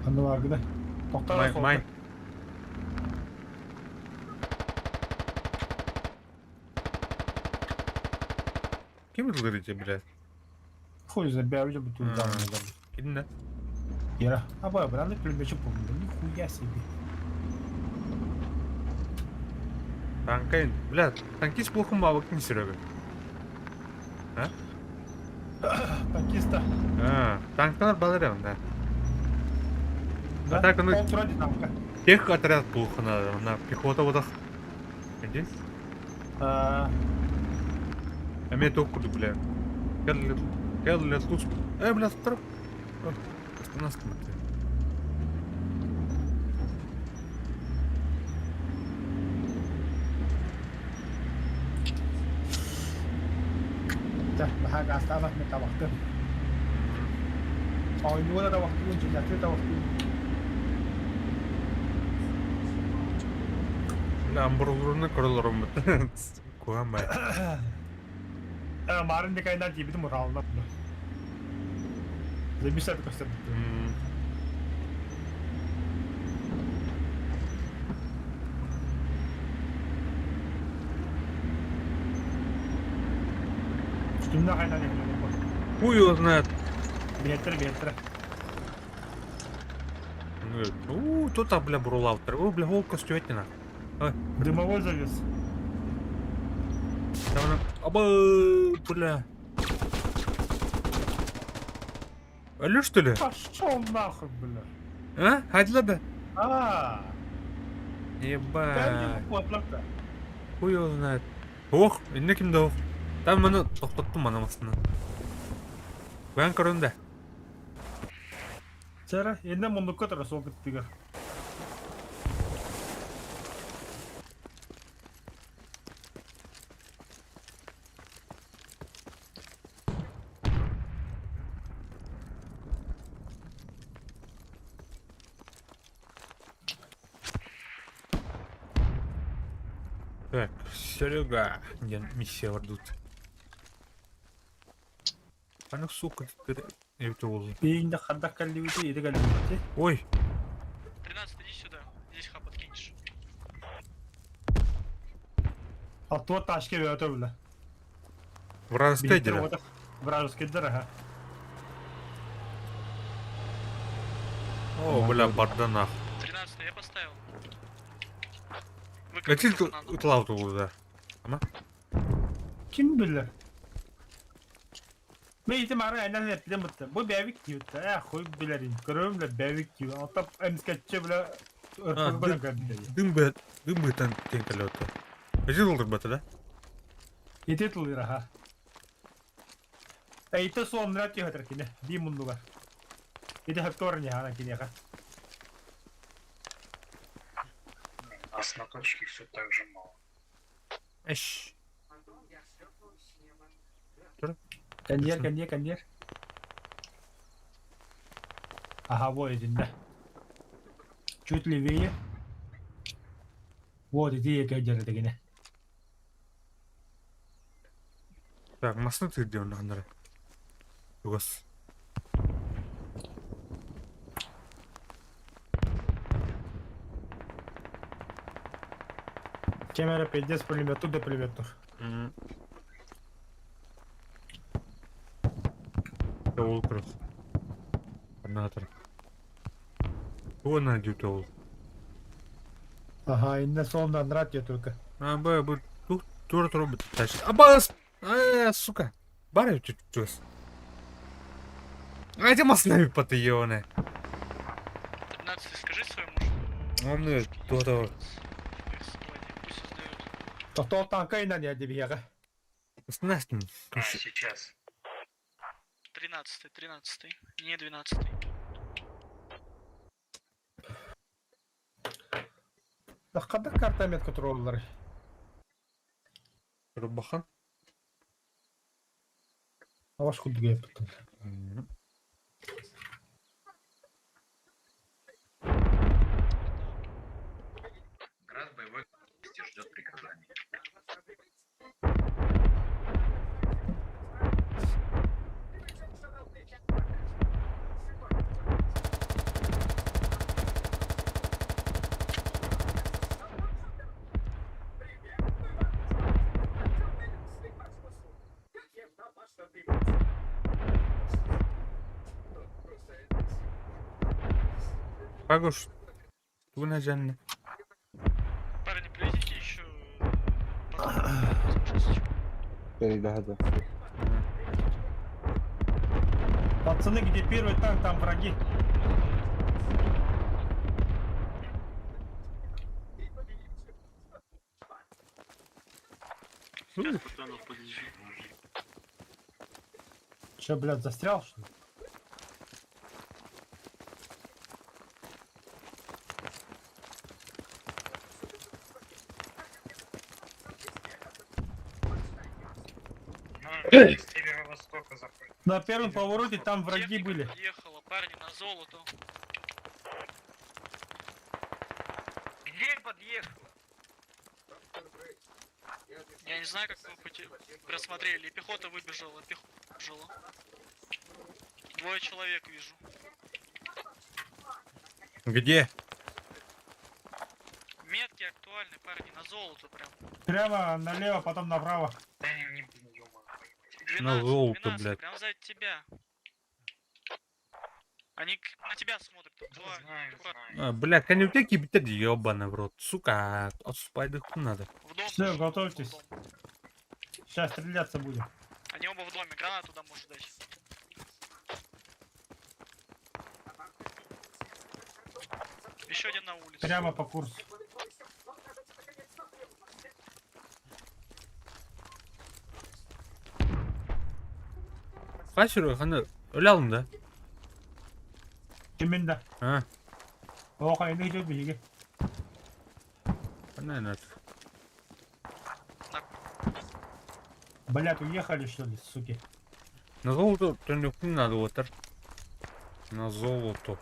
Аныларгыда. Май, май. Кем это говорите, блядь? Хуй забей, уже бы тут дал. Кидин, да? Ера. А бля, брат, пулеметчик помню. Нихуя себе. Танкайн, бля, танкист плохо мавок не Серега. А? Танкиста. А, танктар баларям, да. Да? А так он... Полтора танка. Тех отряд плохо надо, на пехота вот так. Иди. А А мне только бля. Кел лет луч. Бля, троп. Остановка. Да, бахаг астана мен табақтым. Ойнуына да вақтым, жинақты да вақтым. Амбролурunu көрөлөрүм Куһаан бай. Марын декайдан тиийбитим уралына. Замисат көстөр. Түннэ хайдан Хуй его знает. Биэттер, биэттер. У, тут, а, бля, брулаутер. О, бля, гол костюетина. Дымовой завес. Там Аба, бля. Алло, что ли? Пошел нахуй, бля. А? Хайдла да? А. Ебать. Хуй его знает. Ох, инне кимде ох. Там маны тоқтаттым мана масына. Бән көрінді. Сара, инне мундукка тұра сол күттігі. Так, Серега, где миссия вардут. А ну, сука, ты это ол. Бейінде қандақ кәлдеуді, еді кәлдеуді. Ой. 13, иди сюда. Здесь хаб откинешь. Аттуа ташке өтө бля. Вражеская дыра. Вражеская дыра, ага. О, бля, барда нах. 13 я поставил. Эти утлауту да. Ама? Ким билер? Мен итим ары әнән әптен бітті. Бұл бәвик дейбітті. Ә, хуй билерин. Көрөм бля бәвик дейбі. Алтап әмскәтче бля өрпөк бля кәбді. Дым бы, дым бы там тенкелі өтті. Эти долдыр бата, да? Ити тылыр, аха. Эйте суомнура түйөтөр кине. Би мундуга. Ити хөптөрүн яхана кинеха. Нас на точке все так же мало. Эш. Кондер, кондер, кондер. Ага, вот один, да. Чуть левее. Вот, иди, я кондер, это кине. Так, масны ты где он нахнары? Угас. Камера пиздец, пулемет, туда пулемет. Ол күрөх. Орнатор. Она идет ол. Ага, и на солнце нрат только. А, б, б, тух, тур, тур, тащит. Абас! А, сука. Бар чуть чуть. А эти маснами потыёны. 13, скажи своему, что... Он мне то-то. То танка и на не дебига. Снастин. А, сейчас. 13, 13, не 12. Да когда карта метка троллер? Рубахан. А ваш худ геп. Раз боевой ждет приказаний. Пагуш, туна жанна. Парни, привезите еще... Пацаны, где первый танк, там враги. Сейчас патронов подвезу. Че, блядь, застрял, что ли? С северо-востока заходит. На первом повороте там враги были. Подъехала, парни, на золото. Где подъехала? Я не знаю, как вы просмотрели. И пехота выбежала, пехота выбежала. Двое человек вижу. Где? Метки актуальны, парни, на золото прям. Прямо налево, потом направо. 12, На золото, 12, блядь. Прям сзади тебя. Они на тебя смотрят. Там два. А, бля, конютеки битер ебаный в рот. Сука, отступай дыху надо. Все, готовьтесь. Сейчас стреляться будем. Они оба в доме, гранату туда можешь дать. Еще один на улице. Прямо по курсу. Кайсыры, ханы, өле да? Кимин да? А, О, хайны идет, беги. понятно. Блять, уехали что ли, суки? На золото төнлөктүн надо отыр. На золото.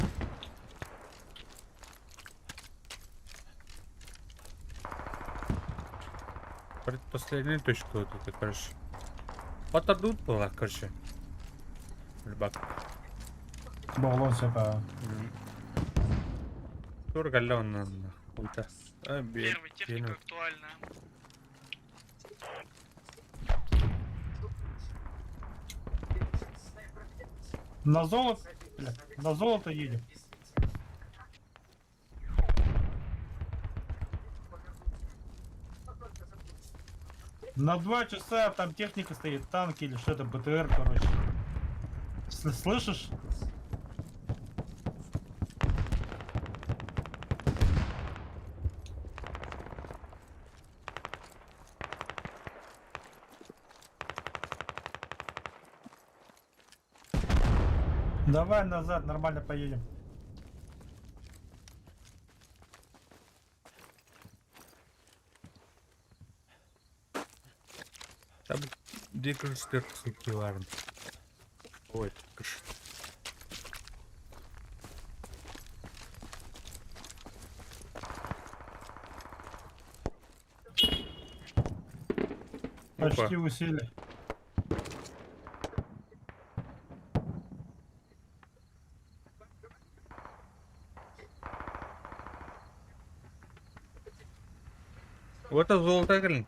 Предпоследняя точка вот это, короче. Батардут была, короче. Рыбак. Баллон все по. Тургален на хуйта. Первый, техника актуальная. На золото, бля, на золото едем. На 2 часа там техника стоит, танки или что-то, БТР, короче. Слышишь? Давай назад, нормально поедем. Там дикрстер сукиларн. Ой, кыш. Почти усели. Вот это золото, блин.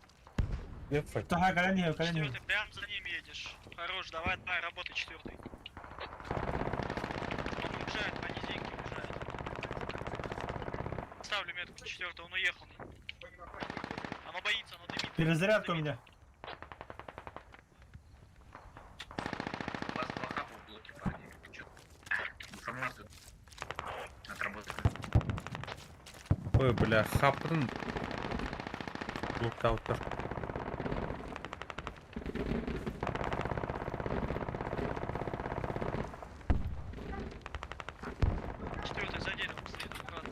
Так, колени, колени. Четвертый, прям за ним едешь. Хорош, давай, давай, работай, четвертый. Он уезжает, по низинке уезжает. Ставлю метку четвертый, он уехал. Оно боится, оно дымит. Перезарядка у меня. У вас два хаба в блоке, парни. Чё? Информацию отработали. Ой, бля, хапрын. Блокаутер. Четвертый за деревом стоит, аккуратно.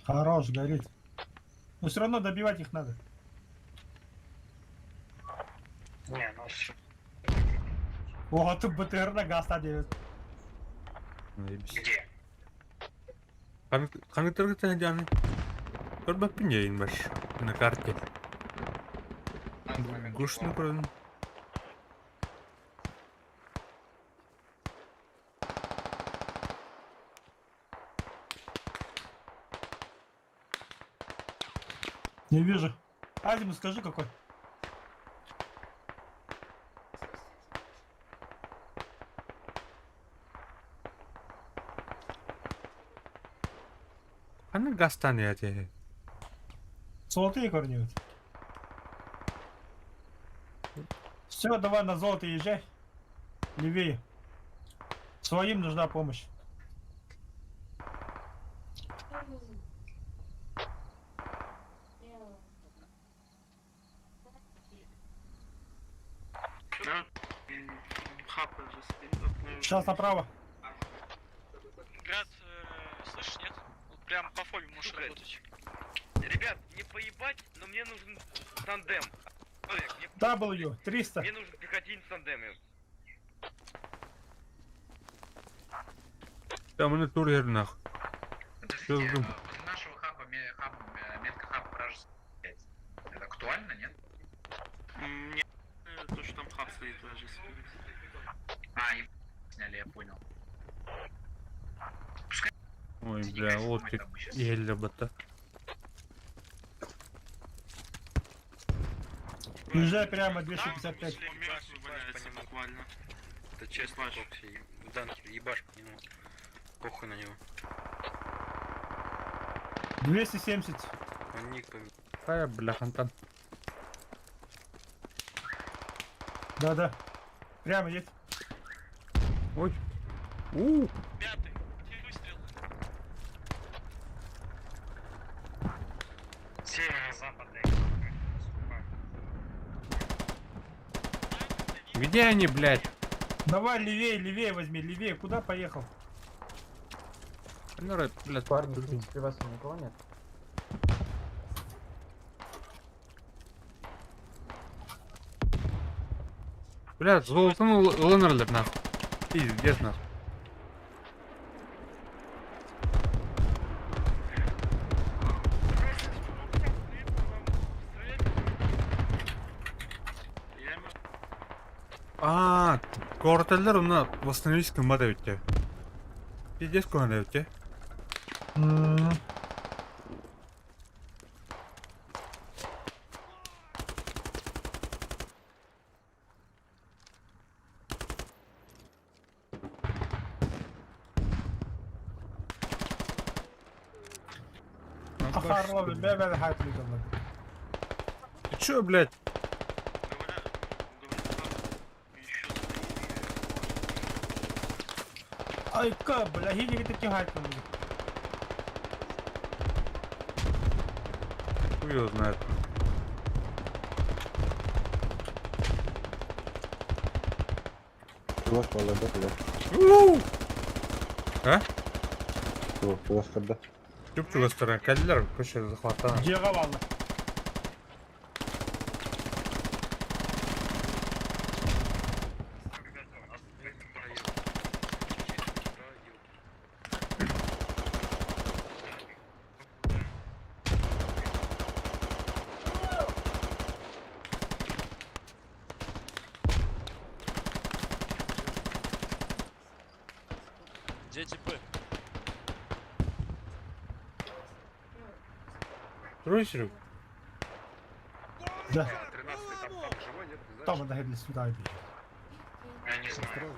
Хорош, горит. Но все равно добивать их надо. Не, ну О, тут БТР на газ 9. Где? Ханытыргы жаны. Көрбөппүн жайын баш. На карте. Гушны көрдүм. Не вижу. Азиму скажи какой. Ханы гастан я те. Золотые корни. Все, давай на золото езжай. Левее. Своим нужна помощь. Сейчас направо. Град, слышишь, нет? Вот прям по фобе можешь работать. Ребят, не поебать, но мне нужен тандем. W, 300. Мне нужен пехотинец с тандеме. Там мы турьер нах. Подождите, возле нашего хаба, хаб, метка хаба вражеская. Это актуально, нет? Нет, то, что там хаб стоит даже. А, и сняли, я понял. Ой, бля, вот ты еле бата. Езжай прямо 255. Валяется буквально. Это честно, Кокси, Данкер, ебашь по нему. Похуй на него. 270. Он ник поменял. Какая бля, хантан. Да-да. Прямо едь. Ой. У. Пятый. Где выстрелы? Северо-западный. Где они, блядь? Давай левее, левее возьми, левее. Куда поехал? Ну, блядь, Парни, при вас никого нет? Бля, золотом ылынырлар нах. Пиздец нах. А, кортеллер уна восстановить кымбат эбитте. Пиздец кухан эбитте. Ахарла, бля, бля, хат ли там. Ты чё, блядь? Ай, ка, бля, гиги ты тягать там. Хуй его знает. Чувак, валада, туда. У! А? Туда, туда. Чуп чугастара. Кәлләр көшө захваттан. Дьиэҕэ бааллар. Где типы? Трой, Серег? Да. 13 там, там живой, нет? Не знаешь? Там она для сюда бежит. Я не знаю.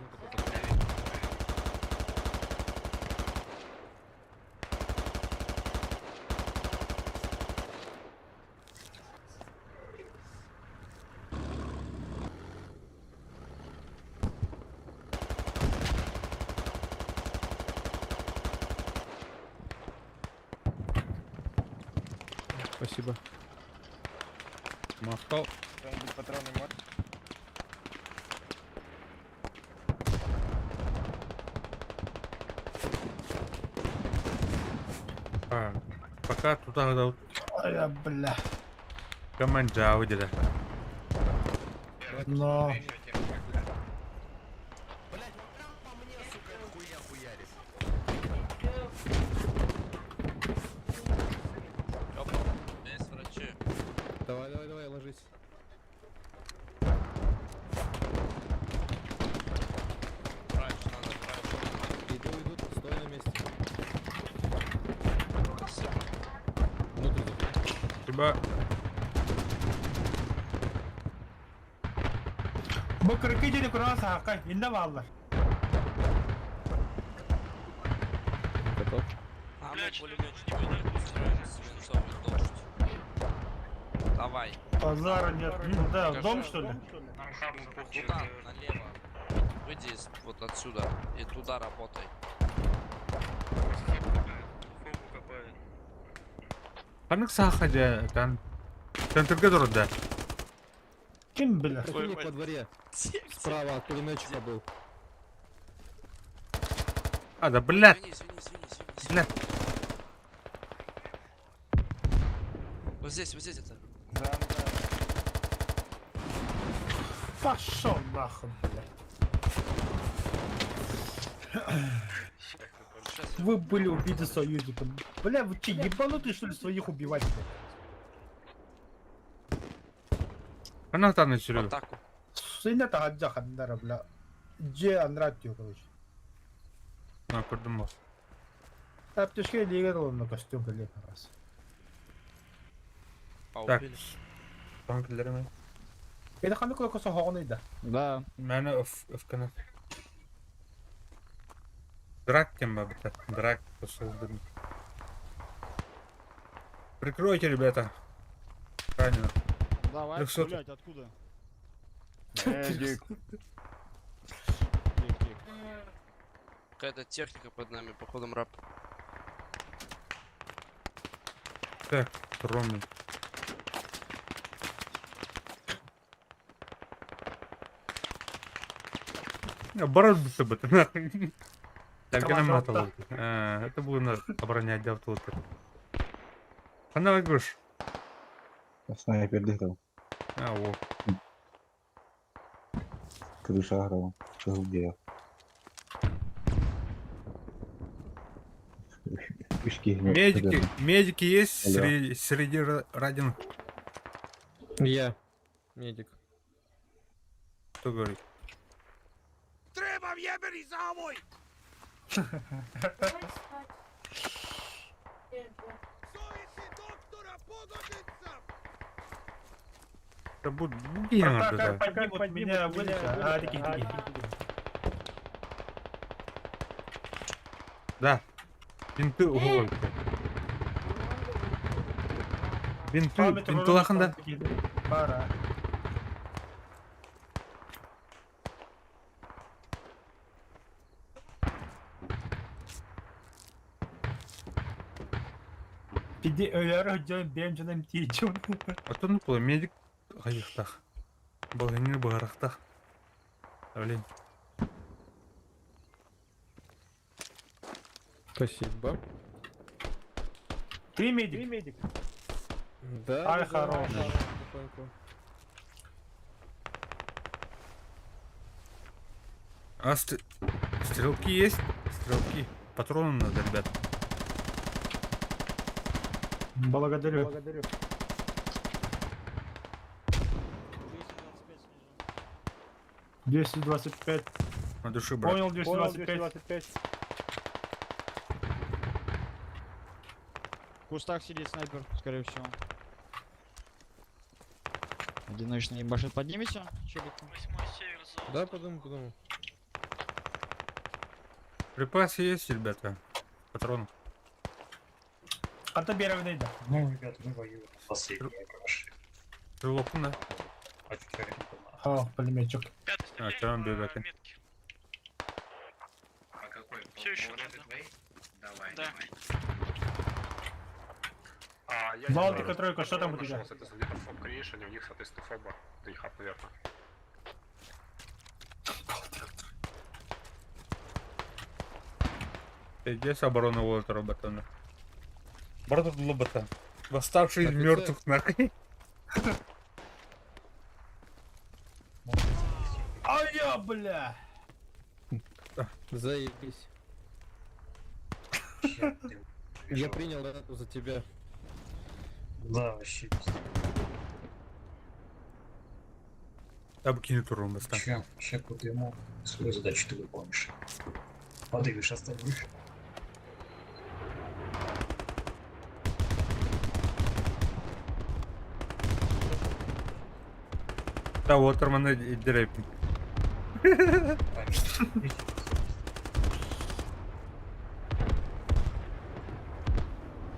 Спасибо. Махтал. Кто-нибудь патроны может? А, пока туда да Ай, я, бля. команда выделя. Но. Есть врачи. Давай, давай, давай, ложись. Врач надо, врач. Иду, иду, стой на месте. Внутрь заходи. Тебя Бу кыркы дьиэни куран саакка, инна бааллар. Готов? А мы пулеметчик свинцом должен. Давай. Базара нет. Да, в дом что ли? Туда, налево. Выйди вот отсюда и туда работай. Ханнык саха дьэ, там. Центрга турда. Ким, бля? Противник во дворе. Справа от пулеметчика был. А, да, блядь. Извини, извини, извини, извини. Блядь. Вот здесь это. Пошел нахуй, блядь. Вы были убиты союзником. Бля, вы че, ебанутые, что ли, своих убивать, блядь? Она там на Серега. Сына таһырдьа ханнара, бля. Дьиэ анараа өттүгэр, короче. На, көрдүм бас. Аптечка илиигэр уонна костюм кэлиэ раз. Так. Танк киллэримэ. Это ханнык кулака соһоҕун ыйда? Да. Мээнэ өф кына. Драк кем бабыта. Драк посылдым. Прикройте, ребята. Ранено. Давай, Трехсотый. блядь, откуда? Эдик. Какая-то техника под нами, походу мрап. Так, Роми. Оборонился бы ты нахуй. Так, Команда нам надо. Это будет оборонять автолотер. Она выигрыш. Снайпер дыхал. А, во. Крыша играл. Где? Пешки. Медики, медики есть Алло. среди раненых? Я. Медик. Кто говорит? Треба в завой! Да буду, я надо, да. Как поднимут меня вылечат? А, такие, такие. Да. Бинты уголок. Бинты, бинты лаханда. Пора. Пиди өлөр дьон бэм дьоном тиичум. А то ну куда, медик хайыхтах. Балгыны барахтах. Блин. Спасибо. Ты медик? Ты медик. Да. Ай, да, хорош. да, потихоньку. А стрелки есть? Стрелки. Патроны надо, ребят. Благодарю. Благодарю. 225. На души, брат. Понял, 225. В кустах сидит снайпер, скорее всего. Одиночный ебашит. Поднимете? Челик? Восьмой север за. Да, подумай, подумай. Припасы есть, ребята? Патроны. А то первый да. Ну, ребята, мы воюем. Последние прошли. Стрелок, да? О, пулеметчик. А, там бегать. А какой? Все еще надо. Давай, Да. А, я Балтика тройка, что там у тебя? Соответственно, где-то фоб Creation, и у них, соответственно, фоба. Это их хаб, наверное. Здесь оборона Уолтера Баттона. Брат Лобота. Восставший из Офицер. мертвых нахуй. А я, бля! Заебись. Я принял рату за тебя. Да, вообще. Там кинет урон, баста. Чем? Ща ему свою задачу ты выполнишь. Подавишь остальных. Да, Уотерман и Дрейпинг.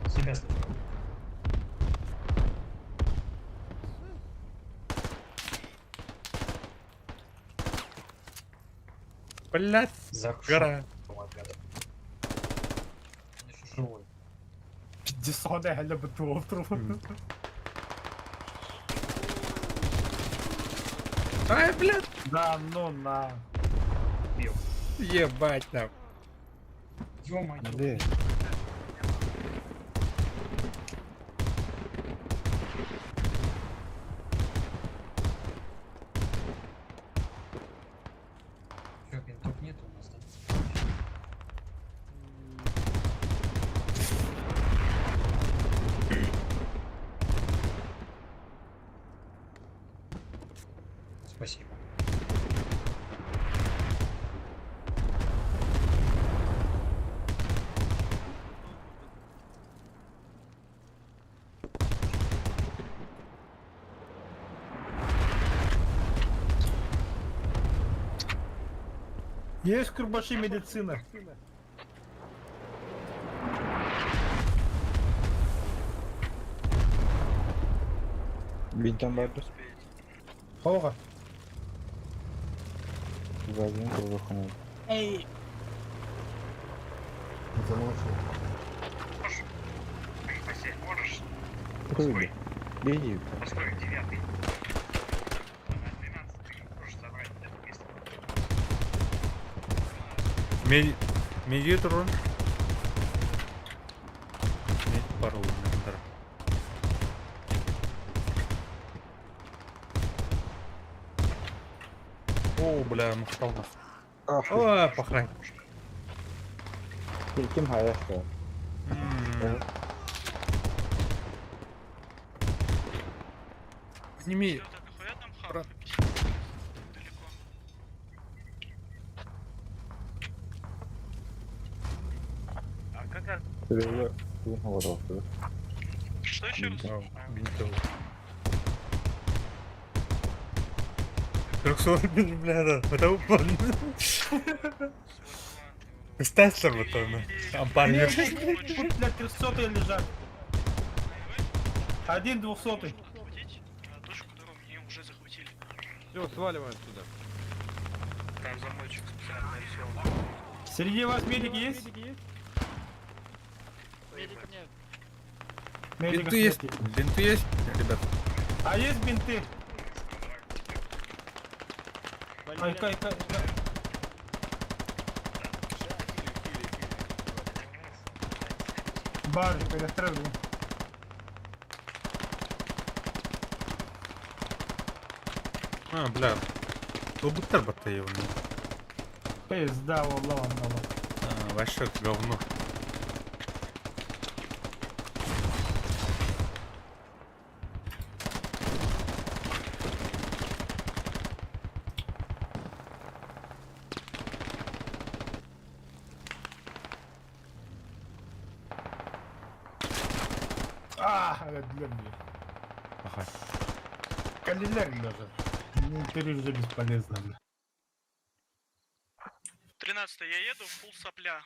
Себя сначала. Блять, гора. Он еще живой. Пиздец, хәле бітті отыру. Ай, блядь. Да, ну на. Ебать нам. Ё-моё. Где? Спасибо. Есть курбаши медицина. Бинтан барды. Хога. Задний кругоханул. Эй, Замолчи. Посесть можешь? Прыгай. Беги. Постой, девятый. 12 можешь забрать это место. Меди турун. Мед пару мендер. О, бля, махтал нах. О, похрань. Ким хайашка? Подними. Брат. Что еще раз? Бинтов. Трехсот, бля, да, это упал. Стасер вот он. Ампар. Тут, блядь, трехсотые лежат. Один двухсотый. Точку, которую мне уже захватили. Все, сваливаем отсюда. Там замочек специально нарисован. Среди вас медики есть? Медиков нет. Медиков Бинты есть? нет. Бинты есть, ребят? А есть бинты? Ай, кай, кай, кай. Бар, перестрелю. А, бля. Убыттар батта его. Пизда, валла вам дала. А, вообще говно. А, для меня. Ага. Калилер даже. Ну, теперь уже бесполезно, бля. 13 я еду, фул сопля.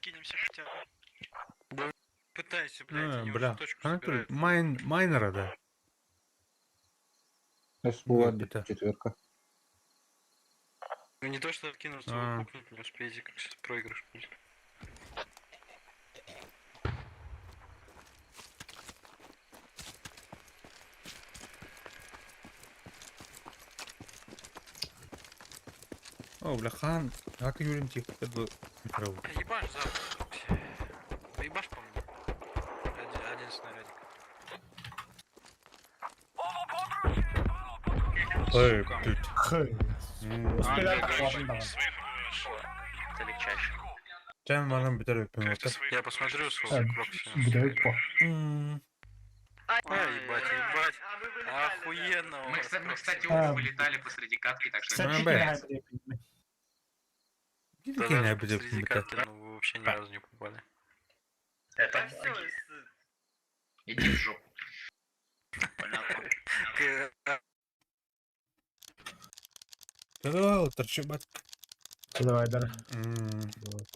Кинемся хотя бы. Пытайся, блядь, А, они уже бля. точку Она собирают. Майн, майнера, да. Была это. четверка. Ну не то, что откинуться, А. вы пукнуть не успеете, как сейчас проигрыш будет. О, бля, хан. Как Юрий тихо. Это Ебашь за. Ебашь по мне. Один, один снарядик. Эй, блядь. Хы. М. Это легчайше. Чем манам битер өпүн Я посмотрю свой прокси. Блядь, по. А, ебать, ебать. Охуенно у Мы, вас кстати, мы, прокси. кстати, А. оба вылетали посреди катки, так что... Кстати, Ну, не блядь. надо, блядь. Да Кинь, даже я буду посреди битер. катки, ну вы вообще ни разу не попали. Это... Иди в жопу. Понятно. Да, торчебат. Давай, давай. М. Давай.